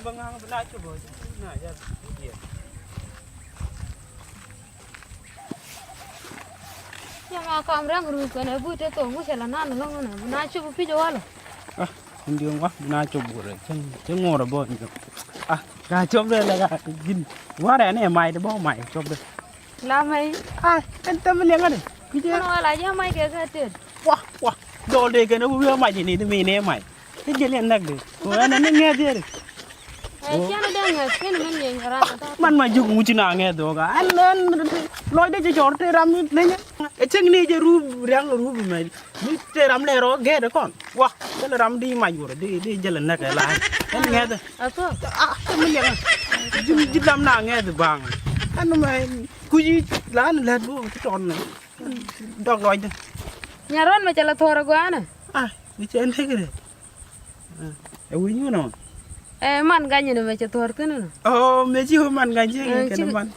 Cä ma kam rɛŋ ruuc kɛnɛ but te thok ŋucɛ la nan lɔŋ nɛ bi na cop pic walɛ. Ah, in diöŋ wa bi na cop burɛ cä ŋuɔrɛ bɔ in diöŋ. Ah, ka cop dɛ lɛ ka ji̱n warɛ ni mac dɛ bɔ mac cop dɛ. La mɛy. Ah, ɛn tɛm liɛŋä dɛ. Kui̱ jɛ. Kɛn wala jɛ mac kɛ kɛ tet. Wa, wa. Dɔl dee kɛn wi̱i̱ mac ini di mi ni mac. Ti jɛ liɛn näk di. Ko ɛn ni ŋɛth yɛ di. Ɛ cɛn dee ŋɛth kɛn min yɛ nyɛ ran. Man ma juk ŋuci na ŋɛth dɔka. Ɛn, ɛn lɔc dee jɛ cɔr te ram ni leny. Ɛ cɛŋ ni jɛ rup riaŋ rup mɛ. Ni te ram lɛ rɔ gɛɛt kɔn. Wa, kɛn ram di mac wurɛ di, di jɛ lɛ näk ɛ la. Ɛn ŋɛth. Ɛ kɔ. Ah, te min yɛ ŋɛth. Ji̱, ji̱ lam na ŋɛth baŋ. Ɛn mɛ kui̱ la ni lät bu ti tɔn mɛ. Dɔk lɔcdä. Nyarɔn mɛ cɛ la thuɔr agɔanɛ. Ah, mi cɛ ndek rɛ. Ɛ wi̱ny wun ɔ. Ɛ man gany ni mɛ cɛ thuɔr thin nɔ. Ɔ, mɛ ci wä man gany ci kɛn man.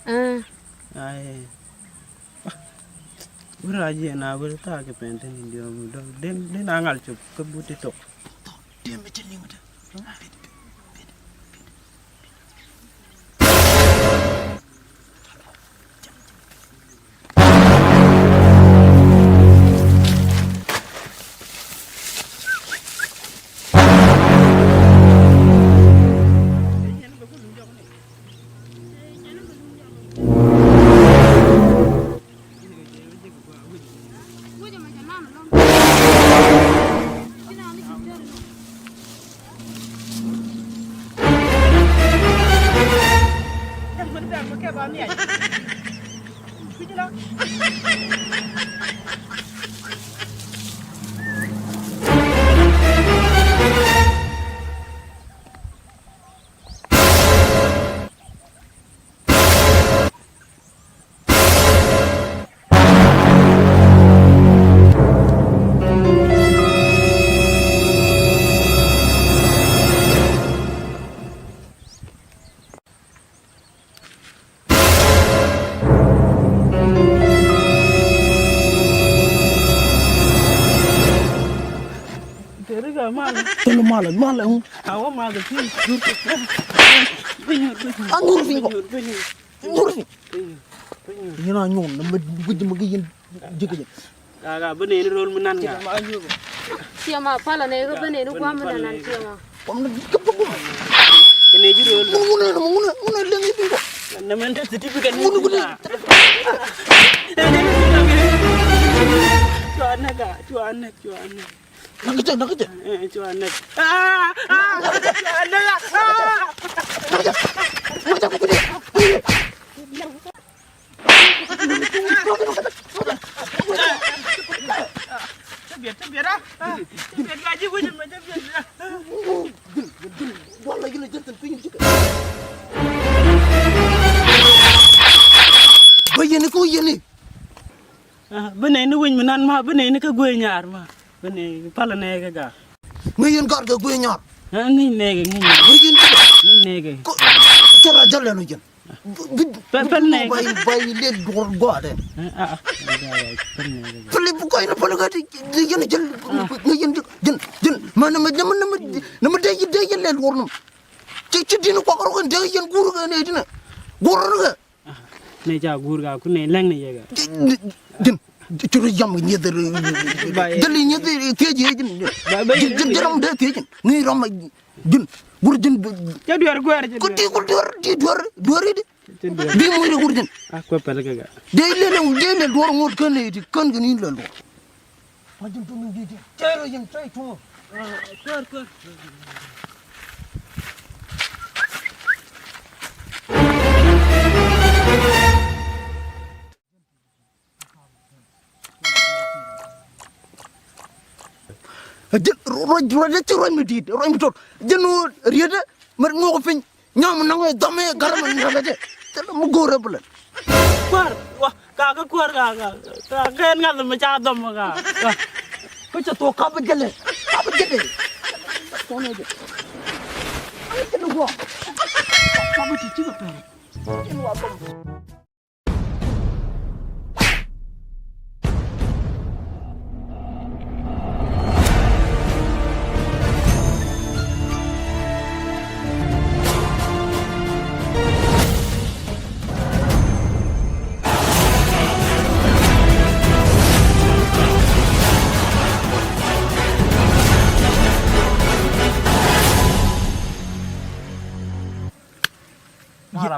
Ai. Wur a jiɛ na wur ta kɛ pɛn thin in diɔm dɔk. Den, den a ŋal cop kä but ti tok. Tɔ, den mɛ cɛ liŋ dä. Teri ka mal. Teri mal, mal. Awa mal ti. Angur fi ko. Angur fi. Yɛn a nyuɔn na mɛ guic mɛ kɛ yɛn ji̱ kɛ jɛ. Ka, ka, bi nɛy ni röl mi nan ka. Ciɛ ma palä nɛy kä bi nɛy ni guam mi nan nan ciɛ ma. Kɛ nɛy ji̱ röl. Mun, mun, mun, mun, mun, mun, leŋ i̱ pi̱n kɔ. Na mɛn te certificate ni mun, mun, mun. Cua näk ka, cua näk, cua näk. Nak kecil, nak kecil. Eh, cua näk. Ah, ah, cua näk, ah. Nak kecil. Nak kecil, nak kecil. Tëbiɛt, tëbiɛt, ah. Tëbiɛt, ka ji̱ wi̱c mɛ, tëbiɛt. Bä yɛn i̱ kä yɛn i̱. Ah, bä nɛy ni wi̱c mi nan ma, bä nɛy ni kä guëë nyar ma. Bä nɛy palä nɛy kä ga. Ŋäc yɛn gat kɛ guëë nyar. Ah, ŋäc nɛy kɛ, ŋäc nɛy. Ŋäc yɛn kä. Ŋäc nɛy kɛ. Kɛ ra jal lɛn wi̱c yɛn. Pɛl, pɛl nɛy kɛ. Bay, bay lel duɔr gɔadɛ. Ah, ah, ah. Pɛl nɛy kɛ. Pɛl i̱ bi kɔc ni pɛl kɛ ti yɛn jɛl. Ah. Ŋäc yɛn jɛl, jɛl, jɛl. Mɛ nɛ mɛ, nɛ mɛ, nɛ mɛ, nɛ mɛ dee, dee yɛn lɛl duɔr nɔm. Ci, ci di̱n kuak rɔ kɛn dee yɛn guur kɛ nɛy ti nɛ. Guur rɔ kɛ. Nɛ ca guur ka kun nɛ lɛŋ nɛ yɛ ka. Jin, jin, jin, jin, jin ram dee thiec jin. Jin, jin ram dee thiec jin. Ŋi̱i̱c ram jin. Guur jin. Ca duɛr guɛr jin. Ku ti ku duɛr, ti duɛr, duɛr idi. Bi muc ri guur jin. A kuɛ pɛl kɛ ka. Dee lɛ lɛ, dee lɛ duɔr ŋot kän nɛ iti, kän kɛ ni lɛ duɔr. Ma ji̱n tum in ji̱ ji̱. Cɛ rɔ ji̱n cɛ tum. Kuäär, kuäär. Ji̱n ruac, ruac, ruac mi di̱i̱t, ruac mi tot. Ji̱n riet mi ŋuɔk piny. Nyam naŋ ɛ dhɔm ɛ gär mɛ naŋ ɛ jɛ. Thilɛ mi go̱o̱r ɛ bi lɛl. Kuäär, wa, ka kä kuäär ka, ka, ka kɛn ŋa̱th mi ca dhɔm ka, ka. Kä cɛ thok kap jɛ lɛ, kap jɛ lɛ. Kɔn ɛ jɛ. Kap jɛ lɛ guɔ. Kap ti ci kɛ pɛn. Kɛn wa dhɔm.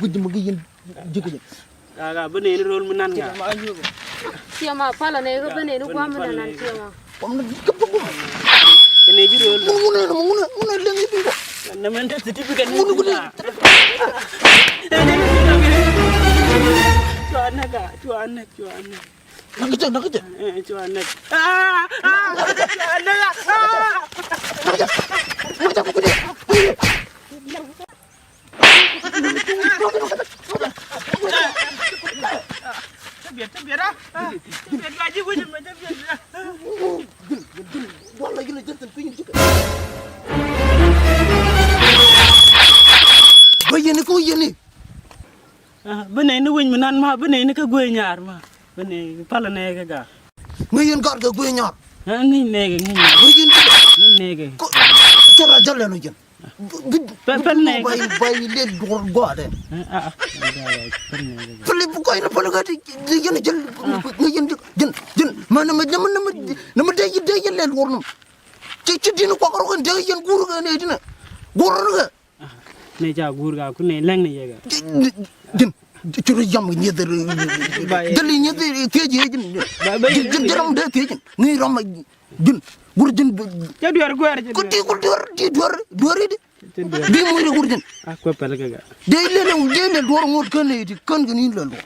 guic mi gi yɛn ji̱ kɛ jɛ. Gaa gaa bä nɛni ro̱l mi nan gaa. Tiɛma palä nɛ kä bä nɛni guam mi nan nan tiɛma. Kɛ nɛ ji̱ ro̱l. Mun mun mun mun leŋ i̱ biŋ kɔ. Nɛ mɛn te certificate ni. Mun mun. Cua näk gaa, cua näk, cua näk. Nak kecil, nak kecil. Eh, cua näk. Ah, ah, cua näk. Ah. Nak kecil, nak kecil. Tëbiɛt, tëbiɛt, ah. Tëbiɛt, tëbiɛt, tëbiɛt. Dual la yil a jɛn thin piny ji̱ kɛ. Ah, bi nɛy ni winy mi nan ma, bi nɛy ni kä guey nyar ma. Bi nɛy pal nɛy kɛ ga. Ŋäc yɛn gat kɛ guey nyar. Ah, ŋäc nɛy kɛ, ŋäc nɛy kɛ. Ŋäc yɛn gat. Ŋäc nɛy kɛ. Ko, cɛ ra jal lɛn jɛn. Bi, bi, pɛl, pɛl nɛy kɛ. Bay, bay lɛ duɔr gɔaa dɛ. Ah, ah, ah. Pɛl nɛy kɛ. Pɛl bi kɔc ni pɛl kɛ ti, ti yɛn jɛn. Ah. Ŋäc yɛn jɛn, jɛn, jɛn. Ma nɛ ma, nɛ ma, nɛ ma, nɛ ma dee, dee yɛn lɛ duɔr nɔ. Ci, ci di̱n kuak rɔ kɛn dee yɛn guur kɛ nɛy di̱n. Guur rɔ kɛ. Nɛ ca guur ka ku nɛ lɛŋ ni yɛ kɛ. Jin, jin, cu ri yam nyieth. Jin, jin, jin ram dee thiec jin. Ni ram jin. Gur jin. Cɛ duɛr guɛr, cɛ ku ti duɛr. Ku duɛr, ti duɛr, duɛr di. Cɛ duɛr. Bi mu ri gur jin. A kuɛ pɛl kɛ kɛ. Dee lɛ lɛ, dee lɛ duɔr ŋot kɛn ni ti kɛn kɛ ni lɛ duɔr.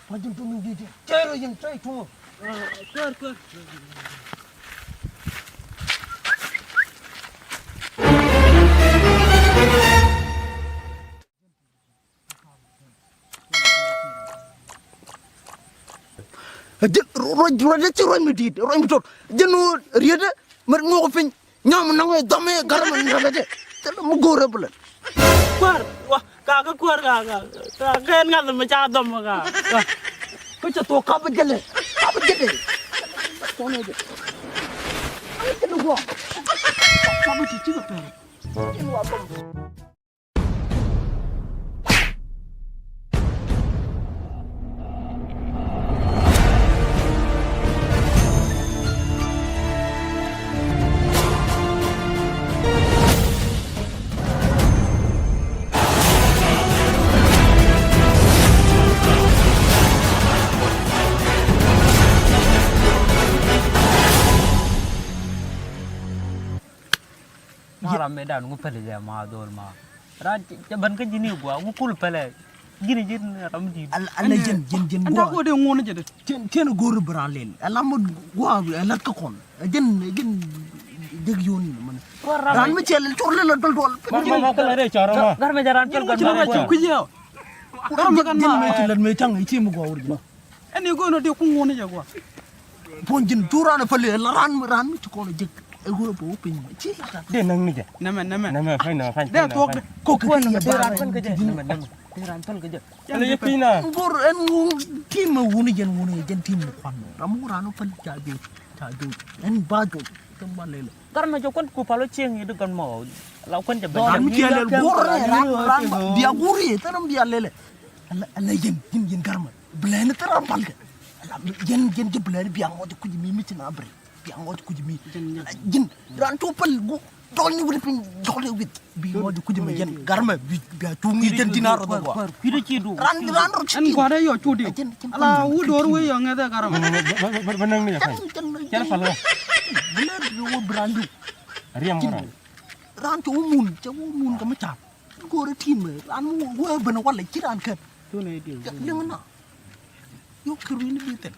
Wa jin tum in di ti. Cɛ ro jin cɛ tum. Kuɛr, kuɛr. Jin ruac, ruac, ruac, ruac mi di̱i̱t, ruac mi tot. Jin riet mi ŋuɔk piny. Nyam naŋ ɛ dhɔm ɛ gar mi naŋ ɛ jɛ. Thil mi go̱o̱r ɛ bi lɛl. Kuäär, wa, ka, ka kuäär ka, ka, ka, ka ɛn ŋa̱th mi ca dhɔm ka, ka. Kä cɛ thok kap jɛ lɛ, kap jɛ lɛ. Kɔn ɛ jɛ. Kap jɛ lɛ guɔ. Kap jɛ ci ci kɛ pɛr. Jin wa dhɔm. Ma ram mëë dan ŋu pɛlɛ jɛ ma dhol ma. Ran cɛ, cɛ ben kä ji̱n i̱ gua̱a̱ ŋu kul pɛlɛ. Ji̱n ji̱n ram ji̱. Ala, ala jɛn, jɛn, jɛn gua̱a̱. Ɛn ta go̱o̱r dee ŋuɔ̱n jɛ dee. Cɛn, cɛn go̱o̱r bɛ ran lɛl. Ala mɔ gua̱a̱, ala kä kɔn. Jɛn, jɛn dek yo̱n ni mɛ. Ran mi cɛ lɛl cɔr lɛl dɔl dɔl. Gar mɛ jɛ ran pɛl gar mɛ. Kui̱ jɛ. Gar mɛ gan ma. Jɛn mɛ cɛ lɛl mɛ caŋ i̱ ci mi gua̱a̱ wur jɛ. Ɛn i̱ go̱o̱n dee ku ŋuɔ̱n jɛ gua̱a̱. Puɔ̱ny ji̱n cu ran ɛ päli ɛ la ran, ran mi ci kɔn ɛ jek ɛ ɣöö bɛ wä piny mɔ ci la ran. Dee näk ni jɛ. Nɛmɛ, nɛmɛ. Nɛmɛ, fany nɛmɛ, fany. Dee thuɔ̱k dee. Kok kɛ ti yɛ ba. Dee ran päl kɛ jɛ. Nɛmɛ, nɛmɛ. Dee ran päl kɛ jɛ. Ɛn yɛ piny na. Bor ɛn ŋu tim ɛ wuni jɛn wuni jɛn tim mi kuan mɔ. Ram wun ran wä päl ca jɛ, ca jɛ. Ɛn ba jɛ. Tɛm ba lɛlɛ. Gar mɛ jɛ kuan ku pal wä cieŋ i̱ di gan mɔ. La kuan jɛ bɛ. Ram mi tiɛ lɛl bor ran, ran bia guri tɛ ram bia lɛlɛ. Ala, ala yɛn, yɛn, yɛn gar mɛ. Bilɛni thil ram palkɛ. Ala, yɛn, yɛn ji̱ bilɛni bia ŋɔc kuc mi, mi ci na bri. Bia ŋɔc kuc mi. Ala, ji̱n, ran cu pal gu, dɔl ni wuni piny, dɔl ni wit. Bi ŋɔc kuc mi yɛn gar mɛ, bi, bia cuŋ ni jɛn ji̱n a rɔ dhɔ gua. Ran, ran rɔ ci. Ɛn gua̱dɛ yɔ cu diw. Ala, wu dor wi yɔ ŋɛthɛ gar mɛ. Bä, bä, bä, bä näŋ ni jɛ pany. Jɛn, jɛn, jɛn pal wä. Bilɛni wä bi ran diw. Riɛm wä ran. Ran cu wä mun, cu wä mun kɛ mi ca̱p. Go̱o̱rä tim ran mi wä ben walɛ ci ran kɛn. Cɛ liŋ na. Yuk kɛ ruini bi thil.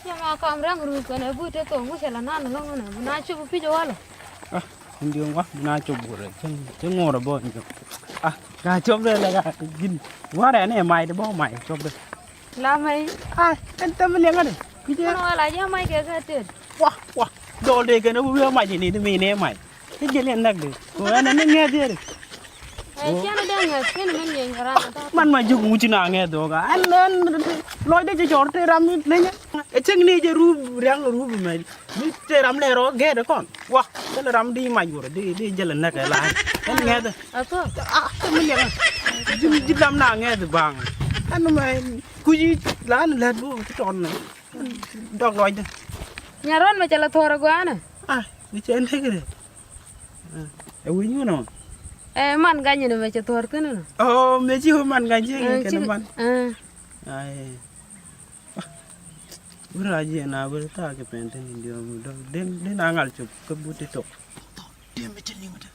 Cɛ ma kam rɛŋ rup kɛnɛ but te thok ŋucɛ la nan loŋ nɛ bi na cop pic walɛ. Ah, in diɔŋ wa bi na cop burɛ cɛ ŋuɔrɛ bɔ in diɔŋ. Ah, ka cop dɛ la ka gin warɛ ni mai de bɔ mai cop dɛ. La mɛy. Ai, ɛn thäm liɛŋä dɛ. Kui̱c ɛn wala jɛ mac kɛ kɛ tet. Wa, wa. Dɔɔl dee kɛn ɛ wi̱i̱ ɛ mac ini ti mi nɛ mac. Ti jɛ liɛn näk dee. Ko ɛn ɛn ni ŋɛth yɛ dee. Ɛ cɛn ɛ dee ŋɛth, cɛn ɛ mɛn yɛn kɛ ran ɛ ta̱a̱. Man ma jiök ŋuci na ŋɛth dɔɔk a. Ɛn, ɛn, lɔcdɛ jɛ cɔr te ram ni lenyɛ. Ɛ cäŋ ni jɛ rup riaŋ rup mɛ. Mi te ram lɛ rɔ gɛɛt kɔn. Wa, thilɛ ram di mac wurɛ, di, di jɛl näk ɛ la. Ɛn ŋɛth. A thok. A, mi liɛŋ. Ji̱, ji̱ lam na ŋɛth baŋ. Ɛn mɛ kui̱ la ni lät bu ti tɔn ni. Dɔk lɔcdɛ. Nyarɔn mɛ cɛ la thɔɔr ɛ gɔaa nɛ. A, mi cɛ ni tekɛ. Ɛ wi̱ny wun ɔ. Ɛ man gany ni mɛ cɛ thɔɔr kɛn nɔ. Ɔ, mɛ ci man gany ci kɛn man. Ai. Wur a jiɛ na wur thaak kɛ pɛn thin in diɔm dɔk den den a ŋal cop kä but ti tok. Tɔk den mi ti liŋ te.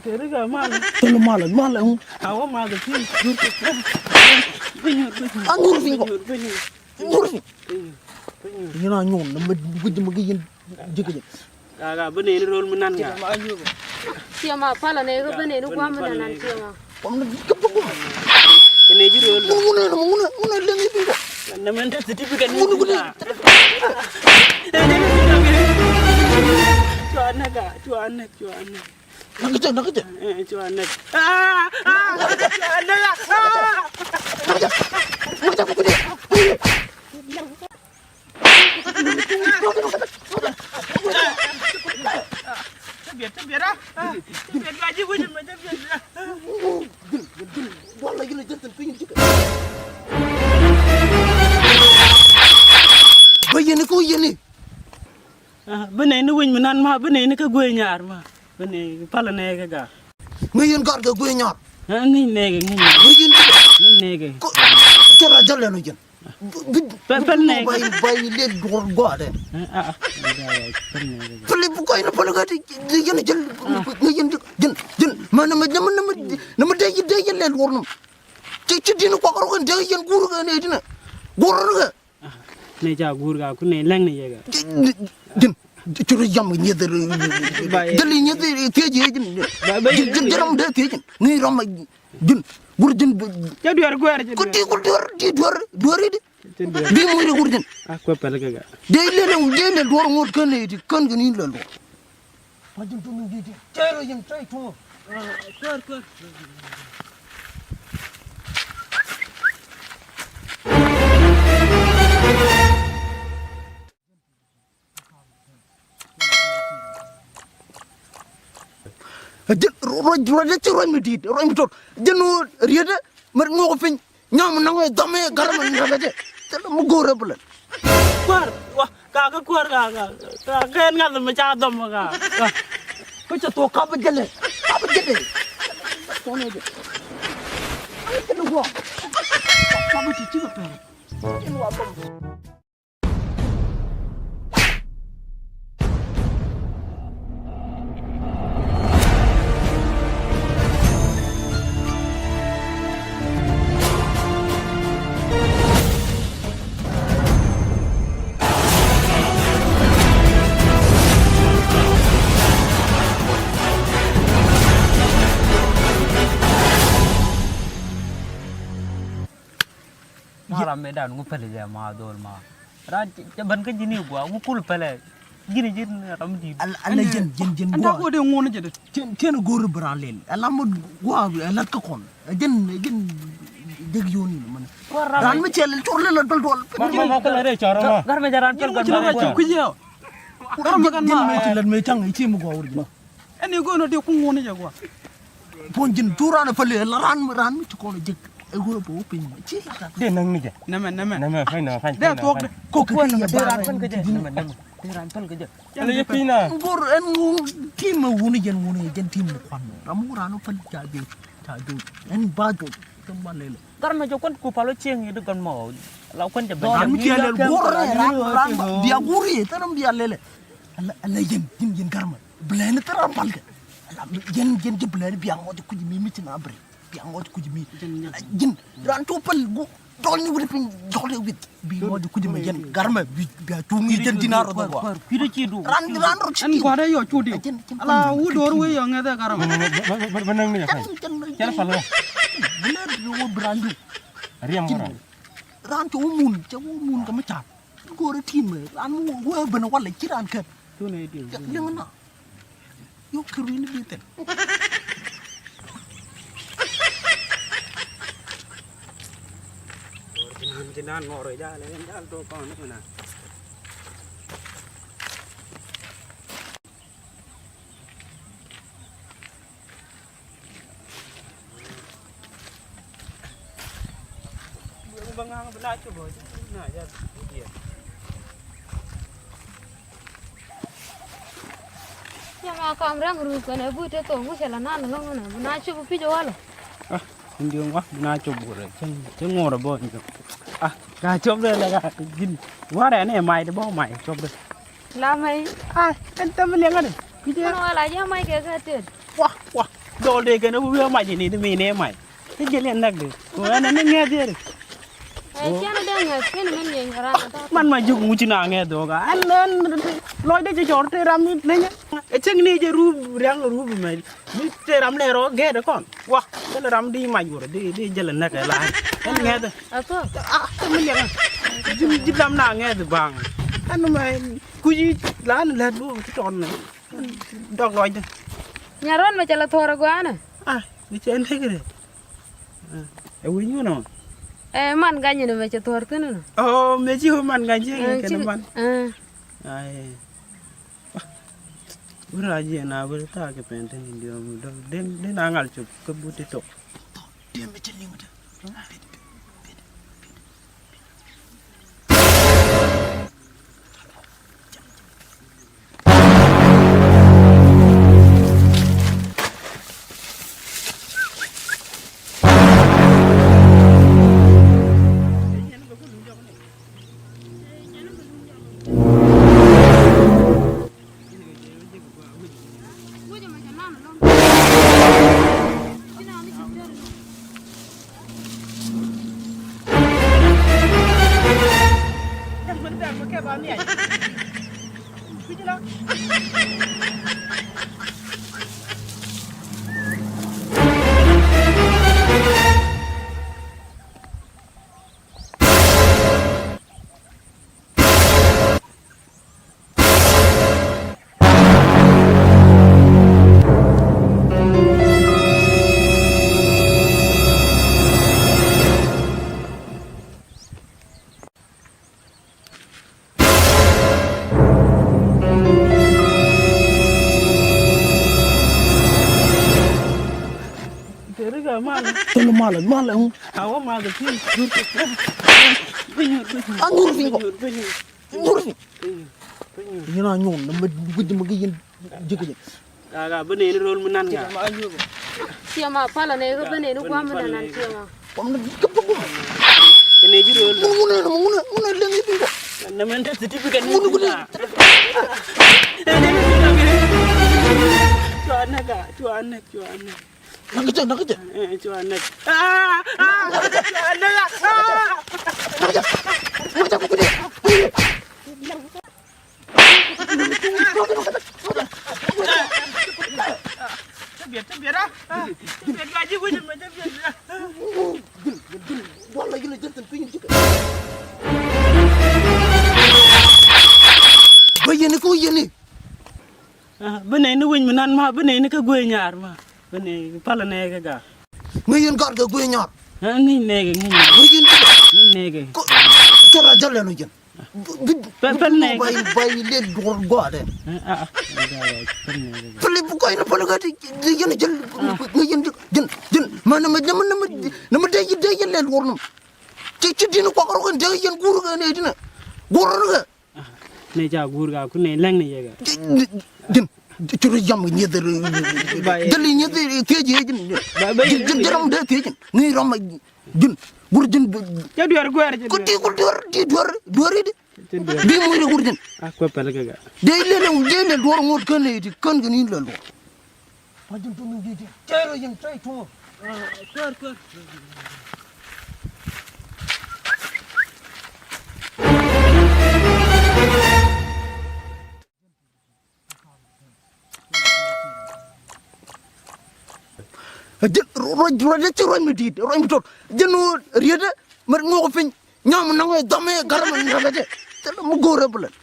Teri ka mal. Tolo mal, mal. Awa mal ti. Angur fingo. Angur fingo. Yina nyun na ma guji ma gi yin jiki jiki. Ka, ka, bi nɛni rol mi nan ŋa. Tiɛma, palä nɛ, ka bi nɛni guam mi nan, nan tiɛma. Kɛ nɛ ji̱ rol. Ŋunɛ, ŋunɛ, ŋunɛ lɛŋ i̱ biŋkɔ. Nɛ mɛn te certificate ni. Ŋunɛ, ŋunɛ. Cua nɛk a, cua nɛk, cua nɛk. Nak kecil, nak kecil. Eh, cua nɛk. Ah, ah, cua nɛk a. Ah. Nak kecil, nak kecil. Bä yɛn i̱ kä yɛn i̱. Ah, bä nɛy ni wi̱ny mi nan ma, bä nɛy ni kä guey nyar ma. Bä nɛy palä nɛy kä ga. Ŋäc yɛn gat kɛ guey nyar. Ah, ŋäc nɛy kɛ, ŋäc nɛy kɛ. Ŋäc nɛy kɛ. Cɛ ra jal lɛn ɔ jɛn. Pɛl, pɛl nɛ. Bay, bay lɛ duɔr gɔadɛ. Ah, ah, ah. Pɛl i̱ bi kɔc ni pɛl i̱ gat i̱ yɛn jɛl. Ni yɛn jɛl. Jɛn, jɛn. Mɛ, mɛ, mɛ, mɛ, mɛ dee, dee yɛn lɛ duɔr nɔm. Ci, ci di̱n kuak rɔ kɛn dee yɛn guur kɛ nɛ di̱n. Guur rɔ kɛ. Nɛ ca guur ka ku nɛ lɛŋ ni yɛ kɛ. Jɛn, jɛn. Ci rɔ yam kɛ nyieth. Jɛl i̱ nyieth thiec yɛ jɛn. Jɛn, jɛn, jɛn ram dee thiec jɛn. Ni ram. Jin, gur jin. Cɛ duer guer, cɛ duer. Kuti, kuti, duer, duer, duer idi. Cɛ duer. Bi mu idi gur jin. A kuɛ pɛl kɛ ga. Dee lɛ, dee lɛ duer ŋot kɛn idi, kɛn kɛn in lɛ duer. Ma jin tumi di di. Cɛ ro yin, cɛ tumi. Kuer, kuer. Jin ruac, ruac, ruac mi di̱i̱t, ruac mi tot. Jin riet mi ŋuɔk piny, nyam naŋ dhɔm ɛ gar mi naŋ jɛ. Thil mi go̱o̱r ɛ bi lɛl. Kuäär, wa, ka, ka kuäär, ka, ka, ka, ka ɛn ŋa̱th mi ca dhɔm, ka, ka. Kä cɛ thok kap jɛ lɛ, kap jɛ lɛ. Kap jɛ lɛ guɔ. Kap ti ci kɛ pɛl. Ma ram mi dan ŋu pɛlɛ jɛ ma dhol ma. Ran cɛ, cɛ ben kä ji̱n i̱ gua̱a̱, wu kul pɛlɛ. Ji̱n, ji̱n ram di̱i̱t. Ala, ala ji̱n, ji̱n, ji̱n gua̱a̱. Anda ko de ŋuɔ̱n jɛ de. Cien, cien go̱o̱r bɛ ran lɛl. Ala mɔ gua̱a̱, ala kä kɔn. Ji̱n, ji̱n, jek yoni mɛ. Ran mi cɛ lɛl cor lɛl dol dol. Ma, ma, ma, kala re cor ma. Gar mɛ jɛ ran pɛl. Ji̱n ŋuɔ̱n jɛ ran pɛl. Kui̱ jɛ. Gar mɛ kan ma. Ji̱n mɛ ci lɛl mɛ caŋ, ci mɛ gua̱a̱ wur ji̱n. Ɛn i̱ go̱o̱n ɔ dee kuŋ ŋuɔ̱n i̱ jɛ gua̱. Puɔ̱ny ji̱n cu raan ɛ päl ɛ la raan, raan mi ci kɔn ɛ jek ɛ ɣöö bɛ wä piny mɛ ci lat. Dee näk ni jɛ. Nɛmɛ, nɛmɛ. Nɛmɛ, fa̱ny nɔ, fa̱ny. Dee thuɔ̱k dee. Kok kɛ kɛ yɛ ba raan päl kɛ jɛ. Nɛmɛ, nɛmɛ. Dee raan päl kɛ jɛ. Ɛn i̱ piny na. Go̱r ɛn ŋu tim mɛ wuni jɛn, wuni jɛn tim mɛ kuan mɛ. Ram wun raan wä päl ca jek, ca jek. Ɛn ba jek. Tɛm ba lɛlɛ. Gar mɛ jɛ kuan ku pal wä cieŋ i̱ di gɔn mɔ. La kuan jɛ bɛ. Ram mi ciɛ lɛl go̱r raan, raan bia go̱r i̱ thɛn bia lɛlɛ. Ala, ala yɛn, yɛn, yɛn gar mɛ. Blɛn thil ram pal kɛ. Ala, yɛn, yɛn ji̱ blɛn bia ŋɔc kuc mi, mi ci na bri. Bia ŋɔc kuc mi. Ji̱n, ji̱n. Ala, ji̱n. Ran cu pal gu. Dɔl ni wut piny, dɔl ni wut. Bi ŋɔc kuc mi yɛn gar mɛ, bi, bia cuŋ i̱ jɛn ji̱n a rɔ dhɔ gua. Kui̱dɛ ci du. Ran, ran rɔ ci. Ɛn gua̱dɛ yɔ cu di. Ala, wu do̱r wee yɔ ŋɛth ɛ gar mɛ. Bä näŋ ni jɛ ka̱ny. Jɛn, jɛn, jɛn. Cɛn pal wä. Bi lɛ bi wä bi ran du. Riɛm wä ran. Ran cɛ wä mun, cɛ wä mun kɛ mi ca̱r. Go̱o̱rä ti̱i̱m ran mi wä ben walɛ ci ran kɛn. Cɛ liŋ na. Yuk kɛ ruini bi thil. Ci nan ŋɔr jal, jal to kɔn ni na. Yɛ ma kam rɛŋ ruu kɛnɛ bu te thok ŋu cɛ la nan loŋ nɛ bu na cop pic walɛ. Ah, in diöŋ wa bu na cop bu rɛ cɛ ŋuɔr bɔ in diöŋ. Ah, ka cop rɛ lɛ ka jin warɛ nɛ mai de bɔ mai cop rɛ. La mai. Ah, ɛn tɛm liɛŋ ade. Kui̱ jɛ. Ɛn wala jɛ mai kɛ ka tet. Wa wa. Dɔl de kɛn wi̱i̱ mai jɛ ni di mi nɛ mai. Ti jɛ liɛn nak de. Ko ɛn ni ŋɛ diɛri. Ɛ cɛn de ŋɛ kin min yɛ nyara. Man ma juk ŋuci na ŋɛ doga. Ɛn ɛn lɔc de jɛ jɔr te ram ni lenya. Ɛ cɛŋ ni jɛ ru riaŋ ru bi mɛ. Mi te ram lɛ rɔ gɛɛt kɔn. Wa. Jɛ lɛ ram di mac wurɛ di di jɛ lɛ nak ɛ la. Ɛn ŋɛ de. Ɛ ko. Ah, te mi liɛŋ. Jim jim ram na ŋɛ de baŋ. Ɛn mɛ. Kui̱ la ni lät bu ti tɔn ni. Dɔk lɔcdä. Nyarɔn mɛ cɛ la thuɔr agɔanɛ. Ah, ni cɛ ndek rɛ. Ɛ wi̱ny wun ɔ. Ɛ man gany ni mɛ cɛ thuɔr thin nɔ. Ɔ mɛ ci wä man gany ci kɛn man. Ai. Wä rac yɛ na wä ta kɛ pɛn thin in diɔm dɔk den den a ŋal cop kä but ti tok. Tɔk den mɛ cɛ liŋ wä tɛ. Tëë mal, mal, mal. Awä mal, mal. Aŋur fiŋ kɔ. Aŋur fiŋ. Yɛn a nyuɔn ni mi wi̱c mi ki yɛn ji̱ kɛ jɛ. Ka ka bi neni rol mi nan ka. Tiɛma palä nɛ kä bi neni guam mi nan nan tiɛma. Guam ni kä bi guam. Kɛ nɛ ji̱ rol. Mun mun mun mun mun lɛ ni bi kɔ. Na mɛn tɛ certificate ni. Mun mun. Cua nɛ ka, cua nɛ, cua nɛ. Nak kecil, nak kecil. Eh, cua nɛ. Ah, ah, cua nɛ. Ah. Nak kecil. Nak kecil. Bä yɛn i̱ kä wä yɛn i̱. Ah, bä nɛy ni wec mi nan ma, bä nɛy ni kä guey nyar ma. Bä nɛy palä nɛy kä ga. Ŋäc yɛn gar kɛ guey nyar. Ah, ŋäc nɛy kɛ, ŋäc nɛy. Ŋäc yɛn kɛ. Ŋäc nɛy kɛ. Cɔr a jal ɛn ɔ yɛn. Pɛl, pɛl nɛy kɛ. Bay, bay lel duɔr gɔaa dɛ. Ah, ah, ah. Pɛl nɛy kɛ. Pɛl bu kɔc ni pɛl kɛ ti yɛn jɛl. Ŋäc yɛn jɛl. Jɛn, jɛn. Ma nɛ mɛ, nɛ mɛ, nɛ mɛ, nɛ mɛ dee, dee yɛn lel duɔr nɔ. Ci, ci di̱n kuak rɔ kɛn dee yɛn guur kɛ nɛy ti nɛ. Guur rɔ kɛ. Nɛ ca guur ka ku nɛ lɛŋ ni yɛ ka. Jin cu rɔ yam nyieth. Jɛl nyieth thiec jɛ jin. Jin jin ram de thiec jin ni ram jin. Gur jin. Ca duer guer jin. Ku ti ku duer ti duer duer di. Bi mu ri gur jin. A ku pɛl kɛ ka. De le le de le duer ŋot kɛn ni ti kɛn kɛn ni le duer. Wa jin tu mi jiji. Cɛɛr wa jin cɛɛr tu. Kuäär, kuäär. Jin ruac, ruac, ruac mi di̱i̱t, ruac mi tot. Jin riet mɛ ŋuɔk piny. Nyam naŋ ɛ dhɔm ɛ gär mɛ naŋ ɛ jɛ. Thilɛ mi go̱o̱rɛ bi lɛl.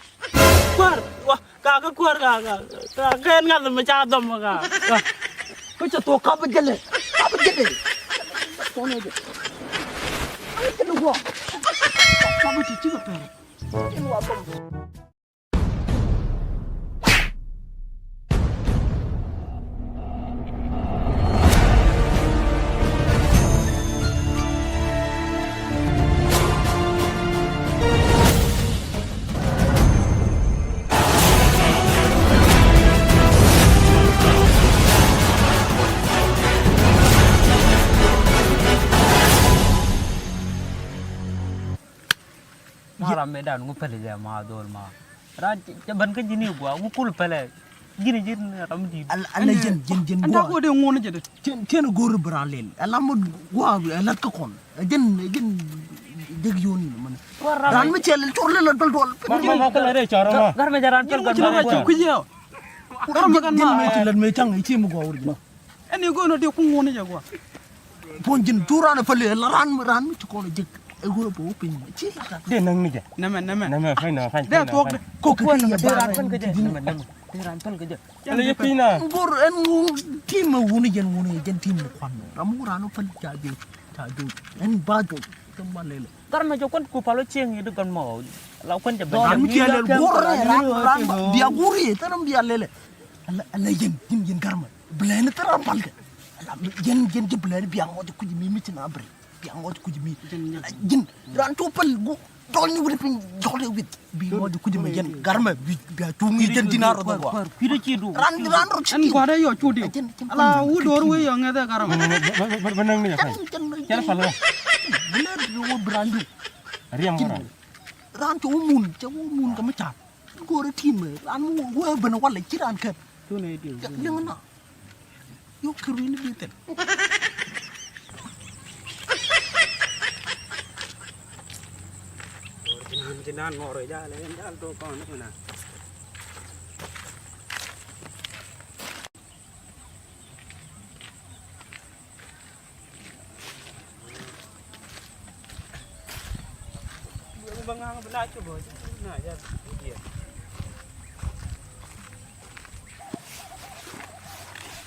Kuäär, wa, ka, ka kuäär, ka, ka, ka, ka ɛn ŋa̱th mi ca dhɔm, ka, ka. Kä cɛ thok kap jälɛ, kap jälɛ. Kɔn ɛ jɛ. Kap jälɛ guɔ. Abi ti cikɛ pɛl. Ma ram mi dan ŋu pɛlɛ jɛ ma dhol ma. Ran cɛ bän kä ji̱n i̱ gua ŋu kul pɛlɛ. Ji̱n ji̱n ram di̱t. Ala ji̱n ji̱n ji̱n gua. Anda ko de ŋun jɛ de. Cien cien go̱o̱r bi ran lel. Ala ma gua ala kä kɔn. Ji̱n ji̱n jek yoni mani. Ran mi cɛ lel cor lel dol dol. Ma ma ma kala re cor ma. Gar mi jɛ ran pɛl gar mi jɛ ran. Ji̱n mi ci lel mi caŋ i̱ ci mi gua wur ji̱n. Ɛn i̱ go̱o̱n ɔ dee kuŋ ŋuɔ̱n i̱ jɛ gua̱a̱. Puɔ̱ny ji̱n cu raan ɛ päli ɛ la raan mi raan mi ci kɔn ɛ jek ɛ ɣöö bɛ wä piny mɛ ci la ran. Dee näŋ ni jɛ. Nɛmɛ nɛmɛ. Nɛmɛ fa̱ny nɛmɛ fa̱y. Dee thuɔ̱k dɛ. Kok kɛ kɛ yɛ baar. Nɛmɛ nɛmɛ. Dee raan päl kɛ jɛ. Nɛmɛ nɛmɛ. Ɛn yɛ piny na. Ŋuɔ̱r ɛn ŋuɔ̱r tim ɛ wuni jɛn wuni jɛn tim mi kuan mɛ ram ŋuɔ̱r raan wä päl ca joc ca joc ɛn ba joc. Thin ma lele. Gar mɛ jɛ kuan ku pal wä cieŋ i̱ di gɔn mɔ. La kuan jɛ bɛ. Ram mi ciɛ lɛl guɔr ram ram bia guur i̱ thin ram bia lele. Ala ala yɛn yɛn yɛn gar mɛ. Bilɛni thil ram palkɛ. Ala jiɛn jiɛn ji̱ bilɛni bia ŋɔc kuc mi mi ci na bil. Bia ŋɔc kuc mi. Ji̱n ran cu pal gu dɔl ni wuli piny dɔl ni wit. Bi ŋɔc kuc mi jiɛn garmɛ bi bia cu mi jiɛn dinar rɔ dɔl wa. Ran ran rɔ ci. Ɛn gua̱dɛ yɔ cu diw. Ala wu do̱r wee yɔ ŋɛthɛ garmɛ. Bä näŋ ni jɛ pay. Cɛn pal wä. Bilɛ bi wä bi ran diw. Riɛm wä ran. Ran cu wä mun cɛ wä mun kɛ mi ca̱r. Go̱o̱rɛ ti̱i̱mɛ ran mi wee ben walɛ ci ran kɛn. Liŋ na. Yuk kɛ ruini bi thil.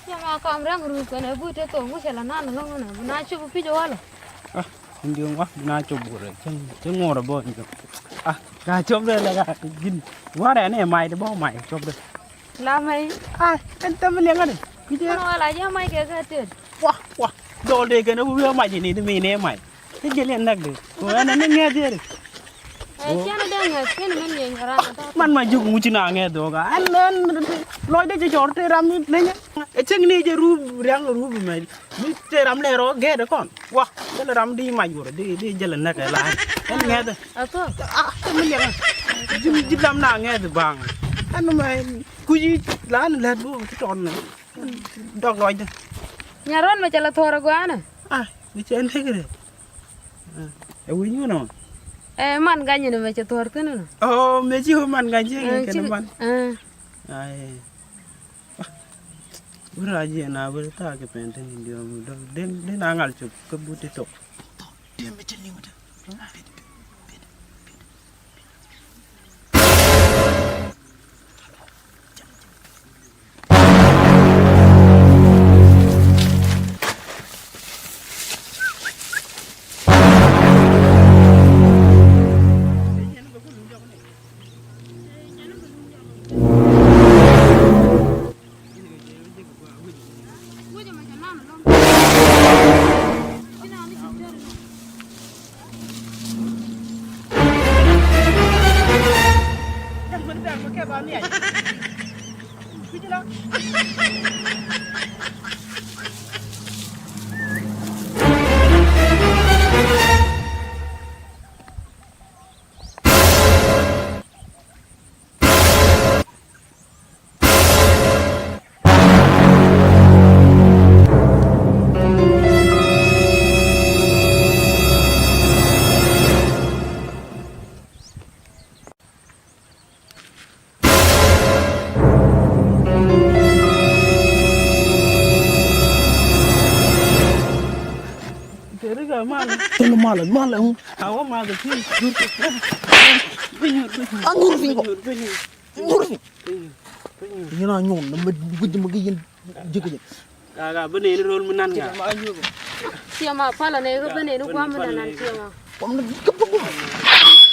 Yɛ ma kam rɛŋ rup kɛnɛ but te thok ŋucɛ la nan lɔŋ nɛ bi na cop pic walɛ. Ah, in diɔŋ wa bi na cop burɛ cɛ ŋuɔrɛ bɔ in diɔŋ. Ah, ka cop dɛ lɛ ka ji̱n warɛ nɛ may de bɔ may cop dɛ. La mɛy. Ai, ɛn thɛm liɛŋä dɛ. Kui̱cɛ. Kɛn wala jɛ mɛy kɛ kɛ tet. Wa wa. Dɔl dee kɛn ɛ wi̱i̱ ɛ mac ini di mi ni ɛ mac. Ti jɛ liɛn näk dee. Ko ɛn ɛn ni ŋɛth yɛ dee. Ɛ cɛn dee ŋɛth kɛn mɛn yɛ nyɛ ran ata. Man ma juk ŋuci na ŋɛth dee wä ka. Ɛn ɛn lɔc dee jɛ cɔr te ram ni lenyɛ. Ɛ cäŋ ni jɛ rup riaŋ rup mɛ. Mi te ram lɛ rɔ gɛɛt kɔn wa kɛn ram di mac wurɛ di di jɛl nɛk ɛ la ɛn ŋɛth. Athɔ. Ah, te mi liɛŋ ji̱ ji̱ lam na ŋɛth baŋ ɛn mɛ kuci la ɛn lɛt bu ci tɔn nɛ dɔk lɔcdɛ. Nyarɔn mɛ cɛ la thɔɔr ɛ gua̱a̱nɛ. Ah, mi cɛ nɛk rɛ. Ɛ wi̱ny wun ɔ. Ɛ man gany ni mɛ cɛ thɔɔr thin nɔ. Ɔ mɛ ci man gany ci kɛn man. Ai. Wut rac yɛn a wut thaak kɛ pɛn thin in diɔ̱ɔ̱m mi dɔ̱ŋ den den a ŋal cop kä but ti tok. Thil malɛ malɛ. Awä malɛ ti. Aŋur fi kɔ. Aŋur fi. Yɛn a nyuɔn na mɛ guic mɛ gi yɛn ji̱ kɛ jɛ. Ka ka bi neni rol mi nan ka. Tiɛma palä nɛ kä bi neni guam mi nan tiɛma. Guam ni kä bi guam.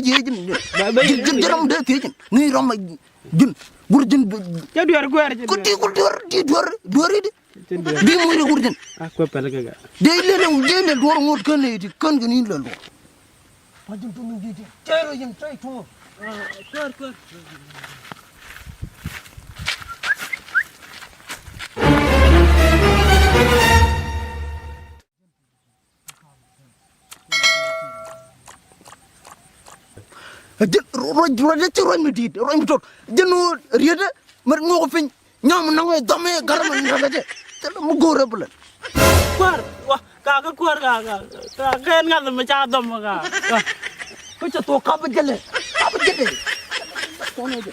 thiec ji̱ ji̱n. Ji̱n ji̱n ram dee thiec ji̱n. Ŋi̱i̱c ram ji̱n. Gur ji̱n. Cä duer guɛɛr ji̱n. Ku ti ku duer ti duer duer i̱di. Bi muc ri gur ji̱n. A kuɛ pɛl kɛ gak. Dee lel dee lel duɔr ŋot kän i̱di kän kɛ ni lel duɔr. Wa ji̱n tum in ji̱ ji̱. Cɛ rɔ ji̱n cɛ tum. Kuäär kuäär. Jɛn ruac ruac ruac mi di̱i̱t ruac mi tot jɛn ɣöö rietdä mɛ ŋuɔk piny nyam naŋ ɛ dhɔm ɛ garmɛ ni rɛl ɛ jɛ. Thilɛ mi go̱o̱rɛ bi lɛl. Kuäär wa ka kä kuäär ka ka ka kɛn ŋath mi ca dhɔm ka ka. Kä cɛ thok kap jɛlɛ kap jɛlɛ. Kɔn ɛ jɛ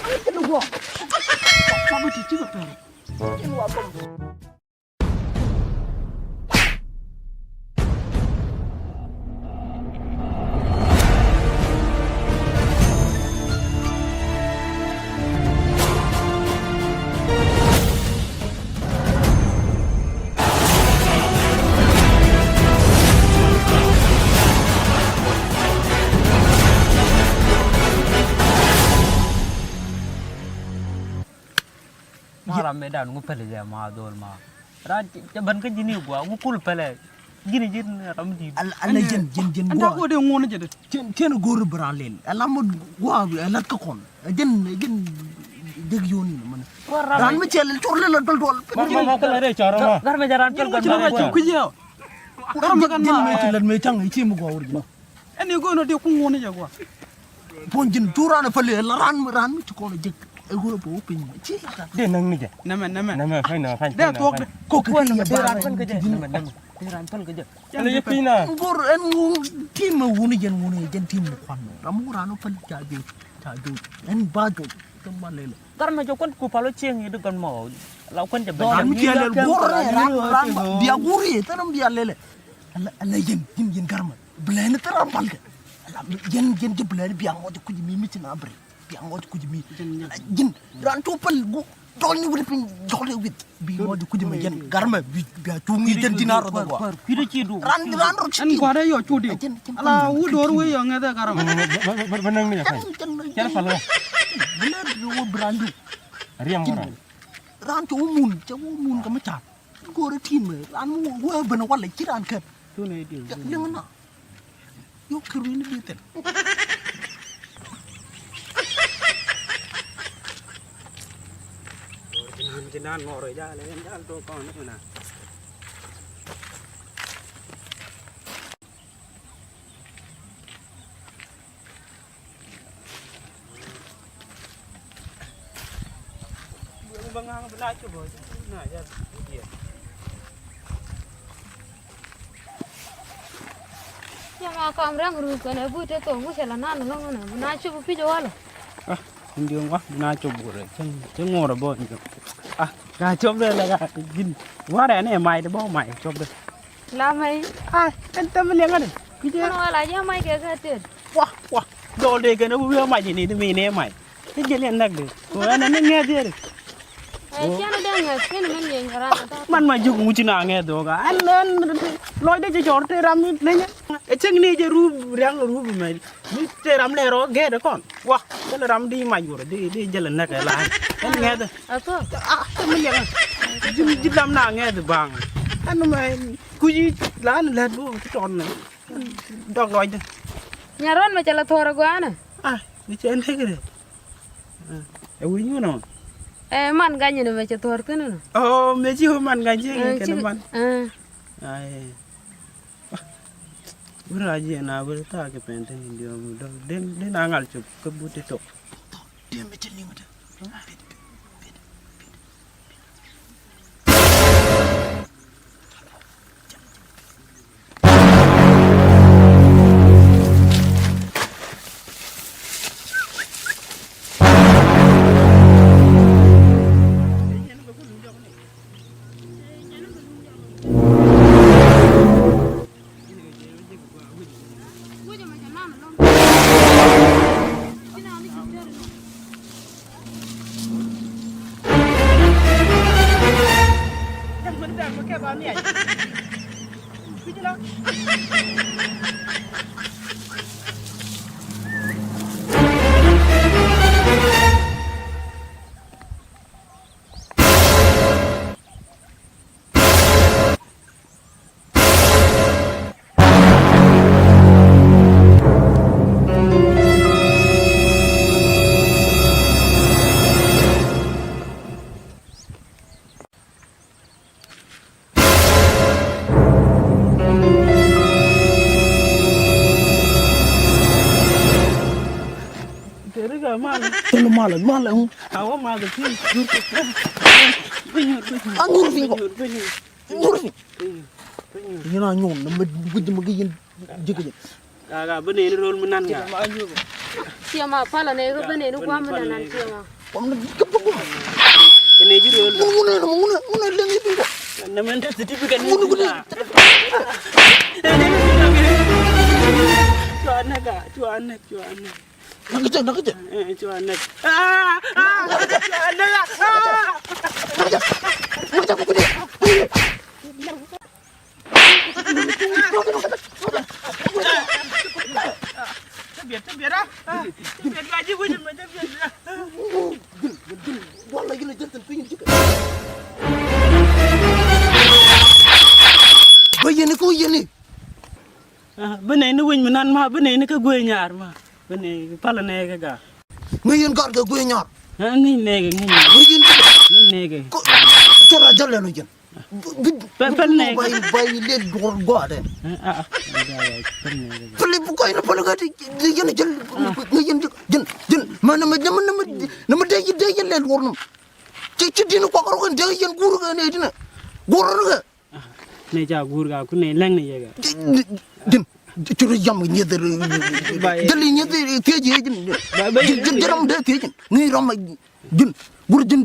kap jɛlɛ guɔ kap ti ci kɛ pɛr. Jɛn wa dhɔm. Ma ram mëë dan ŋu pɛlɛ jɛ ma dhol ma. Ran cɛ ben kä ji̱n i̱ gua̱a̱ ŋu kul pɛlɛ. Ji̱n ji̱n ram di̱i̱t. Ala ji̱n ji̱n ji̱n gua̱a̱. Ɛn ta go̱o̱dɛ ŋuɔ̱n jɛ dee. Cien cien go̱o̱r bi ran lel. Ala mut gua̱a̱ ɛ lat kä kɔn. Ɛ ji̱n ɛ ji̱n dek yoni ni mani. Ran mi cɛ lel cor lel dol dol. Gar mɛ jɛ ran pɛl gar mɛ. Ji̱n mɛ ci lɛt mɛ caŋ i̱ ci mi gua̱a̱ wur ji̱n. Ɛn i̱ go̱o̱n ɔ dee kuŋ ŋuɔ̱n jɛ gua̱a̱. Puɔ̱ny ji̱n cu raan ɛ päli ɛ la raan mi raan mi ci kɔn ɛ jek ɛ ɣöö bɛ wä piny mɔ ci la raan. Dee näŋ ni jɛ. Nɛmɛ nɛmɛ. Nɛmɛ fany nɛmɛ fany. Dee thuɔk dee. Kok kɛ ti yɛ ba raan pɛl kɛ jɛ. Nɛmɛ nɛmɛ. Dee raan pɛl kɛ jɛ. Ɛn yɛ piny na. Bor ɛn ŋu tim ɛ wuni jɛn wuni jɛn tim mi kuan mɛ ram wun raan wä päl ca joc ca joc ɛn ba joc. Tɛm ba lele. Gar mɛ jɛ kuan ku pal wä cieŋ i̱ di gɔn mɔ la kuan jɛ bɛ. Raan mi ciɛ lɛl bor raan raan bia guri tɛn bia lele. Ala ala yɛn yɛn yɛn gar mɛ. Bilɛni thil ram palkɛ. Ala yɛn yɛn ji̱ bilɛni bia ŋɔc kuc mi mi ci na bri bia ŋɔc kuc mi. Ji̱n ran cu pal gu tɔl ni wut piny jɔl ni wit bi ŋɔc kuc mi yɛn gar mɛ bi bia cuŋ ni jɛn ji̱n a rɔ dhɔ gua. Kui̱dɛ ci du. Ran ran rɔ ci. Ɛn gua̱dɛ yɔ cu diw. Ala wut do̱r wee yɔ ŋɛth ɛ gar mɛ. Bä näŋ ni jɛ pay. Cɛn pal wä. Bilɛ bi wä bi ran diw. Riɛm kɔ ran. Ran cu wä mun cɛ wä mun kɛ mi ca̱r. Go̱o̱rɛ tim ran mi wä ben walɛ ci ran kɛp. Liŋ na. Yuk kɛ ruini bi thil. Cɛ ma kam rɛŋ ruu kɛnɛ bu te thok ŋucɛ la nan lɔŋ nɛ bu na cop pic walɛ. Ah, in diɔŋ wa bu na cop bu rɛ cɛ ŋuɔrɛ bɔ in diɔŋ. Ah, ka cop dɛ la ka gin warɛ nɛ mai de bɔ mai cop dɛ. La mɛy. Ai, ɛn tɛm liɛŋä ni. Kui̱cɛ. Kɛn wala jɛ mac kɛ kɛ tet. Wa, wa. Dɔl dee kɛn wi̱i̱ mac ni di mi ni mac. Ti jɛ liɛn näk di. Ko ɛn ni ŋɛth yɛ di. Ɛ cɛn dee ŋɛth kɛn mɛn yɛ nyɔra na ta. Man ma juk ŋuci na ŋɛth dɔɔka. Ɛn ɛn lɔc dee jɛ cɔr te ram ni lenyɛ. Ɛ cɛŋ ni jɛ rup riaŋ rup mɛ. Ni te ram lɛ rɔ gɛɛt kɔn. Wa. Thilɛ ram di mac wurɛ di, di jälɛ näk ɛ la. Ɛn ŋɛth. A thuɔ̱k. A, mi liɛŋ. Ji̱, ji̱ lam na ŋɛth baŋ. Ɛn mɛ kui̱ la ni lät bu ti tɔn. Dɔk lɔcdä. Nyarɔn mɛ cɛ la thuɔ̱ɔ̱r ɛ gɔaa nɛ. A, mi cɛ näk rɛ. Ɛ wi̱i̱ nyuun ɔ. Ɛ man gany ni mɛ cɛ thuɔ̱ɔ̱r thi̱n nɔ. Ɔ, mɛ ci man gany ci kɛn man. Ɛ. Ai. Wur a jiɛn a wur thaak kɛ pɛn tin in diɔm dɔl den, den a ŋal cop kä but ti tok. Diɛm mi ti liŋ ti. Teri ka mal. Teri mal, mal. Awa mal ti. Angur fingo. Nyuur ni. Yɛn a nyuɔn na mɛ guic mɛ gɛ yɛn ji̱ kɛ jɛ. Gaa gaa bä nɛɛni ro̱l mi nan gaa. Ciɛ ma palä nɛ kä bä nɛɛni guam mi nan nan ciɛ ma. Guam ni kɛ bä guam. Kɛ nɛ ji̱ ro̱l. Mun mun nɛ mun nɛ mun nɛ lɛŋ i̱ biŋ kɔ. Nɛ mɛn te certificate ni. Mun ni guni. Cua nɛ gaa cua nɛ cua nɛ. Nak kecil, nak kecil. Eh, cua nɛ. Ah, ah, cua nɛ. Ah. Nak kecil. Nak kecil. Bä yɛn i̱ ku yɛn i̱. Bä nɛy ni wec mi nan ma bä nɛy ni kä guey nyar ma. Bä nɛy palä nɛy kä ga. Ŋäc yɛn gat kɛ guey nyar. Ŋäc nɛy kɛ ŋäc nɛy. Ŋäc yɛn gat. Ŋäc nɛy kɛ. Cɛ ra jal lɛn jɛn. Pɛl nɛy kɛ. Bay lɛ duɔr gɔaa dɛ. Pɛl nɛy kɛ. Pɛl bi gɔaa yɛn pɛl gat yɛn jɛl. Ŋäc yɛn jɛn jɛn jɛn. Ma nɛ ma nɛ ma nɛ ma dee yɛn dee yɛn lɛ duɔr nɛ. Ci ci din kuak rɔ kɛn dee yɛn guur kɛ nɛy din. Guur rɔ kɛ. Nɛ ca guur ka kun nɛ lɛŋ nɛ yɛ ka. Jin cu rɔ yam nyeth. Jɛli nyeth thiec yɛ jin. Jin jin ram dee thiec jin ni ram jin guur jin.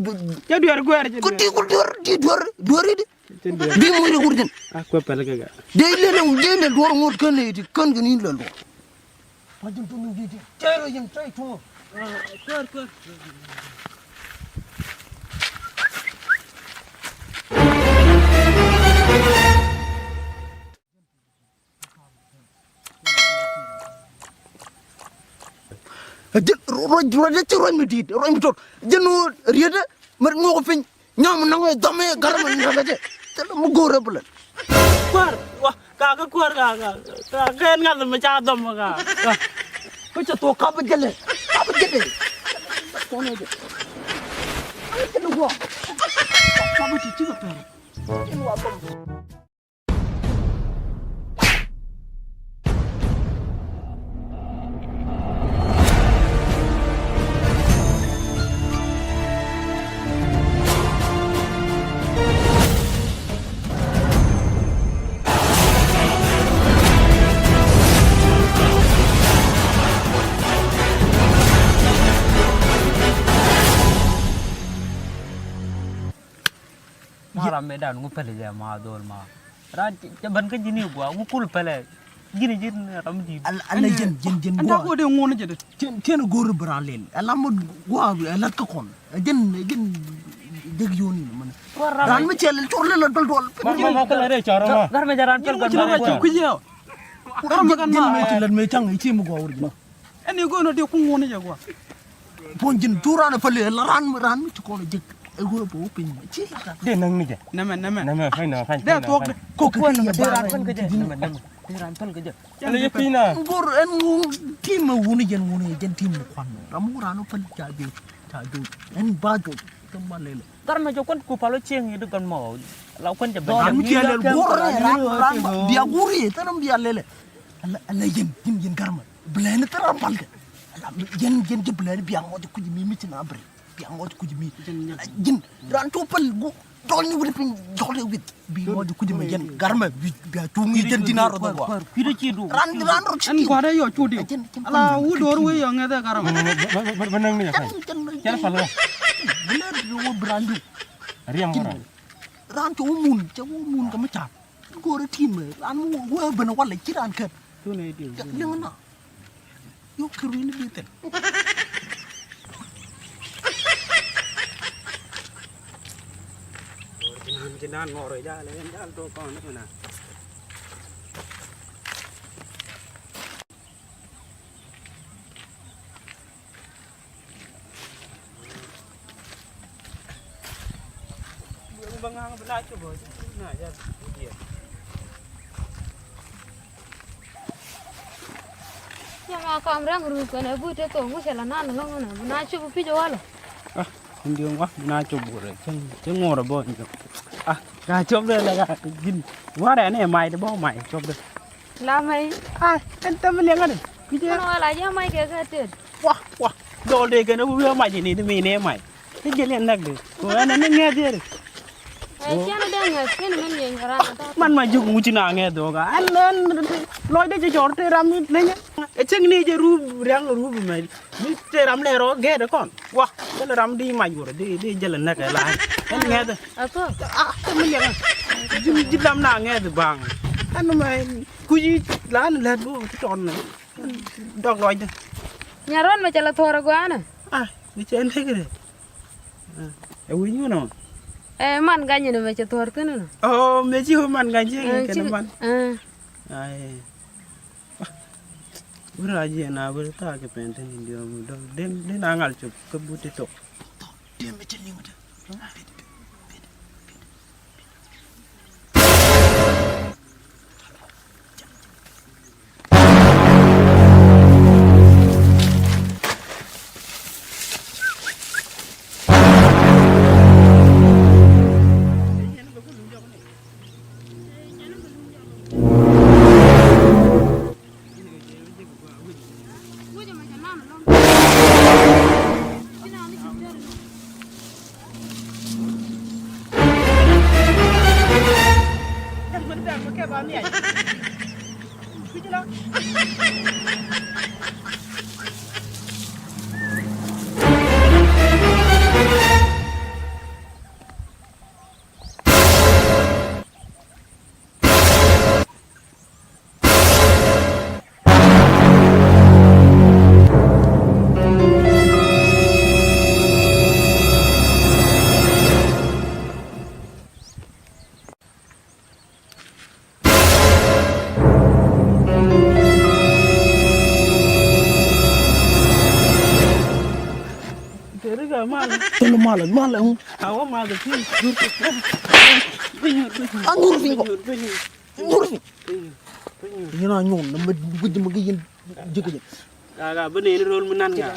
Ca duer guer jin. Ku ti ku duer ti duer duer di. Bi mu ni guur jin. A kuɛ pɛl kɛ ka. Dee lɛ lɛ dee lɛ duɔr ŋot kɛn ni ti kɛn kɛ ni lɛ duɔr. Pajin tu mi jiti. Tero yin try tu. Kör kör. Jin roj roj ci roj mi dit roj mi tot. Jin riede mer ngok piny. Nyam naŋ ɛ dhɔm ɛ garmɛ naŋ ɛ jɛ. Thilɛ mi go̱o̱rɛ bi lɛ. Kuäär wa ka kä kuäär ka ka ka kɛn ŋath mi ca dhɔm ka. Kä cɛ thok kap jɛlɛ kap jɛlɛ. Kɔn ɛ jɛ kap jɛlɛ guɔ. Kap ti ci kɛ pɛr. Ma ram mëë dan ŋu pɛlɛ jɛ ma dhol ma. Ran cɛ bän kä ji̱n i̱ gua̱a̱ ŋu kul pɛlɛ. Ji̱n ji̱n ram ji̱. Ala ji̱n ji̱n ji̱n gua̱a̱. Ɛn ta go̱o̱r i̱ ŋuɔ̱n jɛ dee. Tiɛn tiɛn go̱o̱r i̱ bɛ ran lɛl ala mot gua̱a̱ ɛ la̱t kä kɔn. Ɛ ji̱n ɛ ji̱n dek yoni ni mɛn. Ran mi cɛ lɛl cɔr lɛl a dɔl dɔl. Gar mɛ jɛ ran pɛl gua̱a̱. Gar mɛ jɛ ran pɛl gua̱a̱. Ji̱n mɛ ci lɛl mɛ caŋ i̱ ci mi gua̱a̱ wur ji̱n. Ɛn i̱ go̱o̱r i̱ dee kuŋ ŋuɔ̱n jɛ gua̱a̱. Puɔ̱ny ji̱n cu raan ɛ päl ɛ la raan mi, raan mi ci kɔn ɛ jek. Ɛ ɣöö bɛ wä piny ci la raan. Dee näŋ ni jɛ. Nɛmɛ, nɛmɛ. Nɛmɛ, fäny nɛmɛ, fäny, dee fäny thuɔ̱k nɛmɛ, dee. Fäny. Kok kɛ ri ba dee raan päl kɛ jɛ. Nɛmɛ, nɛmɛ. Dee raan päl kɛ jɛ. Ɛn jɛ piny na. Ŋor ɛn ŋor tim ɛ wuni jɛn, wuni jɛn tim ɛ kuan. Ram ŋor raan ɛ päl ca jɛ, ca jɛ. Ɛn ba jɛ. Tɛm ba lɛlɛ. Gat mɛ jɛ kuan ku pal ɔ cieŋ i̱ di gɔn mɔ. La kuan jɛ bɛ. Ram mi ciɛ lɛl ŋor raan, raan bia ŋor i̱ tɛn bia lɛlɛ. Ala, ala yɛn, yɛn, yɛn garmɛ. Bilɛni thil ram palkɛ. Ala, yɛn, yɛn jɛ bilɛni bia ŋɔc kuc mi, mi ci na bri. Bia ŋɔc kuc mi. Jɛn, jɛn. Ala, yɛn, ran cu pal gu, jɔl ni wili piny, jɔl ni wili. Bi ŋɔc kuc mi yɛn garmɛ, bi, bia cuŋ ni jɛn dina rɔ dɔ wa. Kui̱dɛ ci du. Ran, ran rɔ ci. Ɛn kuadɛ yɔ cu diw. Ala, wu dor wee yɔ ŋɛthɛ garmɛ. Bɛ, bɛ, bɛ, bɛ näŋ ni jɛ ka̱ny. Jɛn, jɛn, jɛn. Cɛn pal wä. Bilɛni wä bran diw. Riɛm wä ran. Ran cɛ wä mun, cɛ wä mun kɛ mi ca̱p. Go̱o̱rä ti̱i̱m ran mi wä ben walɛ ci ran kɛp. Liŋ na. Yuk kɛ ruini bi thil. Yɛ ma kam rɛŋ ruu kɛnɛ but te thok ŋucɛ la nan lɔŋ nɛ bi na cop pi̱c walɛ. Ah, in diɔ̱ŋ wa bi na cop burɛ cä ŋuɔrɛ bɔ in diɔ̱ŋ. Ah, ka cop dɛ lɛ ka ji̱n warɛ ni mac dɛ bɔ mac cop dɛ. La mɛy. Ai, ɛn thäm liɛŋä ni. Kui̱cɛ. Ɛn wala jɛ mac kɛ kɛ tet. Wa, wa. Dɔl dee kɛn ɛ wi̱i̱ ɛ mac ini di mi ni ɛ mac. Ti jɛ liɛn näk di. Ko ɛn ɛn ni ŋɛth yɛ di. Ɛ cɛn dee ŋɛth kɛn min yɛ nyɔran. Man ma juk ŋuci na ŋɛth dɔɔka. Ɛn, ɛn lɔc dee jɛ cɔr ti ram mi leny. Ɛ cäŋ ni jɛ rup riaŋ rup mɛ. Mi tëë ram lɛ rɔ gɛɛt kɔn. Wa, jälɛ ram di mac wurɛ, di, di jälɛ näk ɛ la. Ɛn ŋɛth. Athok. Ah, mi liɛŋ. Ji̱, ji̱ lam na ŋɛth baŋ. Ɛn mɛ, kui̱ la ni lät bo, ti tɔn mɛ. Dɔk lɔcdä. Nyarɔn mɛ cɛ la thɔɔr ɛ gɔaa nɛ. Ah, mi cɛ ɛn tekɛ rɛ. Ah, ɛ wi̱i̱ nyun ɔ. Ɛ man ga̱ny ni mɛ cɛ thɔɔr thi̱n nɔ. Ɔ, mɛ ci wä man ga̱ny ci kɛn man. Ai. Wä rac yɛn a wä thaak kɛ pɛn thin in diɔm dɔl den, den a ŋal cop kä but ti tok. Dem mi cɛ liŋ te. Teri ka mal. Teri mal, mal. Awa mal ti. Angur bingo. Angur bingo. Yɛn a nyuɔn na mɛ guic mɛ gi yɛn ji̱ kɛ jɛ. Ka, ka, bi nɛy ni röl mi nan ŋa.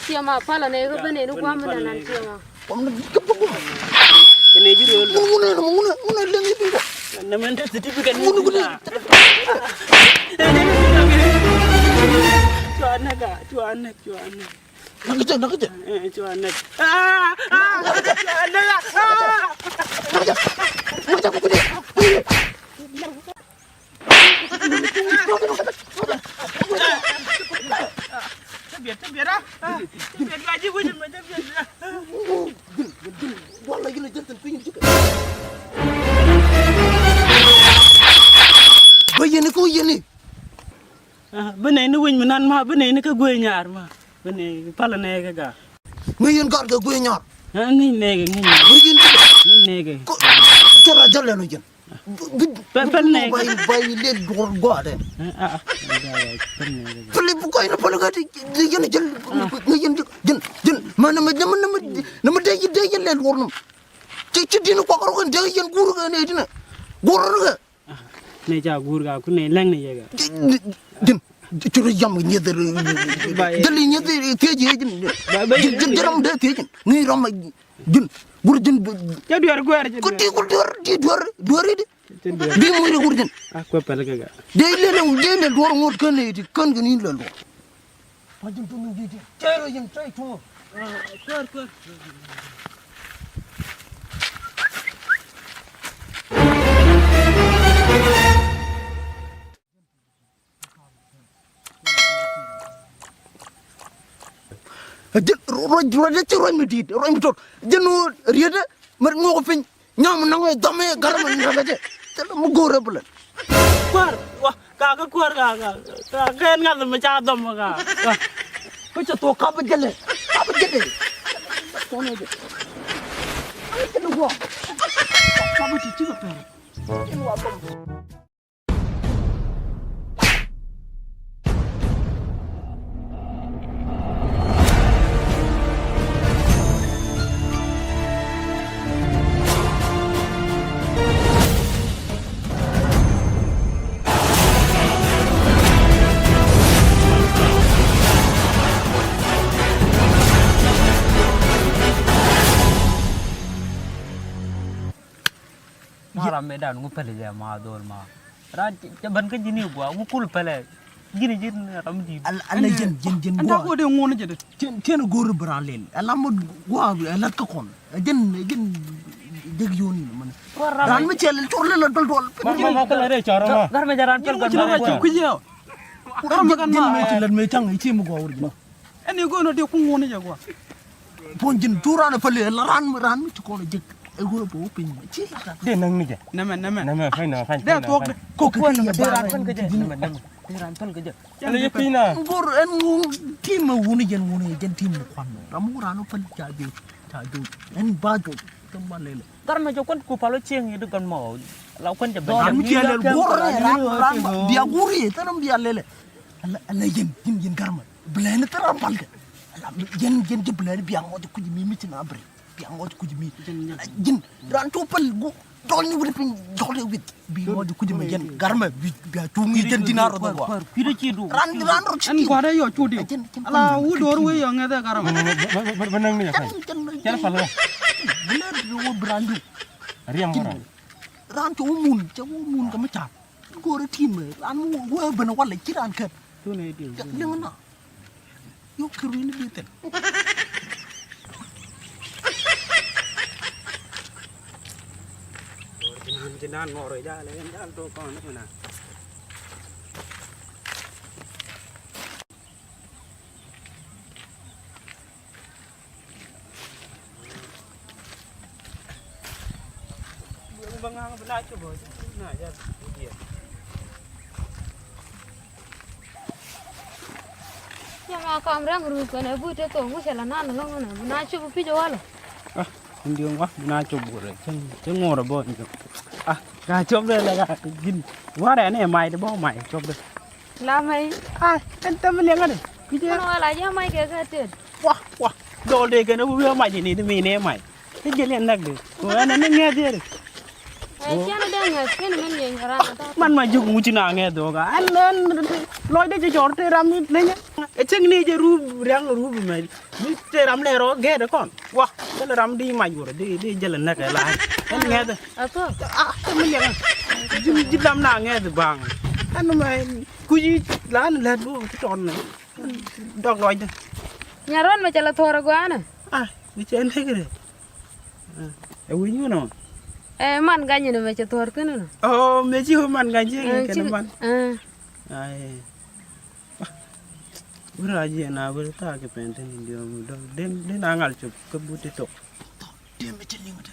Tiɛma palä nɛy kä bi nɛy ni gua̱a̱m mi nan nan tiɛma. Kɛ nɛy ji̱ röl. Mun, mun, mun, mun, mun, leŋ i̱ bi kɔ. Nɛ mɛn te certificate ni. Mun, mun. Cua näk a, cua näk, cua näk. Nak kecil, nak kecil. Eh, cua näk. Ah, ah, cua näk, ah. Nak kecil. Nak kecil, nak kecil. Tëbiɛt, tëbiɛt, ah. Tëbiɛt, ka ji̱ wi̱c mɛ, tëbiɛt. Bä yɛn iku yɛn i. Ah, bi nɛy ni wi̱c mi nan ma, bi nɛy ni kä guëë nyar ma. Bi nɛy palä nɛy kä ga. Ŋäc yɛn gat kɛ guëë nyar. Ah, ŋäc nɛy kɛ, ŋäc nɛy. Ŋäc yɛn gat. Ŋäc nɛy kɛ. Cɛ ra jälɛ lo yɛn. Pɛl nɛ. Bay, bay lɛ duɔr gɔaa dɛ. Pɛl bu kɔy ni pɛl ka ti yɛn jɛl. Ni yɛn jɛl. Jɛn, jɛn. Ma nɛ ma, nɛ ma, nɛ ma, nɛ ma dee, dee yɛn lɛ duɔr num. Ci, ci din kuak rɔ kɛn dee yɛn guur kɛ nɛ dinɛ. Guur rɔ kɛ. Nɛ ca guur ka ku nɛ lɛŋ nɛ yɛ kɛ. Jɛn, jɛn. Ci rɔ yam nyɛth. Jɛl nyɛth thiec yɛ jɛn. Jɛn, jɛn ram dee thiec jɛn. Ni ram. Jin, gur jin. Cɛ duer guer, cɛ duer. Kuti gur duer, di duer, duer di. Cɛ duer. Bi mu ri gur jin. A kuɛ pɛl kɛ ga. De le le, de le duer ŋot kɛn le di, kɛn kɛn in le duer. Pa jin tu mi di di. Cɛ ro jin, cɛ tu. Kuer, kuer. Jɛn ruac, ruac, ruac mi di̱i̱t, ruac mi tot. Jɛn riet mɛ ŋuɔk piny. Nyam naŋ ɛ dhɔm ɛ gar mɛ naŋ ɛ jɛ. Thil mi go̱o̱r ɛ bi lɛn. Kuäär, wa, ka kɛ kuäär ka, ka, ka kɛ ŋath mi ca dhɔm ka. Kä cɛ thok kap jɛlɛ, kap jɛlɛ. Kɔn ɛ jɛ. Kap jɛlɛ guɔ. Kap ti ci kɛ pɛr. Jɛn wa dhɔm. Ma ram mëë dan ŋu pɛlɛ jɛ ma dhol ma. Ran cɛ, cɛ ben kä ji̱n i̱ gua ŋu kul pɛlɛ. Ji̱n i̱ ji̱n ram ji̱. Al, al ji̱n, ji̱n, ji̱n gua. Ɛn ta ko de ŋuɔ̱n jɛ de. Cien, cien go̱o̱r bi ran lel. Ala mot gua ala kä kɔn. Ji̱n, ji̱n jek yoni mani. Ran mi cɛ lel cor lel dol dol. Ma, ma, ma, kala re cor ma. Gar mi jɛ ran pɛl gan ma. Ji̱n mi ci lel mi cang i̱ ci mi gua wur ji̱n. Ɛn i̱ go̱o̱n ɔ dee kuŋ ŋuɔ̱n i̱ jɛ gua̱a̱. Puɔ̱ny ji̱n cu raan ɛ päl i̱ la raan mi, raan mi ci kɔn ɛ jek. Ɛ ɣöö bɛ wä piny mɛ ci la raan. Dee näk ni jɛ. Nɛmɛ, nɛmɛ. Nɛmɛ, fɛn nɛmɛ, fɛn. Dee thuɔ̱k dee. Kok kɛ kɛ yɛ ba raan pɛl kɛ jɛ. Nɛmɛ, nɛmɛ. Dee raan pɛl kɛ jɛ. Cɛ lɛ yɛ piny na. Ŋor ɛn ŋor tim mɛ wuni jɛn wuni jɛn tim mɛ kuan mɛ. Ram wur raan wä päl ca jok, ca jok. Ɛn ba jok. Tɛm ba lɛlɛ. Gar mɛ jɛ kuan ku pal wä cieŋ i̱ di gan mɔ. La kuan jɛ bɛ. Ram mi ciɛ lɛl gur raan, ram bia gur i̱ thɛn ram bia lɛlɛ. Ala, ala yɛn, yɛn, yɛn garmɛ. Bilɛni thil ram palkɛ. Ala, yɛn, yɛn jɛ bilɛni bia ŋɔc kuc mi mi ci na bri. Bia ŋɔc kuc mi. Ala, yɛn, ran cu pal gu. Dɔl ni wiri piny, dɔl ni wit. Bi ŋɔc kuc mi yɛn garmɛ, bi, bia cu mi yɛn dina rɔ dɔgɔ. Ran, ran rɔ ci. Ɛn gua̱dɛ yɔ cu diw. Ala, wu dor wi yɔ ŋɛthɛ garmɛ. Bä näŋ ni jɛ pal. Jɛn, jɛn, jɛn pal wä. Bilɛni wä bi ran diw. Riɛm wä ran. Ran cɛ wä mun, cɛ wä mun kɛ mi ca̱p. Go̱o̱rɛ ti̱mɛ ran mi wä ben walɛ ci ran kɛp. Liŋ na. Yuk kɛ ruini bi thil. Cɛ ma kam rɛŋ ruu kɛnɛ but te thok wi̱cɛ la nan lɔŋ nɛ bi na cop pi̱c walɛ. Ah, in diɔ̱ŋ wa bi na cop wurɛ cɛ ŋuɔrɛ bɔ in diɔ̱ŋ. Ah, ka cop dɛ la ka gin warɛ nɛ may de bɔ may cop dɛ. La mɛ. Ai, ɛn tɛm liɛŋä de. Kui̱ jɛ. Kɔn wala jɛ mac kɛ kɛ tet. Wa, wa. Dɔl de kɛn a wi̱i̱ a mac ini di mi ni mac. Ti jɛ liɛn nak de. Ko ɛn a ni ŋɛth yɛ de. Ɛ cɛn a dee ŋɛth kɛn mɛn yɛ nyɛ ran a tɔt. Man ma ji̱ ŋuci na ŋɛth dho̱o̱k a. Ɛn, ɛn lɔc de jɛ cɔr te ram ni lenyɛ. Ɛ cäŋ ni jɛ rup riaŋ rup mɛ. Mi te ram lɛ rɔ gɛɛt kɔn. Wa, thilɛ ram di mac wurɛ, di, di jälɛ näk ɛ la. Ɛn ŋɛth. Ɛ thok. A, te mi liɛŋ. Ji̱, ji̱ lam na ŋɛth baŋ. Ɛn mɛ kui̱ la ni lät bu ti tɔn ni. Dɔk lɔcdä. Nyɛ rɔn mɛ cɛ la thuɔr ɛ gɔanɛ. A, mi cɛ näk rɛ. Ɛ wi̱ny wun ɔ. Ɛ man gany ni mɛ cɛ thuɔr thi̱n nɔ. Ɔ, mɛ ci man gany ci kɛ man. Ai. Wur a jiɛ na wur thaak kɛ pɛn thin in diɔm dɔk den den a ŋal cop kä but ti thok. Diɛ mi ci liŋ te.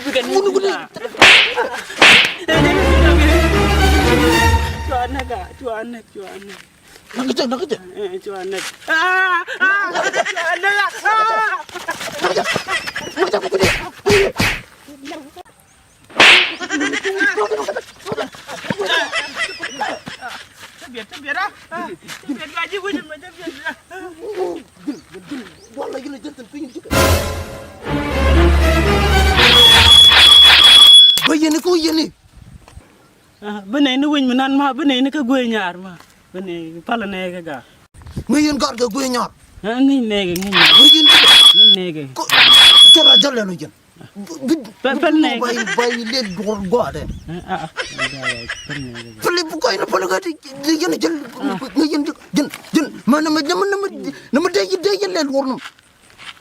ji̱ bikɛ ni. Cua näk a, cua näk, cua näk. Näk jɛ, näk jɛ. Eh, cua näk. Ah, ah, cua näk a, ah. Näk jɛ, näk jɛ. Bä yɛn i̱ kä wi̱i̱ yɛn i̱. Ah, bä nɛy ni wi̱ny mi nan ma, bä nɛy ni kä guee nyaar ma. Bä nɛy palä nɛy kä gaar. Ŋäc yɛn gaar kɛ guee nyaar. Ah, ŋäc nɛy kɛ, ŋäc nɛy kɛ. Ŋäc yɛn. Ŋäc nɛy kɛ. Cɛ ra jal ɛn wi̱i̱ yɛn. Pɛl, pɛl nɛy kɛ. Bay, bay lel duɔr gua̱a̱dɛ. Ah, ah, ah. Pɛl nɛy kɛ. Pɛl i̱ bi kɔc ni pɛl kɛ ti, ti yɛn jɛl. Ah. Ŋäc yɛn jɛl. Jɛn, jɛn. Mɛ nɛ mɛ, nɛ mɛ, nɛ mɛ, nɛ mɛ dee, dee yɛn lɛl duɔr nɔ.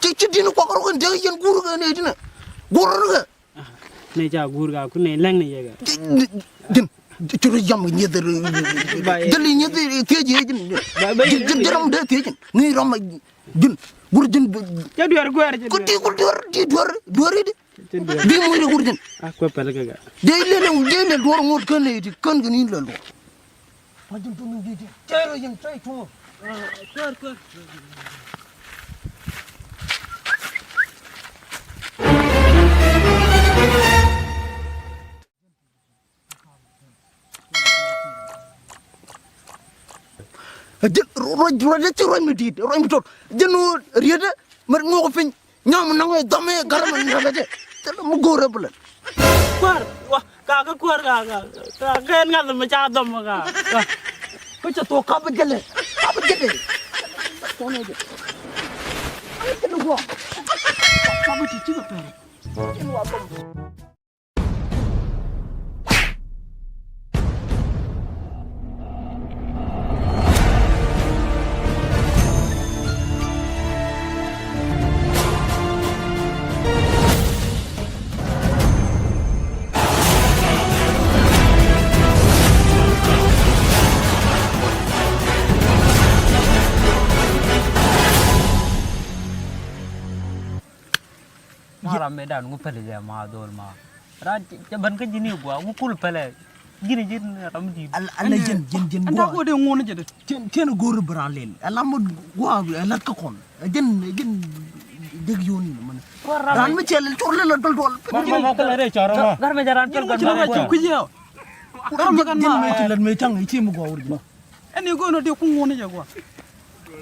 Ci, ci di̱n kuak rɔ kɛn dee yɛn guur kɛn ɛ di̱n ɛ. Guur rɔ kɛ. Ah, nɛ ca guur ka ku nɛ lɛŋ ni yɛ kɛ. Jɛn, jɛn. Cu rɔ yam nyieth. Jɛl nyieth thiec jɛn. Jɛn, jɛn ram dee thiec jɛn. Ŋäc ram. Ji̱n, gur ji̱n. Cä duer guer, cä duer. Kuti gur duer, ti duer, duer idi. Cä duer. Bi muiri gur ji̱n. A kuɛ pɛl kɛ ga. Dee lel, dee lel duɔr ŋot kän iti, kän kɛ ni lel duɔr. Pa ji̱n tun di di. Cɛ ro ji̱n, cɛ tuɔ. Kuer, kuer. Jɛn ruac, ruac, ruac mi di̱i̱t, ruac mi tot. Jɛn ɣöö rietdä mi ŋuɔk piny. Nyam mi nɔŋ ɛ dhɔm ɛ gär mi nɛ̈k ɛ jɛ. Thilɛ mi go̱o̱rɛ bi lɛl. Kuäär, wa, ka kä kuäär ka, ka, ka, ka ɛn ŋa̱th mi ca dhɔm ka, ka. Kä cɛ thok kap jɛlɛ, kap jɛlɛ. Kap jɛlɛ guɔ. Kap ti cikɛ pɛr. Jɛn wa dhɔm. Ma ram mi dan ŋu pɛlɛ jɛ ma dhol ma. Ran cɛ ben kä ji̱n i̱ gua̱a̱ ŋu kul pɛlɛ. Ji̱n ji̱n ram di̱i̱t. Ala ji̱n ji̱n ji̱n gua̱a̱. Anda ko de ŋun jɛ de. Cien cien go̱o̱r bi ran lel. Ala mut gua̱a̱ ala kä kɔn. Ji̱n ji̱n jek yoni mani. Ran mi cɛ lel cor lel dol dol. Gar mi jɛ ran pɛl gar ma. Gar mi kan ma. Ji̱n mi ci lel mi caŋ i̱ ci mi gua̱a̱ wur ji̱n. Ɛn i̱ go̱o̱n ɔ dee kuŋ wun i̱ jɛ gua̱a̱.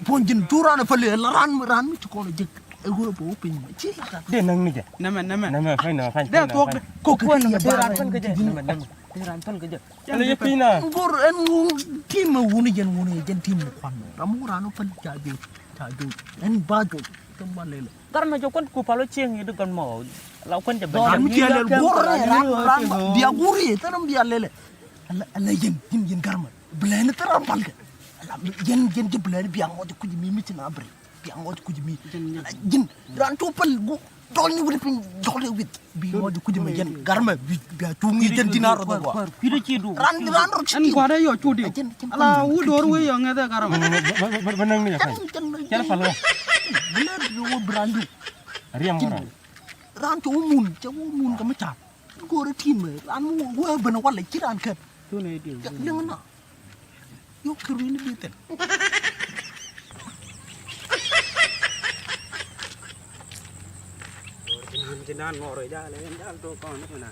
Puɔ̱ny ji̱n tuur ran ɛ päli ɛ la ran ran mi ci kɔn ɛ jek ɛ ɣöö bɛ wä piny mɛ ci la ran. Dee näk ni jɛ. Nɛmɛ nɛmɛ. Nɛmɛ fany nɛmɛ fany. Dee thuɔk dee. Kok kɛ kuɔn nɛmɛ dee ran päl kɛ jɛ. Nɛmɛ nɛmɛ dee ran päl kɛ jɛ. Ɛn i̱ piny na. Go̱r ɛn ŋun tim ɛ wun i̱ jɛn wun i̱ jɛn tim ɛ kuan mɛ ram wun ran ɔ päl ca jek ca jek ɛn ba jek. Kɛ ba lɛlɛ. Gar mɛ jɛ kuan ku pal ɔ cieŋ i̱ di gɔn mɔ. La kuan jɛ bɛ. Ram mi ciɛ lɛl go̱r ran ran bia go̱r i̱ thɛn ram bia lɛlɛ. Ala ala yɛn yɛn yɛn garmɛ bilɛni thil ram palkɛ. Ala yɛn yɛn jɛ bilɛni bia ŋɔc kuc mi mi ci na bri bia ŋɔc kuc mi. Ala yɛn ran cu pal gu dɔl ni wuli piny dɔl ni wit bi ŋɔc kuc mi yɛn garmɛ bi bia cu mi yɛn dina rɔ dɔ gua. Ran ran rɔ ci. Ɛn gua̱dɛ yɔ cu diw. Ala wu dor wi yɔ ŋɛthɛ garmɛ. Bä näŋ ni jɛ fany. Cɛn pal kä. Bilɛni bi wä bi ran diw. Riɛm kɛ ran. Ran cu wä mun cɛ wä mun kɛ mi ca̱r. Go̱o̱rä ti̱i̱m ran mi wä ben walɛ ci ran kɛn. Liŋ na. Yuk kɛ ruini bi thil. Ci nan ŋɔr jal, en jal to kɔn ni na.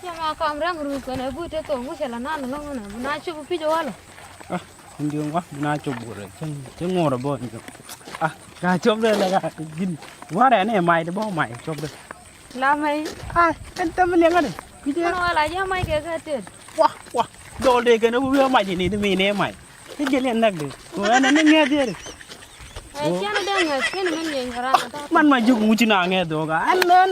Cɛ ma kam rɛŋ ruu kɛn ɛ but ɛ thok wi̱cɛ la nan lɔŋ nɛ bi na cop pi̱c ɛ walɛ. Ah, in diɔ̱ŋ wa bi na cop burɛ cɛ ŋuɔr ɛ bɔ in diɔ̱ŋ. Ah, ka cop dɛ la ka gin warɛ ni mac di bɔ mac cop dɛ. La mɛy. Ah, ɛn thɛm ni ŋa̱t. Kui̱c ɛ. Kɛn wala jɛ mac kɛ kɛ tet. Wa wa. Dɔl dee kɛn ɛ wi̱i̱ mac ni di mi ni mac. Ti jɛ liɛn näk di. Ko ɛn ni ŋɛth yɛ di. Ɛ cɛn dee ŋɛth kɛn min yɛn kɛ ran ata. Man ma juk ŋuci na ŋɛth dɔɔk a. Ɛn ɛn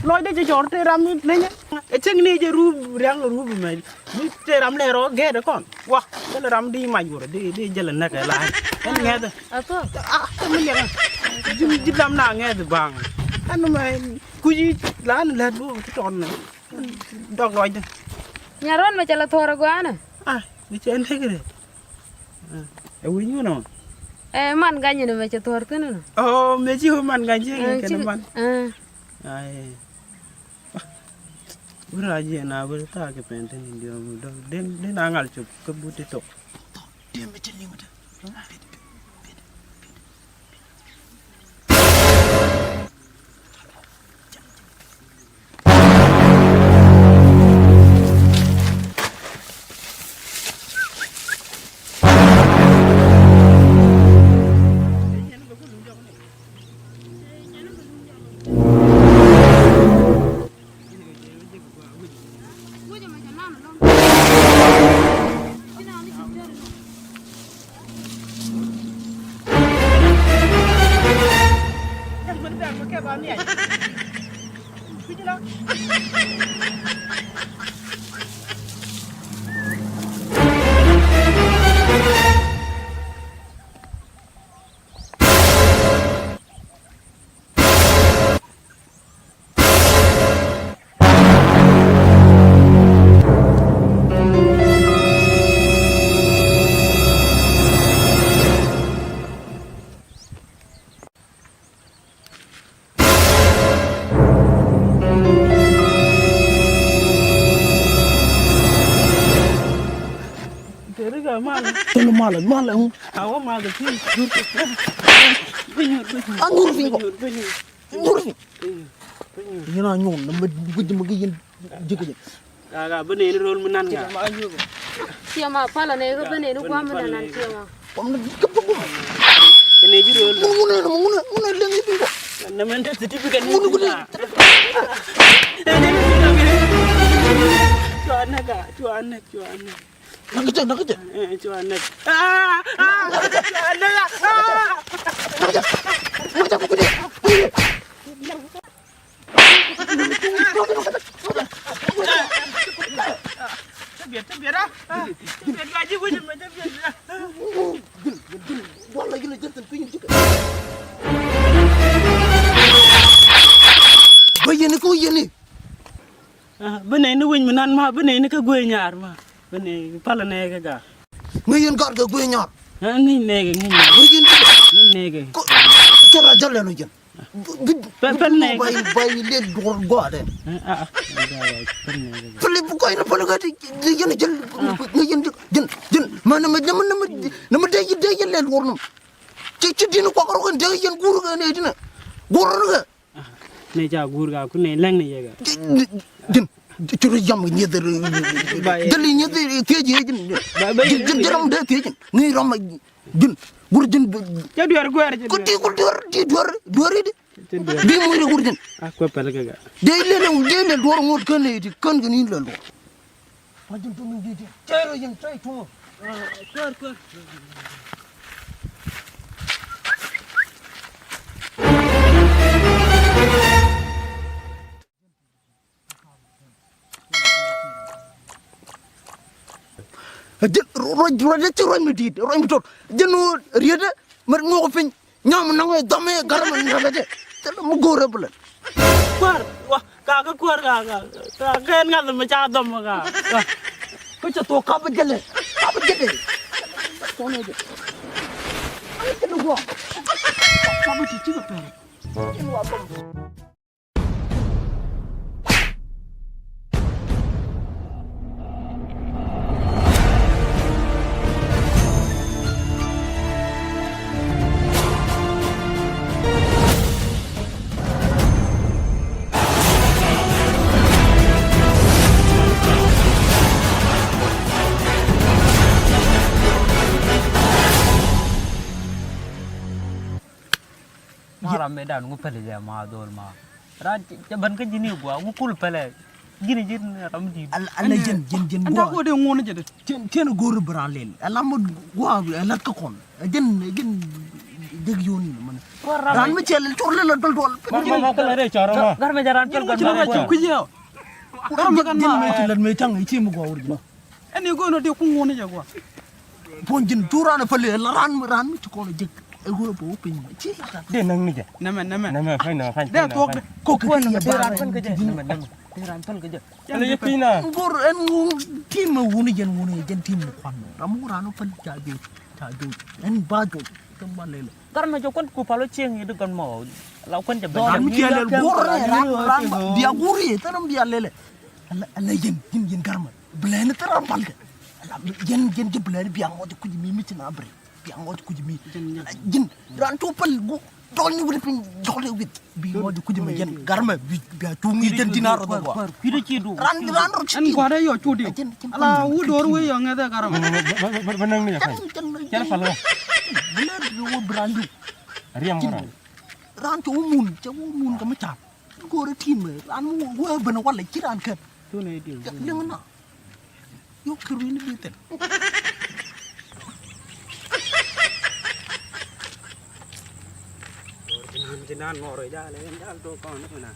lɔc dee jɛ cɔr te ram ni leny. Ɛ cäŋ ni jɛ rup riaŋ rup mɛ. Ni te ram lɛ rɔ gɛɛt kɔn. Wa. Jɛ lɛ ram di mac wurɛ di di jɛ lɛ näk ɛ la. Ɛn ŋɛth. Ɛ thok. Ah, te min yɛn. Ji̱ ji̱ lam na ŋɛth baŋ. Ɛn mɛ kuci la ni lät bo ti tɔn. Dɔk lɔcdä. Nyarɔn mɛ cɛ la thɔɔr agɔanɛ. Ah, ni cɛ ndek rɛ. Ɛ wi̱ny wun ɔ. Ɛ man gany ni mɛ cɛ thɔɔr thi̱n nɔ. Ɔ mɛ ci wä man gany ci kɛn man. Ai. Wur a jiɛ na wur thaak kɛ pɛn thi̱n in diɔ̱ɔ̱m dɔ̱ŋ den den a ŋal cop kä but ti thok. Diɛ mɛ cɛ liŋ wä te. Teri ka mal. Teri mal, mal. Awa mal ti. Anyur bingo. Nyuur fi. Yɛn a nyuur na mɛ guic mɛ gi yɛn ji̱ kɛ jɛ. Ka ka bä neni rol mi nan ka. Tiɛma palä nɛ kä bä neni guam mi nan tiɛma. Guam na kä bä guam. Kɛ nɛ ji̱ rol. Mun mun mun mun mun leng ibi ko. Na mɛ nda certificate ni. Mun mun. Cua nɛ ka cua nɛ cua nɛ. Nak kejap, nak kejap. Eh, cuba nak. Ah, ah, cuba nak. Ah. Nak kejap, nak kejap. Tabiat, tabiat ah. Tabiat gaji wajib macam biasa. Gil, gil, gil. Wala gila jantan pingin juga. Bayani ko yani. Ah, bi nɛy ni wec mi nan ma, bi nɛy ni kä guey nyar ma. Bi nɛy palä nɛy kä ga. Ŋäc yɛn gat kɛ guey nyar. Ah, ŋäc nɛy kɛ, ŋäc nɛy. Ŋäc yɛn kɛ. Ŋäc nɛy kɛ. Cɛ ra jal lɛn ɔ jɛn. Pɛl, pɛl nɛy kɛ. Bay, bay lɛ duɔr gɔadɛ. Ah, ah, ah. Pɛl nɛy kɛ. Pɛl bu kɔy ni pɛl kɛ ti yɛn jɛn. Ŋäc yɛn jɛn, jɛn. Mɛ nɛ mɛ, nɛ mɛ, nɛ mɛ, nɛ mɛ dee, dee yɛn lɛ duɔr nɔ. Ci, ci din kuak rɔ kɛn dee yɛn guur kɛ nɛ dinɛ. Guur rɔ kɛ. Nɛ ca guur ka ku nɛ lɛŋ nɛ yɛ ka. Jin cu rɔ yam nyieth. Jɛli nyieth thiec yɛ jin. Jin jin ram dee thiec jin ni ram jin. Gur jin. Ca duer guer jin. Ku ti ku duer ti duer duer di. Bi mu ri gur jin. A ku pɛl kɛ ka. Dee lɛ lɛ dee lɛ duer ŋot kɛn ni ti kɛn kɛ ni lɛ duer. Ma jin tumi jiti. Cɛɛr o yin cɔy tuŋä. Kuäär, kuäär. Jin ruac, ruac, ruac mi di̱i̱t, ruac mi tot. Jin riet mɛ ŋuɔk piny. Nyam naŋ ɛ dhɔm ɛ garɛ mɛ ŋuɔk ɛ jɛ. Thilɛ mi go̱o̱rɛ bi lɛ. Kuäär wa ka kä kuäär ka ka ka kɛn ŋath mi ca dhɔm ka. Kä cɛ thok kap jɛlɛ kap jɛlɛ. Kɔn ɛ jɛ. Jɛlɛ guɔ. Kua bi ti cikɛ pɛl. Cin wa bom. Ma ram mëë dan ŋu pɛlɛ jɛ ma dhol ma. Ran cɛ, cɛ ben kä ji̱n i̱ gua ŋu kul pɛlɛ. Ji̱n, ji̱n ram di̱i̱t. Al, al, ji̱n, ji̱n, ji̱n gua. Anda gua dee ŋuɔ̱n jɛ dee. Cien, cien go̱o̱r bi ran lel. Ala mut gua ala kä kɔn. Ji̱n, ji̱n dek yoni mane. Ran mi cɛ lel cor lel dol dol. Ma, ma, ma, kala re cor ma. Gar mi jɛ ran pɛl gua. Ji̱n ma ci kui̱ yɛ. Gar mi kan ma. Ji̱n mi ci lel mi caŋ ci mi gua wur ji̱n. Ɛn i̱ go̱o̱n ɔ dee kuŋ wun i̱ jɛ gua̱a̱. Puɔ̱ny ji̱n cu raan ɛ päl i̱ la raan, raan mi ci kɔn ɛ jek. Ɛ ɣöö bɛ wä piny ci la rat. Dee näŋ ni jɛ. Nɛmɛ, nɛmɛ. Nɛmɛ, fany, nɛmɛ, fany, dee fany, thuɔk fany. Dee. Kok kɛ ti ya dee raan päl kɛ jɛ. Nɛmɛ, nɛmɛ. Dee raan päl kɛ jɛ. Ɛn lɛ jɛ piny na. Ŋor ɛn ŋor tim ɛ wun i̱ jɛn wun i̱ jɛn tim mi kuan. Ram wun raan wä päl ca joc, ca joc. Ɛn ba joc. Kɛ ba lɛlɛ. Gar mɛ jɛ kuan ku pal wä cieŋ i̱ di gɔn mɔ. La kuan jɛ bɛ. Ram mi cɛ lɛl go̱r rɛ ram, ram bia go̱r i̱ thɛ ram bia lɛlɛ. Ala, ala yɛn, yɛn, yɛn garmɛ. Blɛni thɛ ram palkɛ. Ala yɛn, yɛn jɛ blɛni bia ŋɔt kuc mi mi ci na bre. Bia ŋɔt kuc mi. Jɛn, jɛn. Ala yɛn ran cu pal gu dɔl ni wuli piny dɔl ni wit. Bi ŋɔt kuc mi yɛn garmɛ bi, bia cuŋ i̱ jɛn dina rɔ dɔ gua. Kui̱dɛ ci du. Ran, ran rɔ ci. Ɛn gua̱dɛ yɔ cu di. Ala wu dor wi yɔ ŋɛthɛ garmɛ. Bä näŋ ni jɛ ka̱ny. Cɛn pal wä. Blɛni bi wä bran diw. Riɛm wä ran. Ran cu wä mun, cɛ wä mun kɛ mi cap. Go̱o̱rɛ ti̱i̱m ran mi wee ben walɛ ci ran kɛp. Liŋ na. Yuk kɛ ruini bi thil. Go̱o̱rɛ ti nan ŋɔr jal, jal to kɔn ni na.